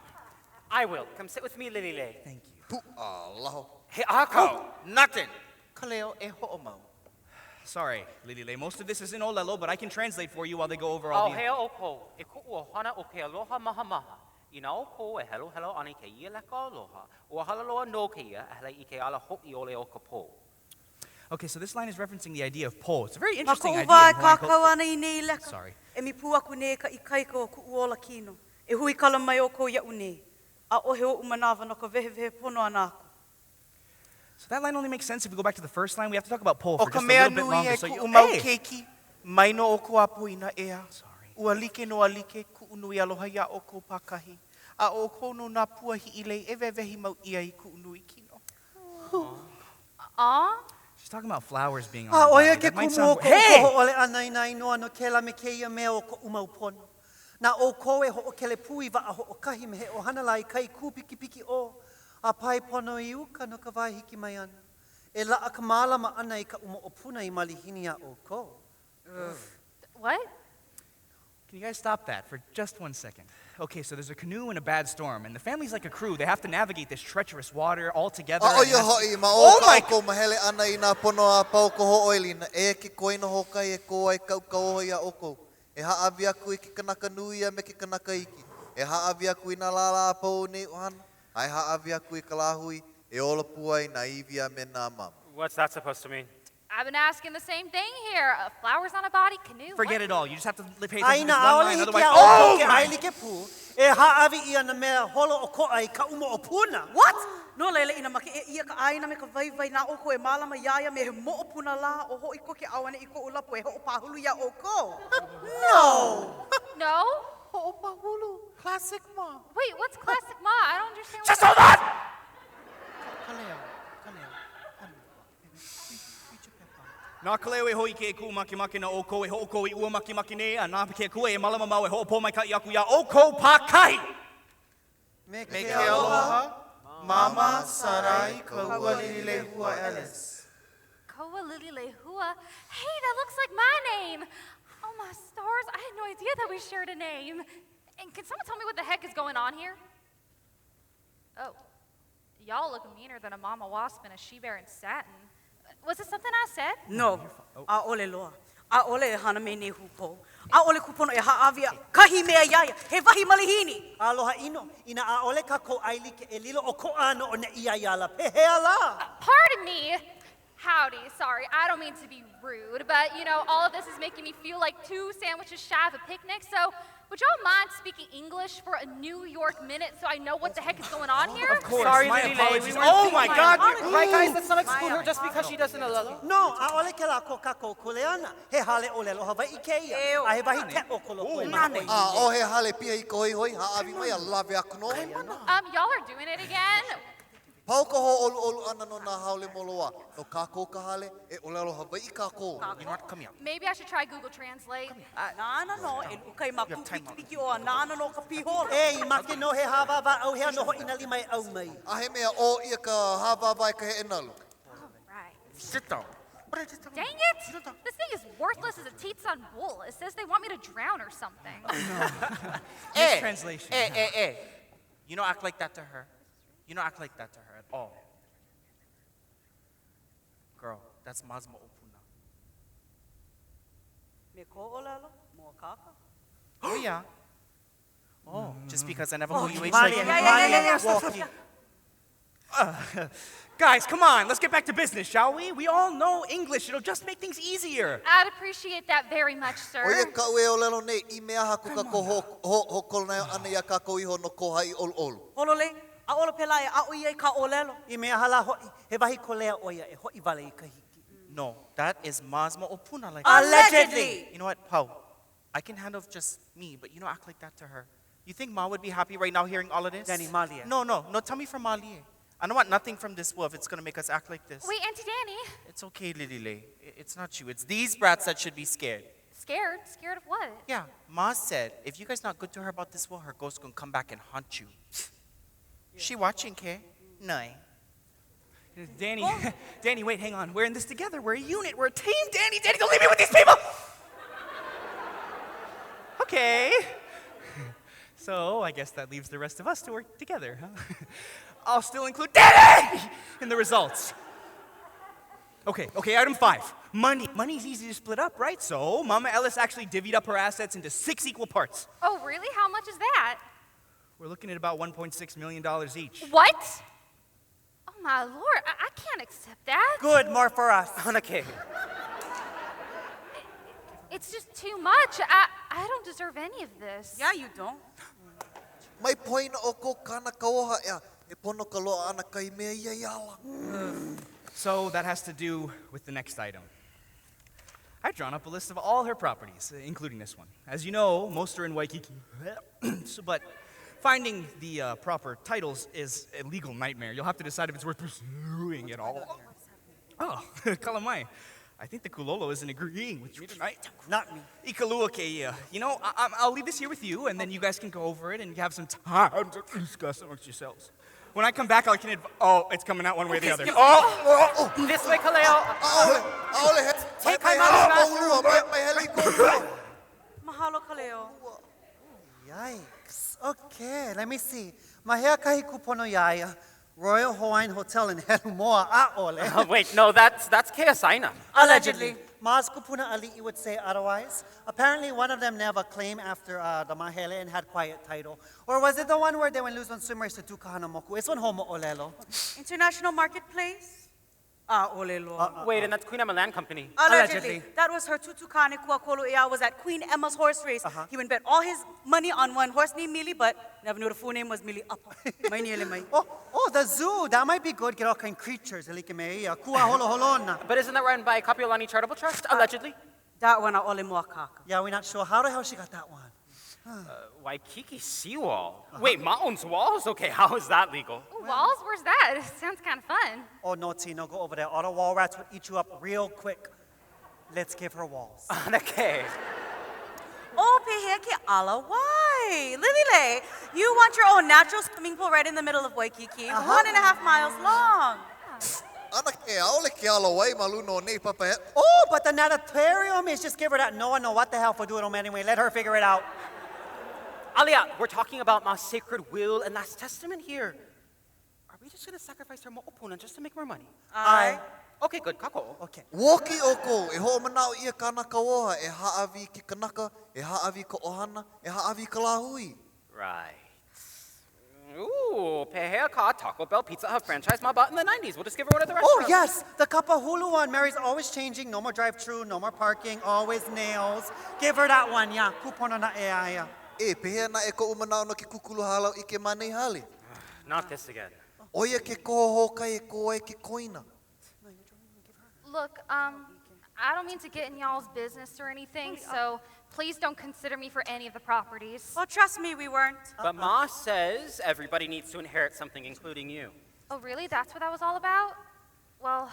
I will. Come sit with me, Lily Lei. Thank you. Pu'alaho. Hey, Ako. Nothing. Kaleo e ho'omau. Sorry, Lily Lei. Most of this is in Olelo, but I can translate for you while they go over all the. Auhea ʻoukou, e kuʻu ʻohana o ke aloha mahamaha. Inā ʻoukou e heluhelu ana i kēia leka aloha, ua hala loa nō kēia e hele i ke ala hoʻi ʻole o ka pō. Okay, so this line is referencing the idea of po. It's a very Ma interesting koʻu idea. wā in e Hawaiian kākau culture. ana i nei leka. Sorry. E mi pū aku nei ka ikaika o kuʻu ola kino. E hui kala mai ʻoukou iaʻu nei. ʻAʻohe oʻu manawa no ka wehewehe pono ʻana aku. So that line only makes sense if we go back to the first line. We have to talk about po O for ka just a mea little bit nui longer. e So you, kuʻu mau hey! keiki, mai no o ko apo ina ea. Sorry. Ua like no a like kuʻu nui aloha iā ʻoukou pākahi. A ʻoukou no nā pua hiʻilei e wewehi mau ʻia i kuʻu nui kino. Aw. She's talking about flowers being on A her ʻo body. ia ke That might kumu o sound. koʻu Hey! koho ʻole ʻana i nā inoa no kēlā me kēia mea o koʻu mau pono. Nā ʻoukou e hoʻokele pū i waʻa hoʻokahi me he ʻohana lā i kai kū pikipiki ʻo, a pae pono i uka no ka wā e hiki mai ana. E laʻa ka mālama ʻana i kaʻu moʻopuna i malihini iā ʻoukou. What? Can you guys stop that for just 1 second? Okay, so there's a canoe in a bad storm, and the family's like a crew. They have to navigate this treacherous water all together. A and ʻo it ia has to- hoʻi, ma o Oh ka my ʻoukou mahele ʻana i nā pono a pau ka hoʻoilina, e ke koina hōkai e kō ai kaukauoho iā ʻoukou. E haʻawi aku i ke kanaka nui a me ke kanaka iki. E haʻawi aku i nā lālā a pau o nei ʻohana. A e haʻawi aku i ka lāhui, e ola pū ai nā iwi a me nā mamo. What's that supposed to mean? I've been asking the same thing here. Flowers on a body, canoe. Forget what? it all. You just have to pay attention to Aina this one ʻaʻole line. hiki Otherwise, iā ʻoukou oh ke my! ʻaelike pū, e haʻawi ʻia nā mea holo ʻokoʻa i kaʻu moʻopuna. What? No laila inā makeʻe ʻia ka ʻāina me ka waiwai na ʻoukou e mālama iā ia me he moʻopuna lā o hoʻi koke auaneʻi koʻu lapu e hoʻopāhulu iā ʻoukou. No! No? Hoʻopāhulu. Classic ma. Wait, what's classic ma? I don't understand. Just hold on! Kaleo, kaleo. Nā kaleo e hoi ke ku makemake na ʻoukou e hoʻokou i ua makemake nei, a nā ke akua e malama mau e hoʻopōmaikaʻi aku iā ʻoukou pākahi. Me Me ke ke aloha. aloha, Mama Sarai Kaualililehua Ellis. Koa Lily Lehua. Hey, that looks like my name. Oh my stars, I had no idea that we shared a name. And can someone tell me what the heck is going on here? Oh, y'all look meaner than a mama wasp and a she bear in satin. Was it something I said? No, ʻaʻole loa. ʻAʻole e hana me nei hūpō. ʻAʻole kūpono e hāʻawi kahi mea iā ia, he wahi malihini! Aloha ʻino, inā ʻaʻole kākou ʻaelike e lilo ʻokoʻa ana ʻo neia i ala, pehea lā? Pardon me. Howdy, sorry, I don't mean to be rude, but you know, all of this is making me feel like two sandwiches shy of a picnic, so would y'all mind speaking English for a New York minute so I know what the heck is going on here? Of course, Sorry, my Lily Lei, apologies. we weren't Oh my thinking- God! Right, guys, let's not exclude her just because she doesn't alelo. No, ʻaʻole kēlā ko kākou kuleana. He hale ʻōlelo Hawaiʻi kēia, a he wahi keʻo ko loko e manaʻo i. A ʻo he hale piha i ka hoihoi, hāʻawi mai a lawe aku nō. Y'all are doing it again? Pau ka hōʻoluʻolu ʻana no nā haole moloā. No kākou ka hale, e ʻōlelo Hawaiʻi kākou. You know what? Come here. Maybe I should try Google Translate. Nāna nō e luʻu kai ma kūpikipikiʻō a nāna nō ka piholo. E, i make nō he hāwāwā ʻauhea nō hoʻi nā lima e ʻau mai. A he mea ʻō ʻia ka hāwāwā e ka heʻenalu. Sit down. Dang it! This thing is worthless as a Teton bull. It says they want me to drown or something. Hey, Mistranslation. Hey, hey, hey. You don't act like that to her. You don't act like that to her at all. Girl, that's Ma's mo'opuna. Me ko ʻōlelo, mōakāka. Oh, yeah. Oh, just because I never Oh, knew you age Malie, like yeah, yeah, yeah, yeah, stop, stop, stop. Guys, come on, let's get back to business, shall we? We all know English. It'll just make things easier. I'd appreciate that very much, sir. ʻO ia kaʻu e ʻōlelo nei, i mea aha ko kākou hoʻokolonaio ʻana iā kākou iho no ko haʻi ʻoluʻolu. Pololei, ʻaʻole pēlā e aʻo ʻia ai ka ʻōlelo. I mea aha lā hoʻi, he wahi kolea ʻo ia e hoʻi wale i ka hiki. No, that is Ma's mo'opuna. Like Allegedly. You know what, Pau? I can handle just me, but you don't act like that to her. You think Ma would be happy right now hearing all of this? Danny, Malie. No, no, no. Tell me from Malie. I don't want nothing from this wolf. It's gonna make us act like this. Wait, Auntie Danny. It's okay, Lily Lei. It's not you. It's these brats that should be scared. Scared? Scared of what? Yeah, Ma said if you guys not good to her about this will, her ghost gonna come back and haunt you. She watching, Kay? No. Danny, Danny, wait, hang on. We're in this together. We're a unit. We're a team. Danny, Danny, don't leave me with these people. Okay. So I guess that leaves the rest of us to work together, huh? I'll still include Danny in the results. Okay, okay, item 5. Money. Money's easy to split up, right? So Mama Ellis actually divvied up her assets into 6 equal parts. Oh, really? How much is that? We're looking at about $1.6 million each. What? Oh, my lord. I can't accept that. Good, more for us. Okay. It's just too much. I don't deserve any of this. Yeah, you don't. Mai poina o ko kana kauoha ea, e pono ka loa ana kai mea ia i ala. So that has to do with the next item. I've drawn up a list of all her properties, including this one. As you know, most are in Waikiki. So, but finding the proper titles is a legal nightmare. You'll have to decide if it's worth pursuing at all. Oh, Kalamai. I think the Kulolo isn't agreeing with me tonight. Not me. Ikalua keia. You know, I'll leave this here with you, and then you guys can go over it and have some time to discuss amongst yourselves. When I come back, I can oh, it's coming out one way or the other. Oh, oh, oh. This way, Kaleo. Take my Mahalo, Kaleo. Yikes. Okay, let me see. Mahea kahi kupono iaia. Royal Hawaiian Hotel in Helumoa, ʻaʻole. Wait, no, that's Keasaina. Allegedly. Ma's kupuna ali'i would say otherwise. Apparently, one of them never claimed after the Mahele and had quiet title. Or was it the one where they went lose on swim race to Dukahanamoku? It's one homo olelo. International Marketplace? ʻAʻole loa. Wait, and that's Queen Emma Land Company. Allegedly. That was her tutukane kuakolo ea was at Queen Emma's horse race. He went bet all his money on one horse named Mili, but never knew the full name was Mili Apa. Mai ni ele mai. Oh, the zoo. That might be good. Get all kind of creatures. Elike me ia. Kua holo holona. But isn't that run by Kapiolani Charitable Trust? Allegedly. That one, ʻaʻole mōakāka. Yeah, we're not sure. How the hell she got that one? Waikiki Seawall? Wait, Ma owns walls? Okay, how is that legal? Ooh, walls? Where's that? It sounds kind of fun. Oh, no, Tino, go over there. All the wall rats would eat you up real quick. Let's give her walls. Okay. Oh, pehea ke ala wai. Lily Lei, you want your own natural swimming pool right in the middle of Waikiki, 1.5 miles long. Ana ke aole ke ala wai maluna o nei papa he. Oh, but the natatorium is just give her that. No one know what the hell for do it anyway. Let her figure it out. Alia, we're talking about my sacred will and last testament here. Are we just going to sacrifice our mo'opuna just to make more money? I. Okay, good. Kākoʻo. Okay. Ua oki ʻoukou, e hoʻomanaʻo ʻia kāna kauoha e hāʻawi i ke kanaka, e hāʻawi i ka ʻohana, e hāʻawi i ka lāhui. Right. Ooh, pehea ka Taco Bell Pizza Hut franchise ma bought in the 90s. We'll just give her one of the Oh, restaurants. yes, the Kapahulu one. Mary's always changing. No more drive-through, no more parking, always nails. Give her that one, yeah. Kūpono naʻe iā ia. E, pehea naʻe koʻu manaʻo no ke kūkulu hālau ʻike ma nei hale? Not this again. ʻO ia ke koho hōkai e kō ai ke koina. Look, um, I don't mean to get in y'all's business or anything, so please don't consider me for any of the properties. Well, trust me, we weren't. But Ma says everybody needs to inherit something, including you. Oh, really? That's what that was all about? Well,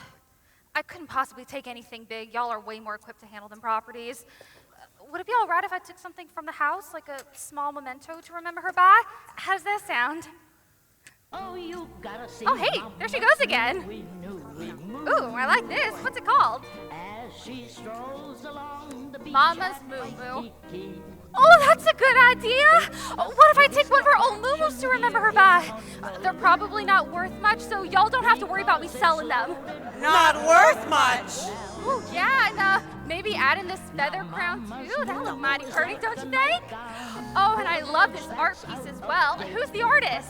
I couldn't possibly take anything big. Y'all are way more equipped to handle than properties. Would it be all right if I took something from the house, like a small memento to remember her by? How does that sound? Oh, you gotta see Oh, hey, there she goes again. Ooh, I like this. What's it called? As she strolls along the beach Mama's at Moo Moo. Waikiki. Oh, that's a good idea. What if I take one of her old moo to remember her by? They're probably not worth much, so y'all don't have to worry about me selling them. Not worth much. Ooh, yeah, and maybe add in this feather crown too. That look mighty pretty, don't you think? Oh, and I love this art piece as well. Who's the artist?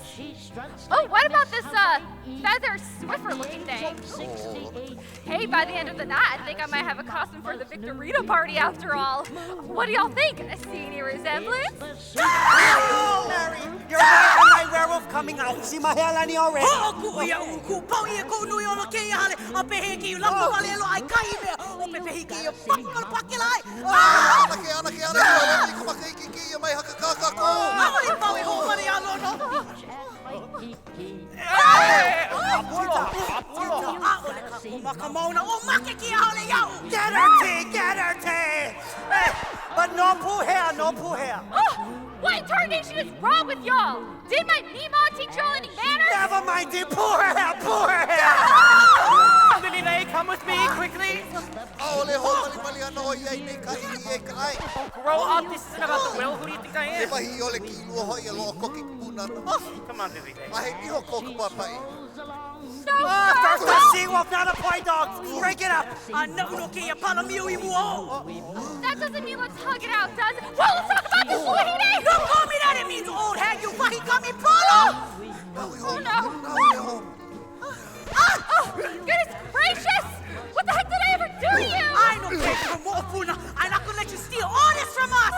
Oh, what about this feather Swiffer looking thing? Hey, by the end of the night, I think I might have a costume for the Victorino party after all. What do y'all think? See any resemblance? Mary, you're my, my werewolf coming out. See my hairline already. Hoʻokuʻu iaʻu, kūpau ia koʻu nui o no kēia hale, a pehea kēia lapu wale lo ai kahi mea, o pepehi kēia paki o pakela ai. Anake, anake, anake, ʻaʻole i ka makahiki kēia mai hakakā kākou. ʻAʻole pau e hoʻomana iā Lono. ʻAʻole kākou ma ka mauna o make kēia hale iaʻu. Get her, T! Get her, T! Eh, But no poo hair, no poo hair. Oh, what in tarnation is wrong with y'all? Did my Mima teach y'all any manners? Never mind, T. Pull her hair, pull her hair. Lily Lei, come with me, quickly. ʻAʻole hoʻomalipali ana ʻo ia i nei ka ʻili e ka ʻai. Grow up. This isn't about the will. Who do you think I He am? wahi ʻiole kiʻilua hoʻi a loaʻa koke i ka pūnana. Come on, Lily Lei. A he niho ko ka papaʻi. Ah, first a she wolf, now the poi dogs. Break it up. A naʻu no kēia palamio i mua ou. That doesn't mean let's hug it out, does it? Well, let's talk about this, Luahine! Don't call me that. It means old hag. You wahi kami polo. Oh, no. Ah! Oh, goodness gracious! What the heck did I ever do to you? I no ke moʻopuna. I'm not gonna let you steal all this from us.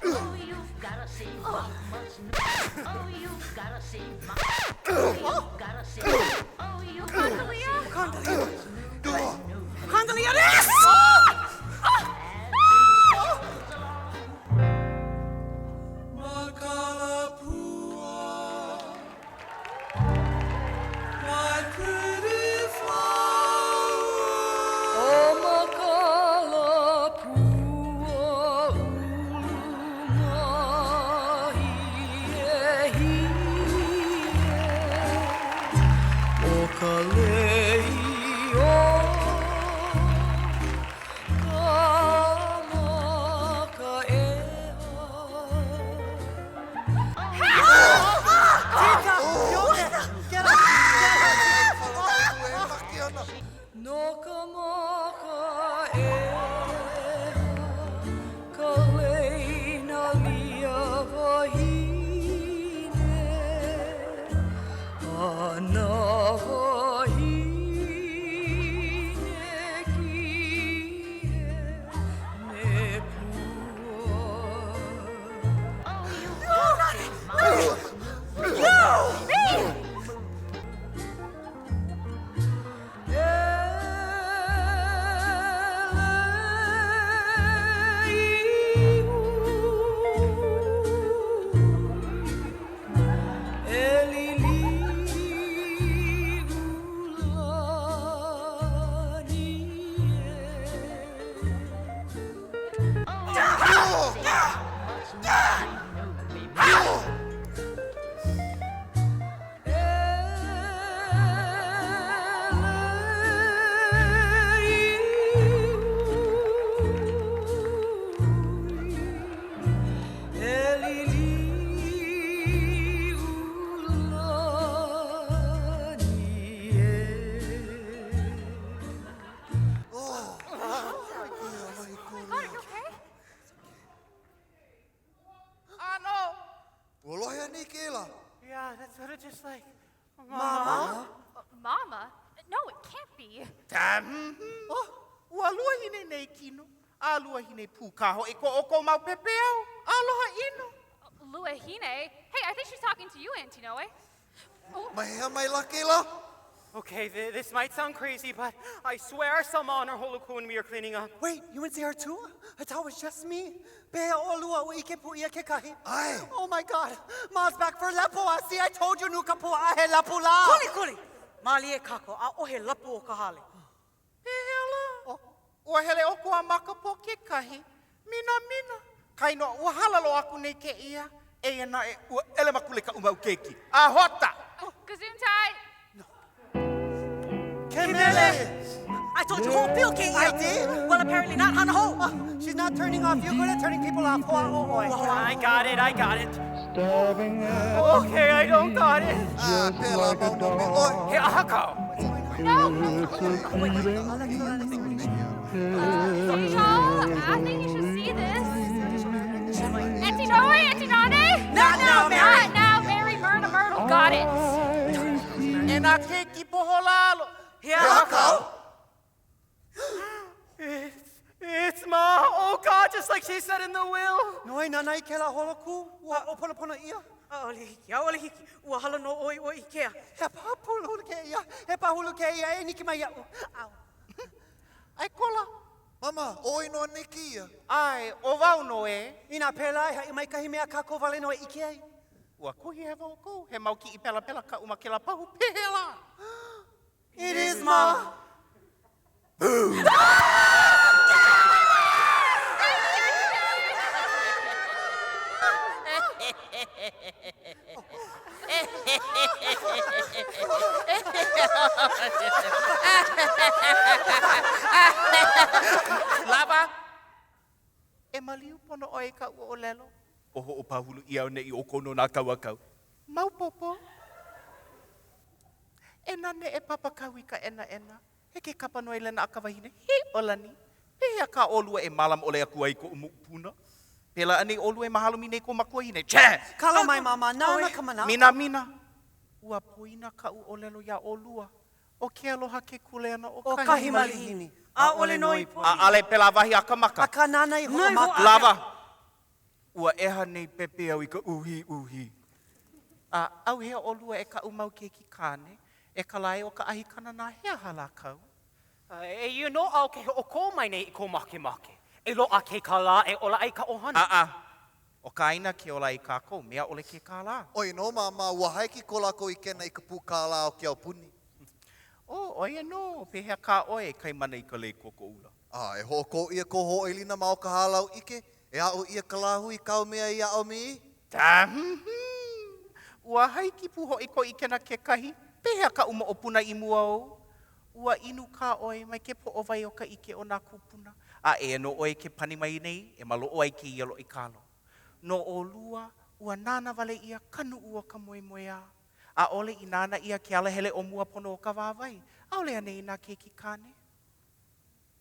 Oh, you gotta see Mama's moo. Oh, you gotta see Mama. Oh, you gotta see. Oh, you gotta see Condalia. Condalia this. Makalapua, my pretty flower. O makalapua ulumahie O ka lei o ka makaʻeha Tita, you get up, get up. No ka makaʻeha ka lei na lia wahine A na wahine Yeah, that's sort of just like Mama? Mama? No, it can't be. Oh, ua luahine nei kino, a luahine pū kā hoʻi ko ʻoukou mau pepeiao. Aloha ʻino. Luahine? Hey, I think she's talking to you, Auntie Noe. Mai hea mai lā kēlā? Okay, th- this might sound crazy, but I swear I saw Ma on her holoku when we were cleaning up. Wait, you went see her too? I thought it was just me. Pehea ʻolua ua ʻike pū ʻia kekahi. ʻAe. Oh my God, Ma's back for lepo. I see, I told you, nu ka puaʻa he lepo lā. Kuli, kuli! Mālie kākou, ʻaʻohe lepo o ka hale. Pehea lā? Oh, ua hele ʻoukou a makapō kekahi. Minamina. Kainō ua hala loa aku nei kēia. Eia naʻe, ua ʻelemakule kaʻu mau keiki. A hota! Gesundheit! Ke mele! I told you, hoʻopio kēia. I did? Well, apparently not. Hana hou. She's not turning off. You're good at turning people off. Hoa ʻo ʻoe. I got it, I got it. Okay, I don't got it. Ah, pēlā mau nō me ʻoe. He aha kau? No! Y'all, I think you should see this. Auntie Noe, Auntie Nane? Not now, Mary. Not now, Mary Myrna Myrtle. Got it. E nā keiki poholalo. He aha kau? It's, it's Ma. Oh, God, just like she said in the will. Noe, nānā i kēlā holokū, ua hoʻoponopono ʻia. ʻAʻole hiki, ʻaʻole hiki. Ua hala nō ʻoe ua ʻikea. He pahulu kēia, he pahulu kēia, e niki mai iaʻu. Au. ʻAe kola. Mama, ʻoe nō anei kēia? ʻAe, ʻo wau nō ē. Inā pēlā, e haʻi mai kahi mea a kākou wale nō e ʻike ai. Ua kuhi hewa ʻoukou, he mau kiʻi pelapela kaʻu ma kēlā pahu pehea lā? It is Ma. Lawa! E maliu pono ʻoe i kaʻu ʻōlelo. O hoʻopahulu ʻia auaneʻi ʻoukou no nā kau a kau. Maopopo. E nā neʻe papa kau i ka ʻenaʻena, he ke kapa noe lena a ka wahine hiʻolani. Pehea kā ʻolua e mālama ʻole aku ai i koʻu moʻopuna? Pēlā anei ʻolua e mahalo mi nei i ko makuahine? Che! Kala mai, Māmā, nāna ka manaʻo. Minamina, ua poina kaʻu ʻōlelo iā ʻolua. ʻO ke aloha ke kuleana o kahi malihini. malihini. ʻAʻole nō i poina. ʻAʻole pēlā wahi a ka maka. Akā nāna i hoʻomaka. Lawa! Ua ʻeha nei pepeiao i ka uhiuhi. A ʻauhea ʻolua e kaʻu mau keiki kāne, e ka lae o ka ʻahi kananā he aha lā kau? Eia nō au ke hoʻokō mai nei i kou makemake. E loaʻa ke kālā e ola ai ka ʻohana. ʻAʻa, ʻo ka ʻāina ke ola ai kākou, mea ʻole ke kālā. ʻOi nō, Māmā, ua haiki ko lākou ʻikena i ka pū kālā o ke aupuni. Oh, ʻo ia nō, pehea kā ʻoe e kaimana i ka lei kōkoʻoula? A e hoʻokō ʻia kou hoʻoilina ma o ka hālau ʻike, e aʻo ʻia ka lāhui i kāu mea i aʻo mi. Tahum! Ua haiki pū hoʻi kou ʻikena kekahi, pehea kaʻu moʻopuna i mua ou? Ua inu kā ʻoe mai ke poʻowai o ka ʻike o nā kūpuna, a eia nō ʻoe ke pani mai nei e maloʻo ai kēia loʻi kalo. No ʻolua, ua nānā wale ʻia ka nuʻu o ka moemoeā. ʻAʻole i nānā ʻia ke alahele o mua pono o ka wāwae, ʻaʻole anei nā keiki kāne?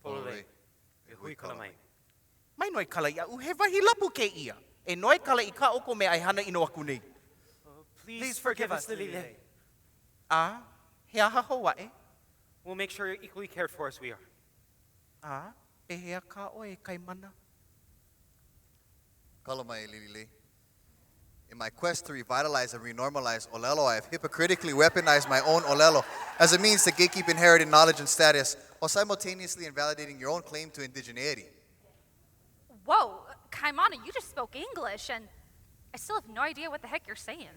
Pololei, e huikala mai. Mai noi kala iaʻu, he wahi lapu kēia. E noi kala i kā ʻoukou mea e hana ʻino aku nei. Please forgive us, Lililei. A, he aha hou aʻe? We'll make sure you're equally cared for as we are. A, pehea kā ʻoe, Kaimana? Kala mai, Lililei. In my quest to revitalize and renormalize Olelo, I have hypocritically weaponized my own Olelo as a means to gatekeep inherited knowledge and status while simultaneously invalidating your own claim to indigeneity. Whoa, Kaimana, you just spoke English, and I still have no idea what the heck you're saying.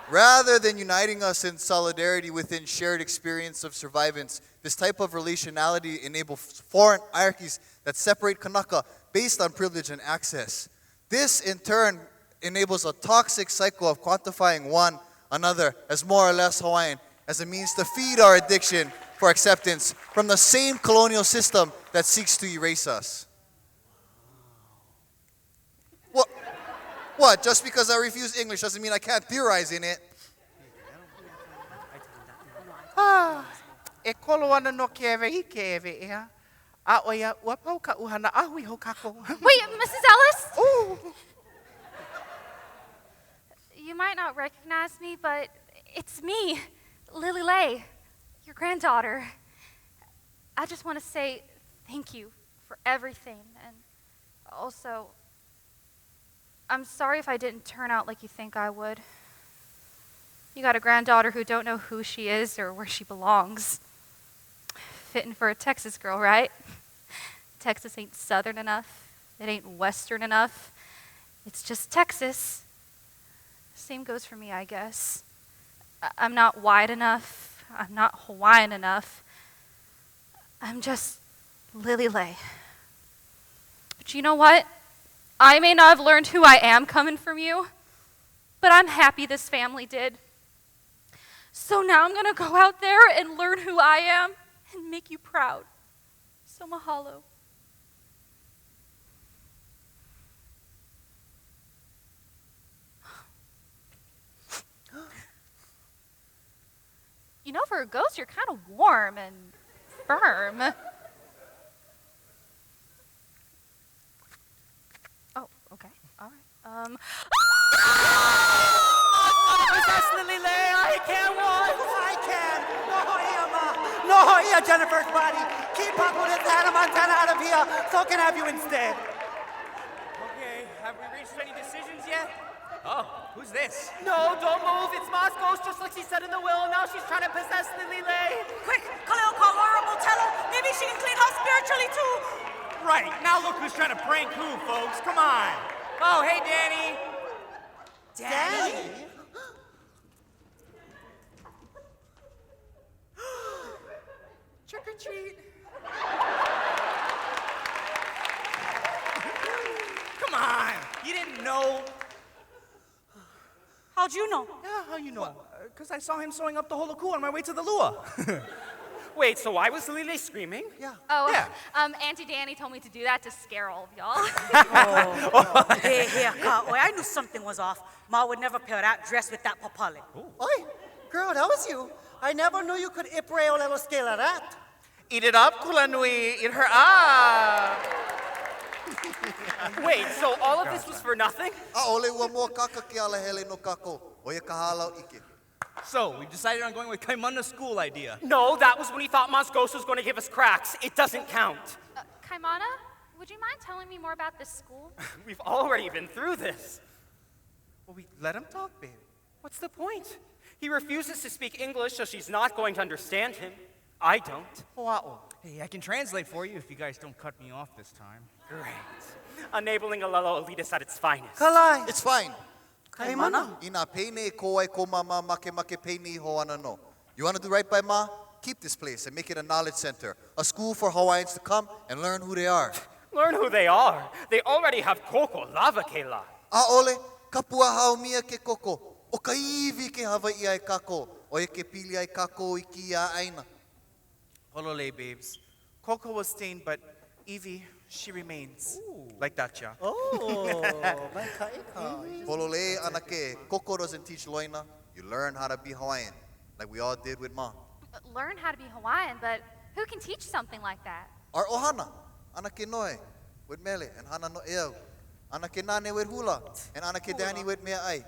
Rather than uniting us in solidarity within shared experience of survivance, this type of relationality enables foreign hierarchies that separate Kanaka based on privilege and access. This, in turn, enables a toxic cycle of quantifying one another as more or less Hawaiian as a means to feed our addiction for acceptance from the same colonial system that seeks to erase us. What? What? Just because I refuse English doesn't mean I can't theorize in it. Ah, e kolo ana nō ke ewe i ke ewe, ʻeā? A ʻo ia, ua pau kaʻu hana a hui hou kākou. Wait, Mrs. Ellis? Oh. You might not recognize me, but it's me, Lily Lei, your granddaughter. I just want to say thank you for everything, and also, I'm sorry if I didn't turn out like you think I would. You got a granddaughter who don't know who she is or where she belongs. Fitting for a Texas girl, right? Texas ain't southern enough. It ain't western enough. It's just Texas. Same goes for me, I guess. I'm not white enough. I'm not Hawaiian enough. I'm just Lily Lei. But you know what? I may not have learned who I am coming from you, but I'm happy this family did. So now I'm going to go out there and learn who I am and make you proud. So mahalo. You know, for a ghost, you're kind of warm and firm. Oh, okay. All right. Possess Lily Lei, I can't walk. I can. No, ma. No, here, Jennifer's body. Keep up with this Hannah Montana out of here, so I can have you instead. Okay, have we reached any decisions yet? Oh, who's this? No, don't move. It's Ma's ghost, just like she said in the will. Now she's trying to possess Lily Lei. Quick, Kaleo call Laura Botello. Maybe she can clean house spiritually too. Right, now look who's trying to prank who, folks. Come on. Oh, hey, Danny. Danny? Trick or treat. Come on. You didn't know. How'd you know? Yeah, how you know? Because I saw him sewing up the holoku on my way to the lua. Wait, so why was Lily screaming? Yeah. Oh, Yeah. Auntie Danny told me to do that to scare all of y'all. Oh, hey, hey, ka, oi, I knew something was off. Ma would never pair that dress with that papale. Oi, girl, that was you. I never knew you could ipre o lelo scala that. Eat it up, Kulanui. Eat her up. Wait, so all of this was for nothing? ʻAʻole ua mua kaka ke ala hele no kākou. ʻO ia ka halau ʻike. So, we decided on going with Kaimana school idea. No, that was when he thought Ma's ghost was going to give us cracks. It doesn't count. Kaimana, would you mind telling me more about this school? We've already been through this. Well, we let him talk, baby. What's the point? He refuses to speak English, so she's not going to understand him. I don't. Hoa'o. Hey, I can translate for you if you guys don't cut me off this time. Great. Enabling Alelo elitist at its finest. Kalai. It's fine. Kaimana. Ina peine e kō ai ko mama make make peine iho ana no. You want to do right by ma? Keep this place and make it a knowledge center, a school for Hawaiians to come and learn who they are. Learn who they are. They already have koko lava kela. ʻAʻole, kapua haumia ke koko. O ka iwi ke Hawaii ai kākou. ʻO ia ke pili ai kākou i kēia ʻāina. Hololei, babes. Coco was stained, but Evie, she remains. Like that, yeah. Oh, my kaika. Pololei anake, koko doesn't teach loina. You learn how to be Hawaiian, like we all did with ma. Learn how to be Hawaiian, but who can teach something like that? Our ohana, anake noe, with mele, and hana no eo. Anake nane with hula, and anake danny with mea'ai.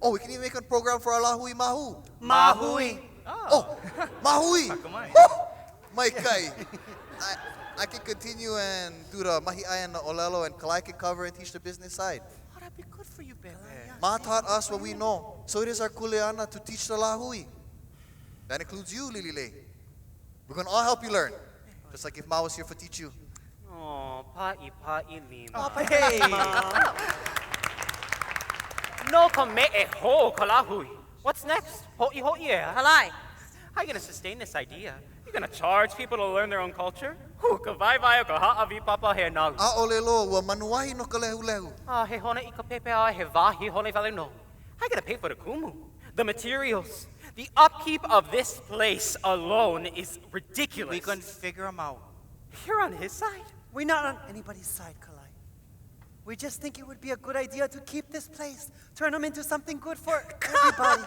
Oh, we can even make a program for our lahui mahu. Mahui. Oh, mahui. Woo! Mai kai. I, I can continue and do the mahi'ai and the olelo, and Kalai can cover and teach the business side. Oh, that'd be good for you, baby. Ma taught us what we know, so it is our kuleana to teach the lahui. That includes you, Lily Lei. We're gonna all help you learn, just like if Ma was here for teach you. Oh, pa'i pa'i lima. Hey! No ka me'e ho kalahui. What's next? Ho'i ho'i ea. Kalai. How you gonna sustain this idea? You gonna charge people to learn their own culture? Hu ka vai vai o ka ha'awi papa he nalu. ʻAʻole loa, ua manuahi no ka lehu lehu. Ah, he hona i ka pepe a he wahi hone wale no. How you gonna pay for the kumu? The materials? The upkeep of this place alone is ridiculous. We can figure him out. You're on his side. We're not on anybody's side, Kalai. We just think it would be a good idea to keep this place, turn them into something good for everybody.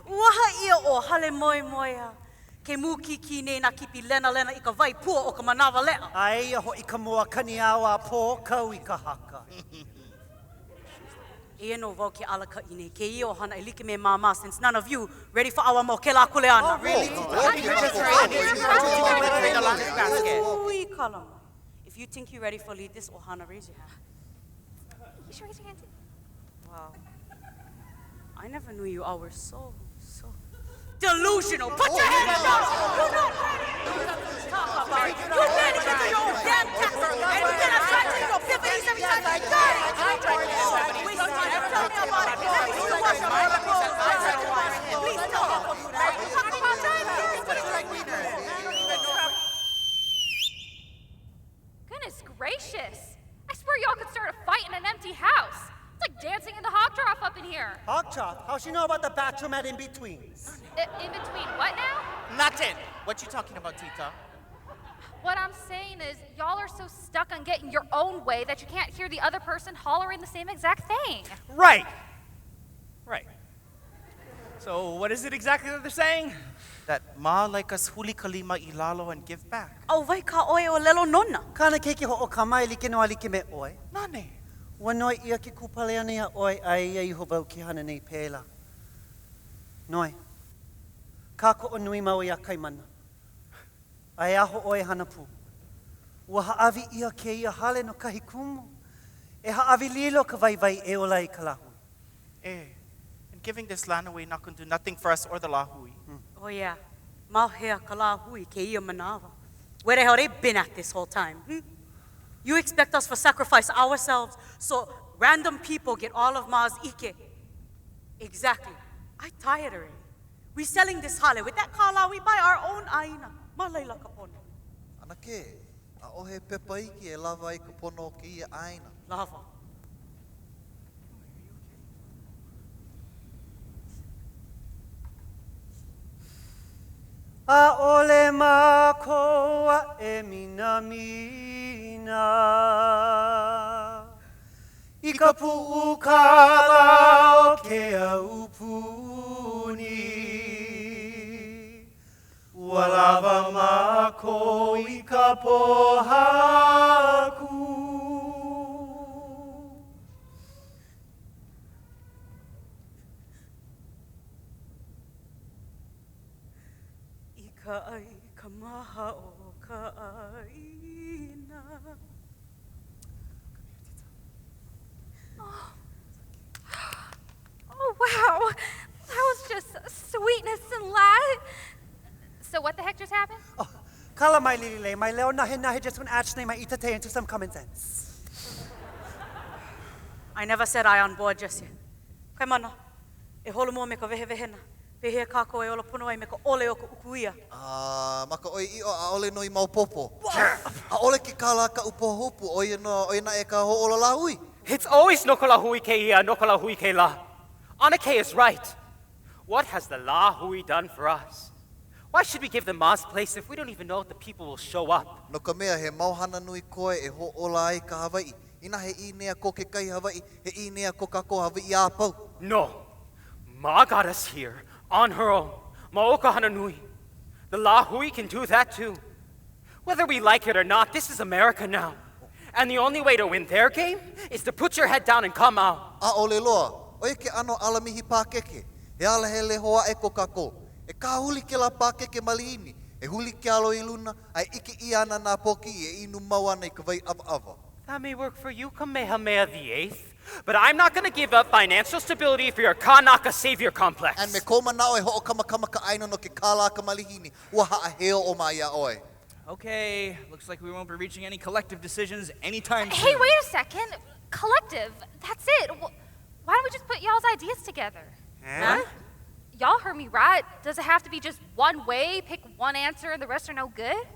Waha ia o hale moe moea. Ke mūkiki nei nā kipi lena lena i ka vai pua o ka manawa lea. Ai ho'i ka mua kani au a pō kau i ka haka. Eia nō wau ke alakaʻi nei kēia ʻohana e like me Māmā since none of you ready for ʻauamo kēlā kuleana. Oh, really, Tita? You're just ready. Ui, kala mai. If you think you ready for lead this ʻohana, raise your hand. You should raise your hand too. Wow. I never knew you all were so, so delusional. Put your hands down! You're not ready! Talk about it. You barely can do your own damn taxes, and you cannot try to your epiphanies every time you got it. Waste time. Tell me about it. Let me see you wash your clothes. Please tell me. Talk about Goodness gracious. I swear y'all could start a fight in an empty house. It's like dancing in the hog trough up in here. Hog trough? How she know about the bathroom at in-betweens? In between what now? Nothing. What you talking about, Tita? What I'm saying is, y'all are so stuck on getting your own way that you can't hear the other person hollering the same exact thing. Right. Right. So what is it exactly that they're saying? That ma like us huli kalima ilalo and give back. Oh, wai ka ʻoe ʻōlelo nona. Kāna keiki hoʻokama e like nō a like me ʻoe. Nane. Ua noi ʻia ke kūpale ʻana iā ʻoe a eia iho wau ke hana nei pēlā. Noi. Kākoʻo nui māua iā Kaimana. A e aho ʻoe e hana pū. Ua hāʻawi ʻia kēia hale no kahi kumu. E hāʻawi lilo ka waiwai e ola ai ka lāhui. Eh, and giving this land away not gonna do nothing for us or the lāhui. Oh yeah, ma hea ka lāhui kēia manawa? Where the hell they been at this whole time? Hmm? You expect us to sacrifice ourselves so random people get all of Ma's ʻike? Exactly. I tired already. We selling this hale. With that kālā, we buy our own ʻāina. Ma laila ka pono. ʻAnakē, ʻaʻohe pepa iki e lawa ai ka pono o kēia ʻāina. Lawa. ʻAʻole mākou aʻe minamina I ka puʻu kālā o ke aupuni Ua lawa mākou i ka pōhaku. I ka ʻai ka maha o ka ʻāina. Oh, wow. That was just sweetness and light. So what the heck just happened? Oh, kala mai Lililei, my leo nahenahe just went actually my itate into some common sense. I never said I on board just yet. Kaimana, e holomua me ka wehewehena, pehea kākou e ola pono ai me ka ʻole o ka uku ʻia? A ma ka ʻoiaʻiʻo, ʻaʻole nō i maopopo. ʻAʻole ke kālā kaʻu pahuhopu, ʻo ia nō, ʻo ia naʻe ka hoʻōla lāhui. It's always no ka lāhui kēia, no ka lāhui kēlā. Anake is right. What has the lāhui done for us? Why should we give them Ma's place if we don't even know if the people will show up? No ka mea, he mau hana nui koe e hoʻōla ai ka Hawaiʻi. Inā he ʻīnea ko kekahi Hawaiʻi, he ʻīnea ko kākou Hawaiʻi a pau. No. Ma got us here on her own. Ma o ka hana nui. The lāhui can do that too. Whether we like it or not, this is America now. And the only way to win their game is to put your head down and come out. ʻAʻole loa. ʻO ia ke ʻano alamihi pākeke. He alahele hou aʻe ko kākou. E kāhuli kēlā pākeke malihini, e huli ke alo i luna, a e ʻike ʻia ana nā pōkiʻi e inu mau ana i ka wai ʻawaʻawa. That may work for you, Kamehameha the Eighth, but I'm not gonna give up financial stability for your Kanaka savior complex. And me kou manaʻo e hoʻokamakama ka ʻāina no ke kālā a ka malihini, ua haʻaheo ʻo Ma iā ʻoe. Okay, looks like we won't be reaching any collective decisions anytime soon. Hey, wait a second. Collective, that's it. Why don't we just put y'all's ideas together? Huh? Y'all heard me right. Does it have to be just one way? Pick one answer and the rest are no good?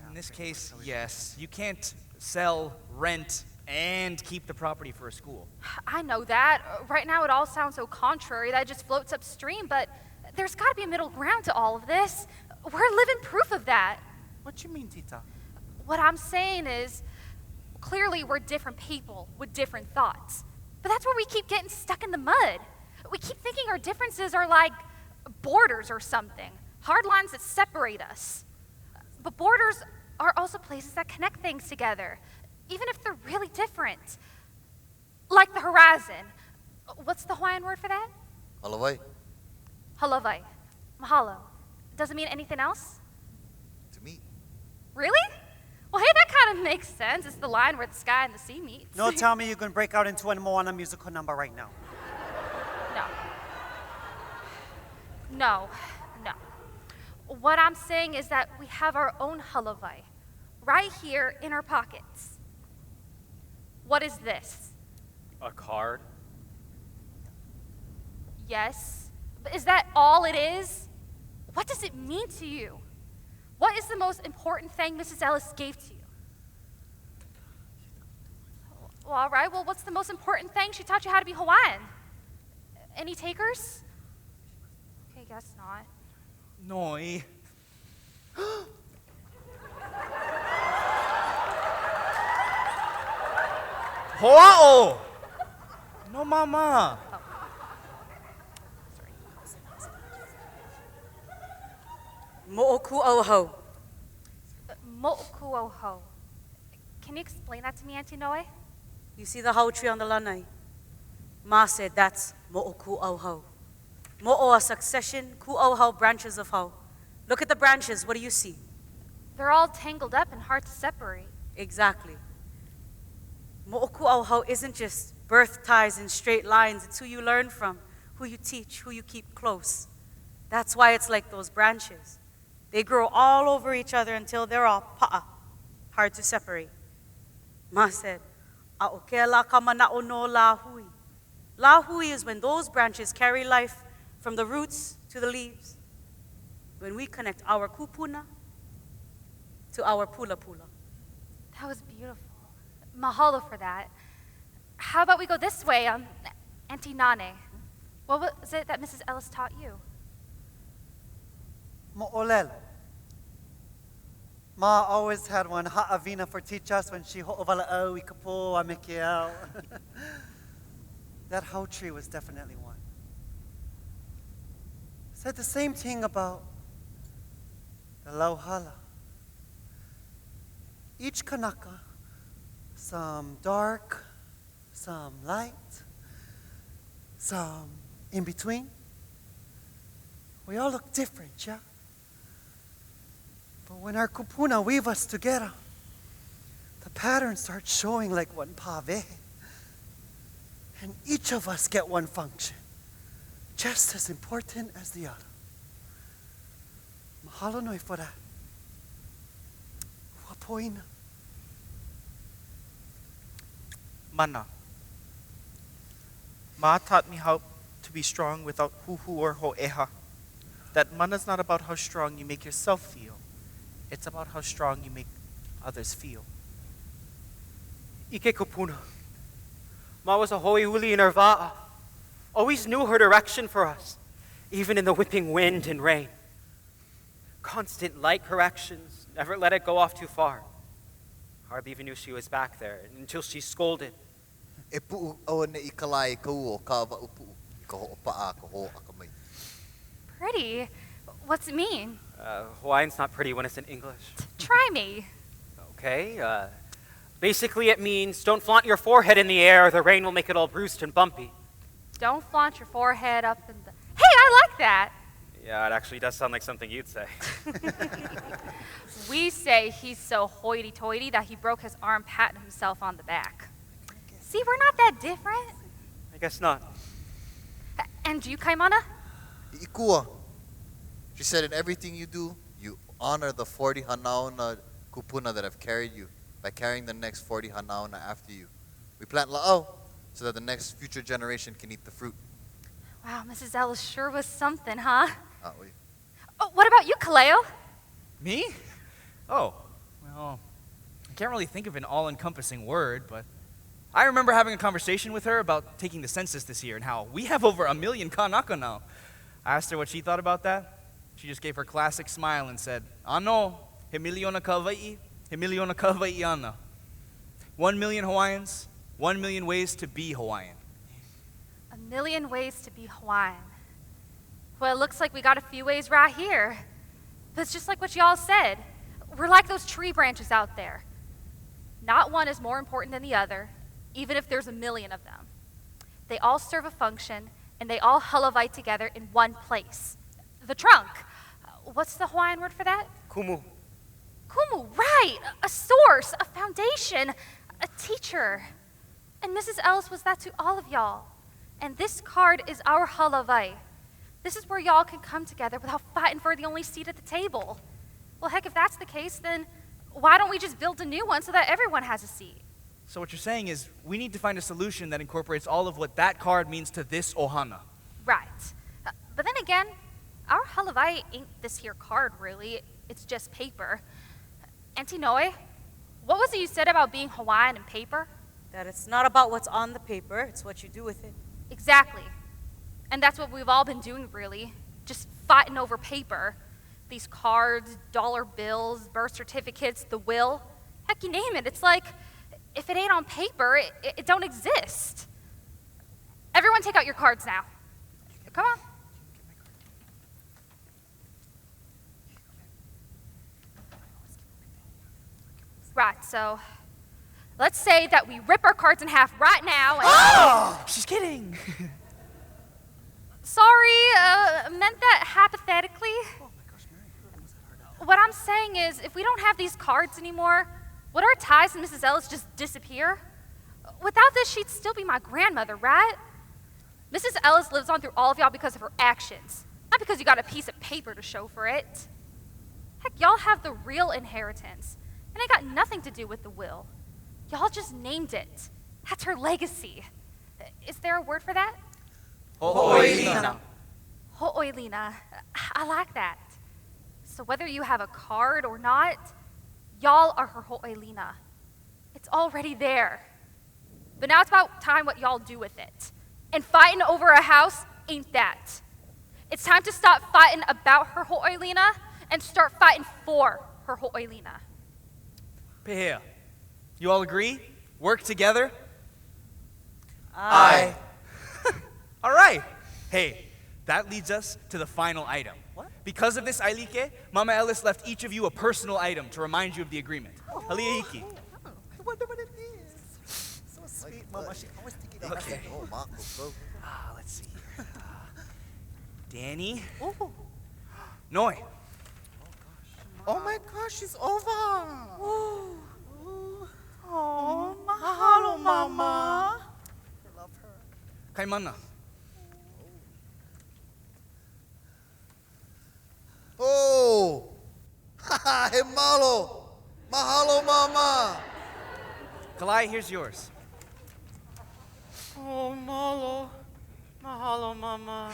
In this case, yes. You can't sell, rent, and keep the property for a school. I know that. Right now it all sounds so contrary that it just floats upstream, but there's got to be a middle ground to all of this. We're living proof of that. What you mean, Tita? What I'm saying is, clearly we're different people with different thoughts. But that's where we keep getting stuck in the mud. We keep thinking our differences are like borders or something, hard lines that separate us. But borders are also places that connect things together, even if they're really different. Like the horizon. What's the Hawaiian word for that? Halawai. Halavai. Mahalo. Does it mean anything else? To meet. Really? Well, hey, that kind of makes sense. It's the line where the sky and the sea meets. No, tell me you can break out into a Moana musical number right now. No. No, no. What I'm saying is that we have our own halavai right here in our pockets. What is this? A card? Yes. But is that all it is? What does it mean to you? What is the most important thing Mrs. Ellis gave to you? Well, all right. Well, what's the most important thing she taught you how to be Hawaiian? Any takers? Okay, guess not. Noi. Hoa'o! No mama. Mo'oku auhau. Mo'okuoho. Can you explain that to me, Auntie Noe? You see the hau tree on the lanai? Ma said that's mo'oku auhau. Mo'o a succession, ku auhau branches of hau. Look at the branches, what do you see? They're all tangled up and hard to separate. Exactly. Mo'oku auhau isn't just birth ties in straight lines, it's who you learn from, who you teach, who you keep close. That's why it's like those branches. They grow all over each other until they're all pa'a, hard to separate. Ma said, A'oke la ka mana'o no lahui. Lahui is when those branches carry life from the roots to the leaves. When we connect our kupuna to our pula pula. That was beautiful. Mahalo for that. How about we go this way, Auntie Nane? What was it that Mrs. Ellis taught you? Mo'olelo. Ma always had one ha'avina for teach us when she ho'ovala'au i ka pō a me ke au. That hau tree was definitely one. Said the same thing about the lauhala. Each kanaka, some dark, some light, some in between. We all look different, yeah? But when our kupuna weave us together, the pattern starts showing like one pave. And each of us get one function, just as important as the other. Mahalo nui for that. Ua poina. Mana. Ma taught me how to be strong without huhu or ho'eha. That mana's not about how strong you make yourself feel. It's about how strong you make others feel. Ike kupuna. Ma was a hoiuli in her va'a. Always knew her direction for us, even in the whipping wind and rain. Constant light corrections, never let it go off too far. Hardly even knew she was back there until she scolded. E pu'u aua ne i ka lae ka ua o ka wa'upu'u i ka ho'opa'a ka ho'aka mai. Pretty? What's it mean? Hawaiian's not pretty when it's in English. Try me. Okay. Basically, it means don't flaunt your forehead in the air or the rain will make it all bruised and bumpy. Don't flaunt your forehead up in the... Hey, I like that! Yeah, it actually does sound like something you'd say. We say he's so hoity-toity that he broke his arm patting himself on the back. See, we're not that different. I guess not. And you, Kaimana? Ikua. She said, in everything you do, you honor the 40 hanauna kupuna that have carried you by carrying the next 40 hanauna after you. We plant la'au so that the next future generation can eat the fruit. Wow, Mrs. Ellis sure was something, huh? Oui. Oh, what about you, Kaleo? Me? Oh, well, I can't really think of an all-encompassing word, but I remember having a conversation with her about taking the census this year and how we have over 1 million Kanaka now. I asked her what she thought about that. She just gave her classic smile and said, Ano, he miliona kawai'i, he miliona kawai'iana. 1 million Hawaiians, 1 million ways to be Hawaiian. 1 million ways to be Hawaiian. Well, it looks like we got a few ways right here. But it's just like what y'all said. We're like those tree branches out there. Not one is more important than the other, even if there's 1 million of them. They all serve a function, and they all halavai together in one place. The trunk. What's the Hawaiian word for that? Kumu. Kumu, right! A source, a foundation, a teacher. And Mrs. Ellis was that to all of y'all. And this card is our halavai. This is where y'all can come together without fighting for the only seat at the table. Well, heck, if that's the case, then why don't we just build a new one so that everyone has a seat? So what you're saying is we need to find a solution that incorporates all of what that card means to this ohana. Right. But then again, our halavai ain't this here card, really. It's just paper. Auntie Noe, what was it you said about being Hawaiian and paper? That it's not about what's on the paper, it's what you do with it. Exactly. And that's what we've all been doing, really. Just fighting over paper. These cards, dollar bills, birth certificates, the will. Heck, you name it. It's like, if it ain't on paper, it don't exist. Everyone take out your cards now. Come on. Right, so let's say that we rip our cards in half right now and... Oh! She's kidding. Sorry, meant that hypothetically. Oh my gosh, Mary. What I'm saying is, if we don't have these cards anymore, would our ties to Mrs. Ellis just disappear? Without this, she'd still be my grandmother, right? Mrs. Ellis lives on through all of y'all because of her actions, not because you got a piece of paper to show for it. Heck, y'all have the real inheritance, and it got nothing to do with the will. Y'all just named it. That's her legacy. Is there a word for that? Ho'oilina. Ho'oilina. I like that. So whether you have a card or not, y'all are her ho'oilina. It's already there. But now it's about time what y'all do with it. And fighting over a house ain't that. It's time to stop fighting about her ho'oilina and start fighting for her ho'oilina. Pehea, you all agree? Work together? Aye. All right. Hey, that leads us to the final item. What? Because of this ailike, Mama Ellis left each of you a personal item to remind you of the agreement. Oh. Haliaiki. I wonder what it is. So sweet, Mama. She always thinking of Okay. us. Let's see here. Danny. Noi. Oh my gosh, she's over. Oh, mahalo, Mama. I love her. Kaimana. Oh! Ha he malo! Mahalo, mama! Kalai, here's yours. Oh, malo. Mahalo, mama.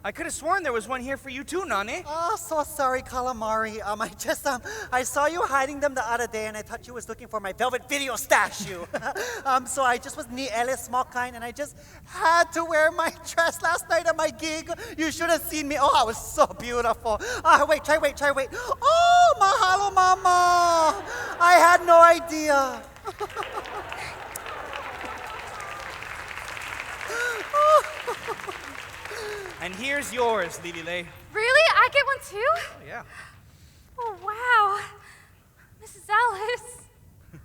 I could have sworn there was one here for you too, Nane. Oh, so sorry, Calamari. I just, I saw you hiding them the other day, and I thought you was looking for my velvet video statue. So I just was niele small kind, and I just had to wear my dress last night at my gig. You should have seen me. Oh, I was so beautiful. Wait, try, wait, try, wait. Oh, mahalo, mama. I had no idea. And here's yours, Lili Lei. Really? I get one too? Oh, yeah. Oh, wow. Mrs. Ellis.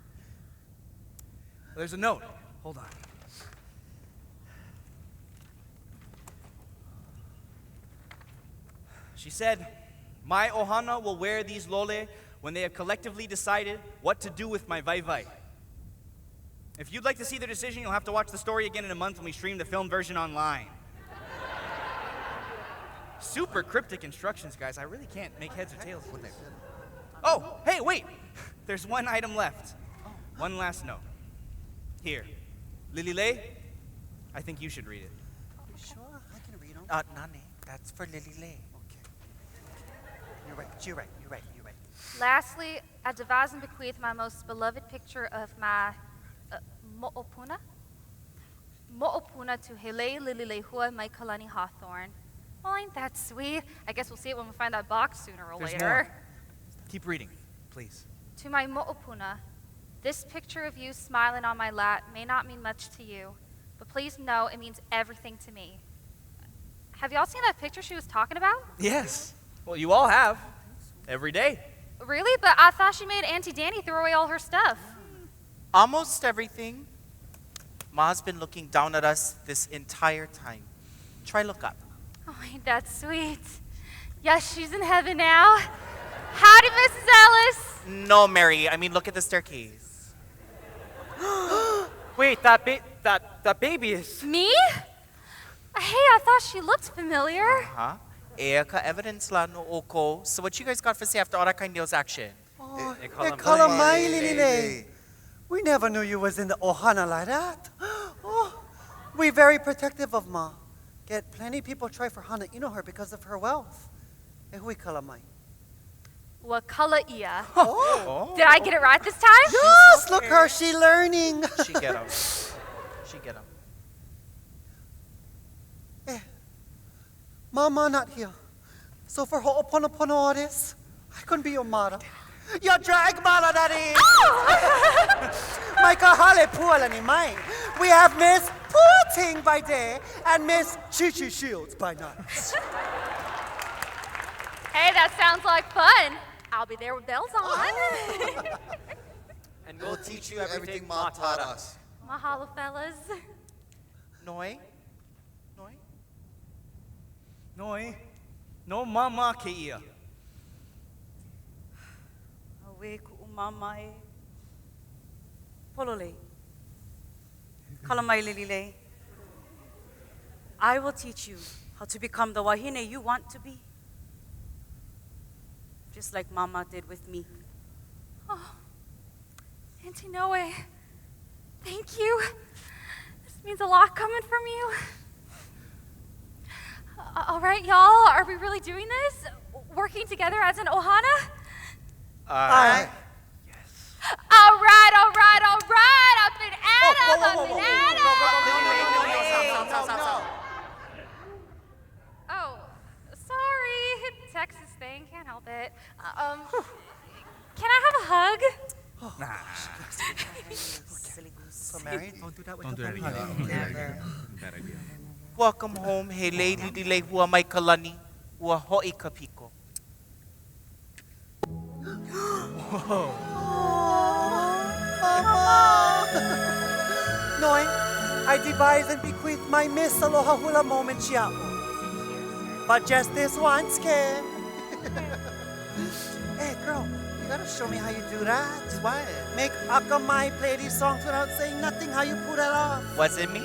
There's a note. Hold on. She said, My ohana will wear these lole when they have collectively decided what to do with my vai vai. If you'd like to see their decision, you'll have to watch the story again in a month when we stream the film version online. Super cryptic instructions, guys. I really can't make heads or tails of this. Oh, hey, wait! There's one item left. One last note. Here. Lili Lei, I think you should read it. You sure? I can read them. Nani, that's for Lili Lei. Okay. You're right, you're right, you're right, you're right. Lastly, I devise and bequeath my most beloved picture of my mo'opuna. Mo'opuna to Hele Lililehua Maikalani Hawthorne. Well, ain't that sweet? I guess we'll see it when we find that box sooner or There's later. more. Keep reading, please. To my mo'opuna, this picture of you smiling on my lap may not mean much to you, but please know it means everything to me. Have y'all seen that picture she was talking about? Yes. Well, you all have. Every day. Really? But I thought she made Auntie Danny throw away all her stuff. Almost everything. Ma's been looking down at us this entire time. Try look up. Oh, ain't that sweet? Yes, she's in heaven now. Howdy, Mrs. Ellis. No, Mary. I mean, look at the staircase. Wait, that ba- that that baby is. Me? Hey, I thought she looked familiar. Huh? Ea ka evidence la no oko. So what you guys got for say after all that kind of action? Oh, e kala mai, Lilile. We never knew you was in the ohana like that. Oh, we very protective of Ma. Get plenty people try for Hana ino her because of her wealth. E hui kala mai. Wakala ia. Oh. Did I get it right this time? Yes, look her, she learning. She get 'em. She get 'em. Mama not here. So for ho'oponopono all this, I couldn't be your mother. Your drag mother, that is. My kahale pualani mai. We have Miss Puting by day and Miss Chi Chi Shields by night. Hey, that sounds like fun. I'll be there with bells on. And we'll teach you everything Ma taught us. Mahalo, fellas. Noi? Noi, no mama ke ia. Awe ku'u mama e. Pololei. Kala mai lilile. I will teach you how to become the wahine you want to be. Just like mama did with me. Oh, Auntie Noe, thank you. This means a lot coming from you. All right, y'all, are we really doing this? Working together as an ohana? Aye. All right, all right, all right. Up and at 'em, up and at 'em. Oh, sorry. Texas thing, can't help it. Can I have a hug? Nah. So Mary, don't do that with Don't the do that again. phone. Don't do that again. Bad idea. Welcome home, he lei lili hua mai kalani, ua hoi ka piko. Whoa. Mama! Noi, I devise and bequeath my Miss Aloha Hula moment chiao. But just this once, ke. hey, girl, you gotta show me how you do that. What? Make Akamai play these songs without saying nothing. How you pull that off? Was it me?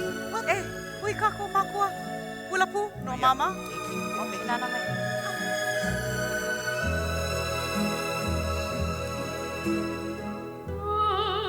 Eh, hui kako makua. Hula pu, no mama. Nana mai. Oh.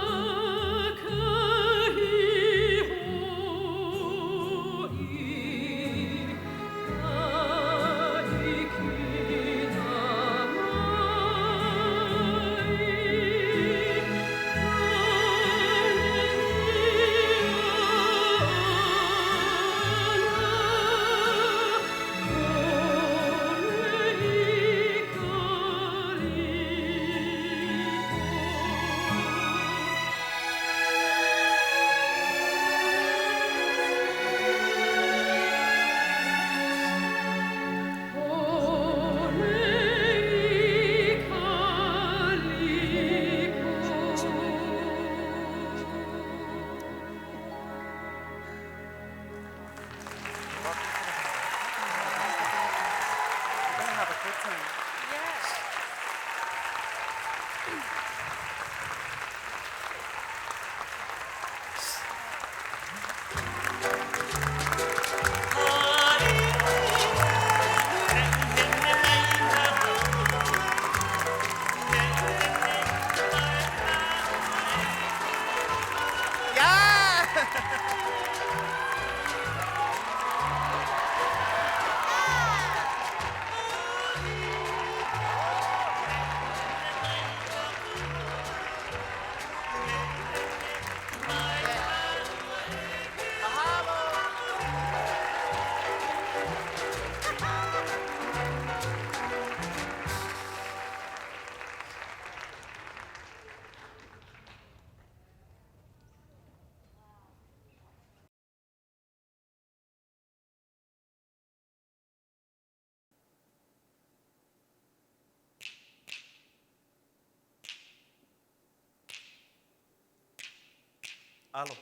Aloha.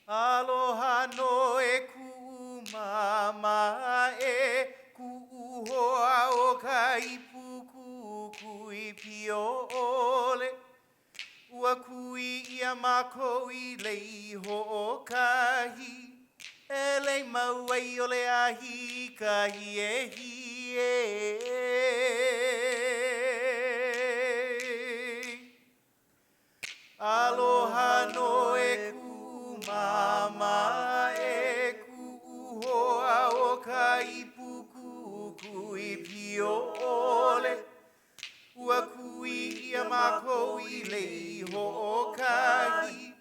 Aloha nō e kuʻu māmā e kuʻu hoa o ka ipu kukui pio ʻole. Ua kui ʻia mākou i lei hoʻokahi, e lei mau ai ʻo Leahi i ka hiehie. Aloha nō e kuʻu māmā e kuʻu hoa o ka ipu kukui pio ʻole. Ua kui ʻia mākou i lei hoʻokahi,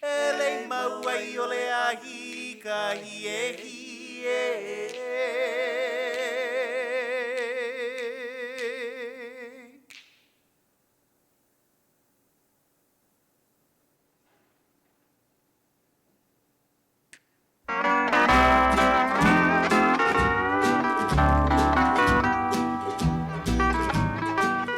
e lei mau ai ʻo Leahi i ka hiehie.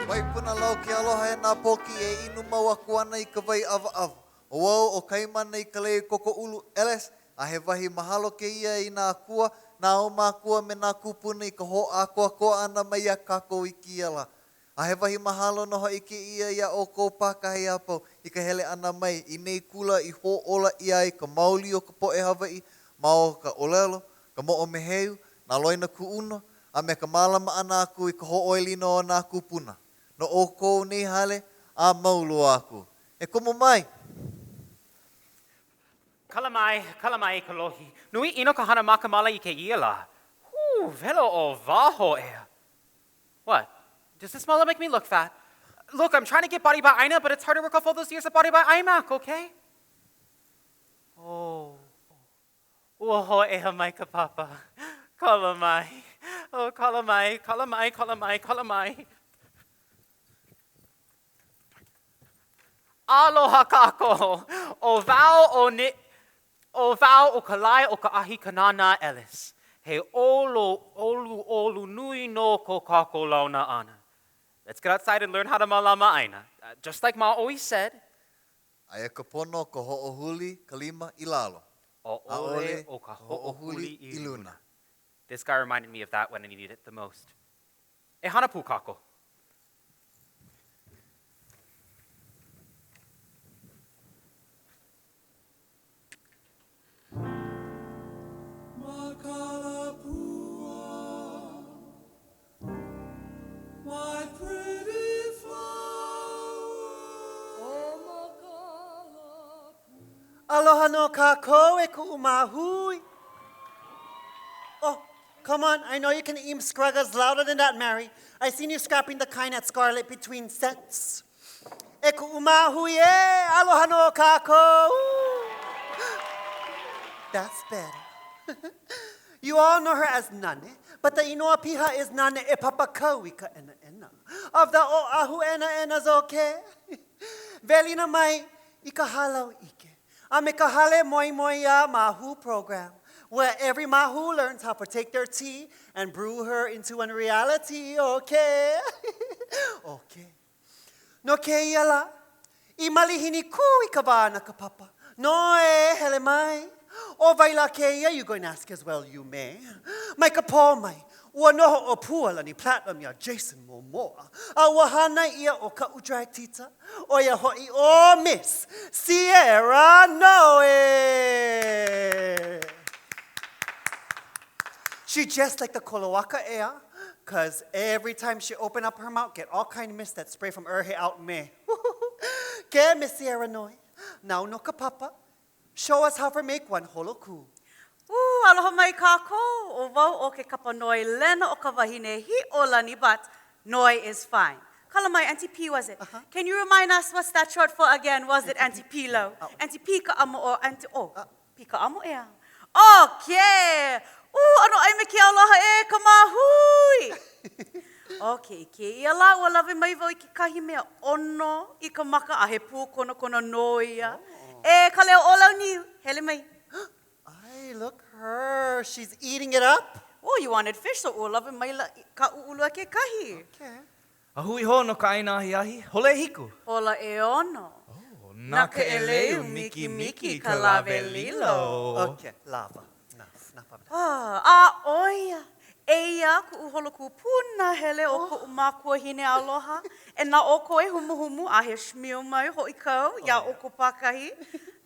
Waipunalau ke aloha e nā pōkiʻi e inu mau aku ana i ka wai ʻawaʻawa. ʻO wau ʻo Kaimana i ka lei koko ʻulu Ellis, a he wahi mahalo kēia i nā akua, nā ʻaumākua me nā kūpuna i ka hoʻākoakoa ʻana mai iā kākou i kēia lā. A he wahi mahalo nō hoʻi kēia iā ʻoukou pākahi a pau i ka hele ʻana mai i nei kula i hōʻola ʻia ai ka mauli o ka poʻe Hawaiʻi ma o ka ʻōlelo, ka moʻomeheu, nā loina kuʻuna, a me ka mālama ʻana aku i ka hoʻoilina o nā kūpuna. No ʻoukou nei hale a mau loa aku. E komo mai! Kala mai, kala mai ka lohi. Nui ʻino ka hana makamala i kēia lā. Hū, welo ʻo waho ʻea. What? Does this mala make me look fat? Look, I'm trying to get body by Aina, but it's hard to work off all those years of body by iMac, okay? Oh, ua hōʻea mai ka papa. Kala mai. Oh, kala mai, kala mai, kala mai, kala mai. Aloha kākou. ʻO wau ʻo Ni ʻO wau ʻo Kalaeokaʻahi Kanānā Ellis. He ʻolo ʻoluʻolu nui nō ko kākou launa ʻana. Let's get outside and learn how to mālama ʻāina. Just like Ma always said. Aia ka pono ka hoʻohuli ka lima i lalo, ʻAʻole ʻo ka hoʻohuli i luna. This guy reminded me of that when I needed it the most. E hana pū kākou. My pretty flower. Aloha nō kākou e kuʻu māhui. Oh, come on, I know you can eam scruggas louder than that, Mary. I seen you scrapping the kind at Scarlet between sets. E kuʻu māhui ē, aloha nō kākou. That's better. You all know her as Nane, but the inoa piha is Nane e Papakau i ka ʻenaʻena. Of the Oʻahu ʻenaʻenas, okay? Welina mai i ka hālau ʻike a me ka hale moemoeā māhū program where every māhū learns how to take their tea and brew her into an reality, okay? Okay. No kēia lā, i malihini kū i ka wā na ka papa, no e hele mai. ʻO wai lā kēia, you going ask as well you may. Mai ka pō mai, ua noho ʻo Pualani Platinum iā Jason Momoa, a ua hānai ʻia ʻo kaʻu drag tita, ʻo ia hoʻi ʻo Miss Sierra Noe. She just like the Koloaka ʻeā, cause every time she open up her mouth get all kind mist that spray from her out me. Ke Miss Sierra Noe, now no ka papa, show us how for make one holoku. Ū, aloha mai kākou, ʻo wau ʻo ke kapa noi lena o ka wahine hiʻolani but Noi is fine. Kala mai, Auntie P was it? Can you remind us what's that short for again? Was it Auntie P-lo? Auntie P ka amo or Auntie O? P ka amo ʻeā. Okay! Ū, ʻanoʻai me ke aloha e ka māhui! Okay, i kēia lā ua lawe mai wau i kekahi mea ʻono i ka maka a he pūkonakona nō ia. E ka leo ʻōlauniu, hele mai. Ai, look her, she's eating it up. Oh, you wanted fish, so ua lawe maila ka ʻuʻulua kekahi. Okay. A hui hou no ka ʻaina ahiahi, hola ʻehiku. Hola ʻeono. Oh, Na ka ʻeleu mikimiki ka lawe lilo. Okay, lava. Na, na pabda. Ah, a ʻo ia, eia kuʻu holokū punahele o koʻu makuahine aloha. E na ʻoukou e humuhumu a he shmil mai hoʻi kau iā ʻoukou pākahi.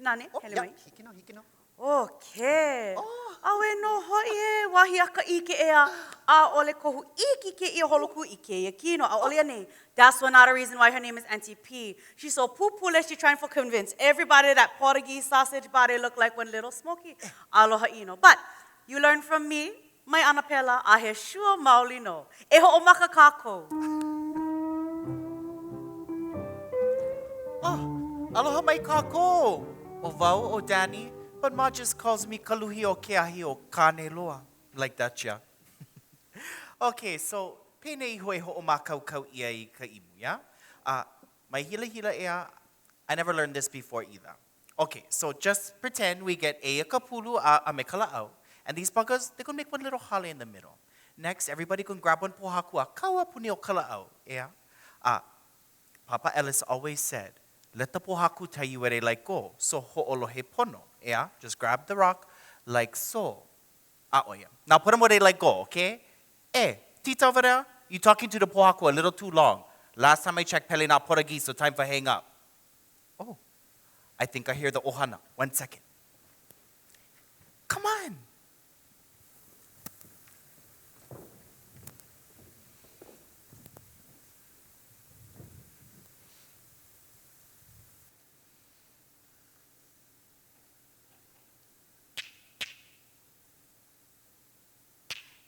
Nane, hele mai. Hiki nō, hiki nō. Okay. Auē nō hoʻi e, wahi a ka ʻike ʻeā, ʻaʻole kohu iki kēia holokū i kēia kino, ʻaʻole anei? That's one outta reason why her name is Auntie P. She's so pupule, she trying for convince everybody that Portuguese sausage body look like one little smoky. Aloha ʻino. But, you learn from me, mai ana pēlā, a he sure maoli nō. E hoʻomaka kākou. Oh, aloha mai kākou! ʻO wau ʻo Danny, but Ma just calls me ka luhi o ke ahi o Kāneloa. Like that, yeah. Okay, so, penei iho e hoʻomākaukau ʻia i ka imu, yeah? Uh, mai hilahila ʻeā, I never learned this before either. Ok, so just pretend we get eia ka pulu a a me ka laʻau, and these buggers, they gonna make one little hale in the middle. Next, everybody gonna grab one pōhaku a kau a puni o ka laʻau, ʻea? A, Papa Ellis always said, let the pōhaku tell you where they like go, so hoʻolohe pono, ʻea? Just grab the rock like so. A ʻo ia. Now put 'em where they like go, okay? E, Tita over there, you talking to the pōhaku a little too long. Last time I checked, pele nā Portuguese, so time for hang up. Oh, I think I hear the ʻohana. One second. Come on!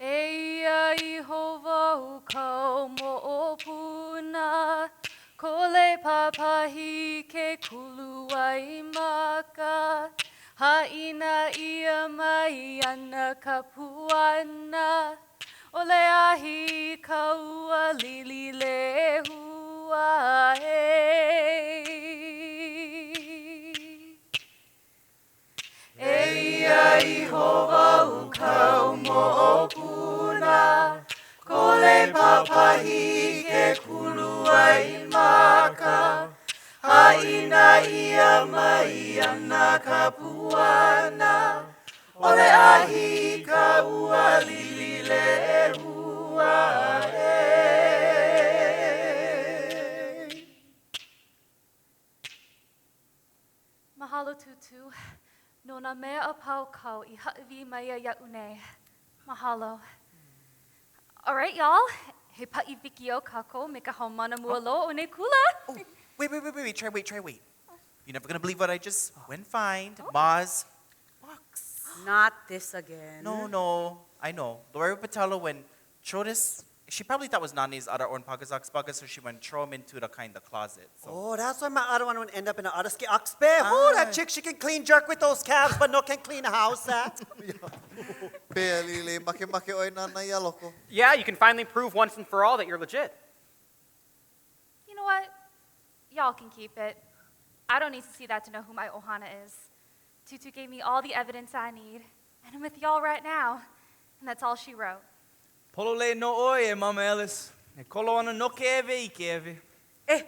Eia iho wau kau moʻopuna, Ko lei pāpahi ke kulu waimaka, Haʻina ʻia mai ana ka puana, ʻO Leahi i ka ua lili lehua e. Eia iho wau kau moʻopuna, Ko lei pāpahi ke kulu waimaka, Haʻina ʻia mai ana ka puana, ʻO Leahi i ka ua lili lehua e. Mahalo Tūtū, no nā mea a pau kāu i hāʻawi mai ai iaʻu nei. Mahalo. All right, y'all. He paʻi wikiō kākou me ka haumāna mua loa o nei kula. Oh, wait, wait, wait, wait, try wait, try wait. You're never gonna believe what I just went find. Oh. Ma's box. Not this again. No, no, I know. Lori Patello went throw this she probably thought was Nani's other own Pagazak's baga, so she went throw 'em into the kind of closet. So. Oh, that's why my other one would end up in an Araski oxbe. Oh, that chick, she can clean jerk with those calves, but no can clean a house. Eh? Pea lile, makemake ʻoe nānā iā loko. Yeah, you can finally prove once and for all that you're legit. You know what? Y'all can keep it. I don't need to see that to know who my ohana is. Tutu gave me all the evidence I need, and I'm with y'all right now. And that's all she wrote. Pololei nō ʻoe, e Mama Ellis. E kolo ana nō ke ēwe i ke ēwe. E,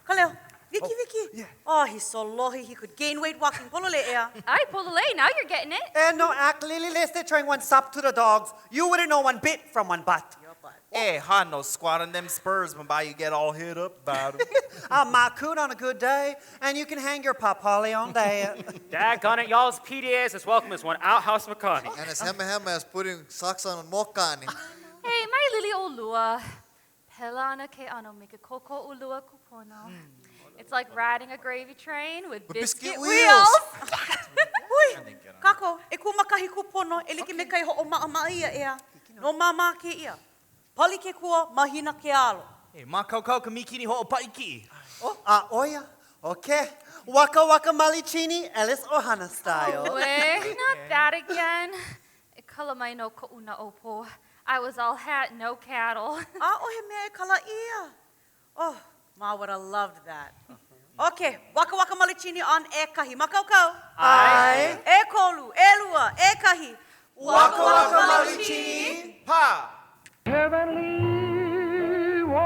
Kaleo, Wiki, Wiki. Yeah. Oh, he's so lohi, he could gain weight walking. Pololei, ʻeā. ʻAe, pololei, now you're getting it. And no act lili leste trying one sop to the dogs. You wouldn't know one bit from one butt. Your butt. E, hano, squat on them spurs mabai you get all hit up about 'em. A macoon on a good day, and you can hang your papali on that. Daggone it, y'all's PDA is as welcome as one outhouse makani. And as hemahema as putting socks on a mokani. Hey, mai lili ʻolua. Pēlā ana ke ʻano me ke kōkoʻolua kūpono. It's like riding a gravy train with biscuit wheels. Hui, kākou, e kū ma kahi kūpono e like me ka i hoʻomaʻamaʻa ʻia, ʻeā. No māmā kēia. Pali ke kua, mahina ke alo. E mākaukau ka mīkini hoʻopaʻi kiʻi. Oh, a ʻo ia, okay. Waka waka malicini, Ellis Ohana style. Auē, not that again. E kala mai nō koʻu naʻaupō. I was all hat, no cattle. ʻAʻohe mea e kala ʻia. Oh, Ma woulda loved that. Okay, waka waka malicini on ʻekahi. Mākaukau? ʻAe. ʻEkolu, ʻelua, ʻekahi. Waka waka malicini. Pā! Heavenly Waikiki.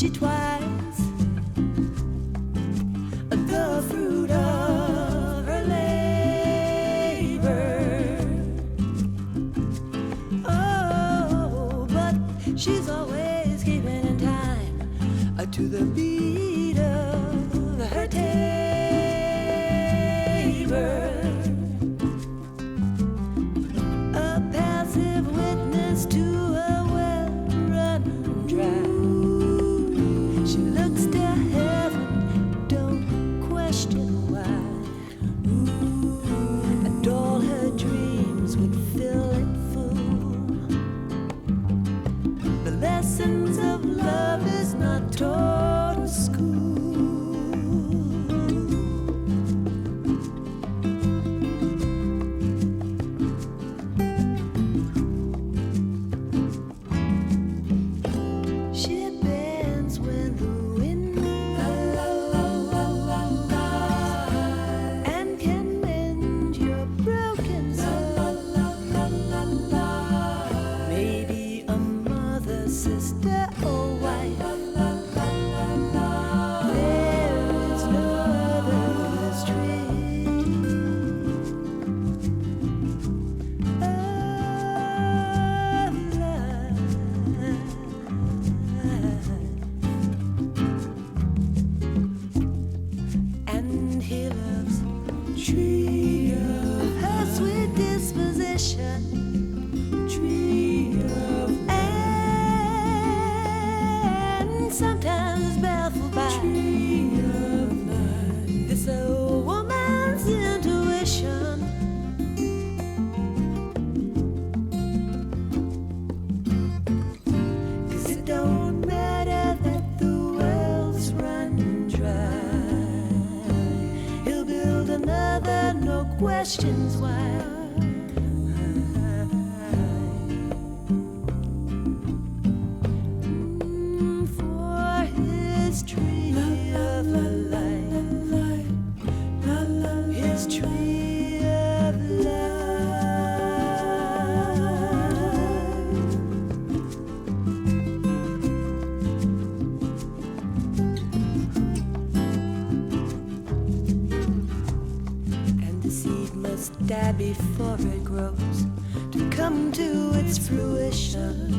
She twines the fruit of her labor. Oh, but she's always keeping in time to the beat of her tabor. A passive witness to a well run dry. She looks to heaven, don't question why. And all her dreams would fill it full. The lessons of love is not taught in school. She bends when the wind and can mend your broken soul. Maybe a mother, sister, or wife. There is no other's tree of life. And he loves tree of her sweet disposition, tree of and sometimes baffled by tree of life. This old woman's intuition. Cause it don't matter that the world's run dry. He'll build another, no questions why. For his tree of life, his tree of life. And the seed must die before it grows to come to its fruition.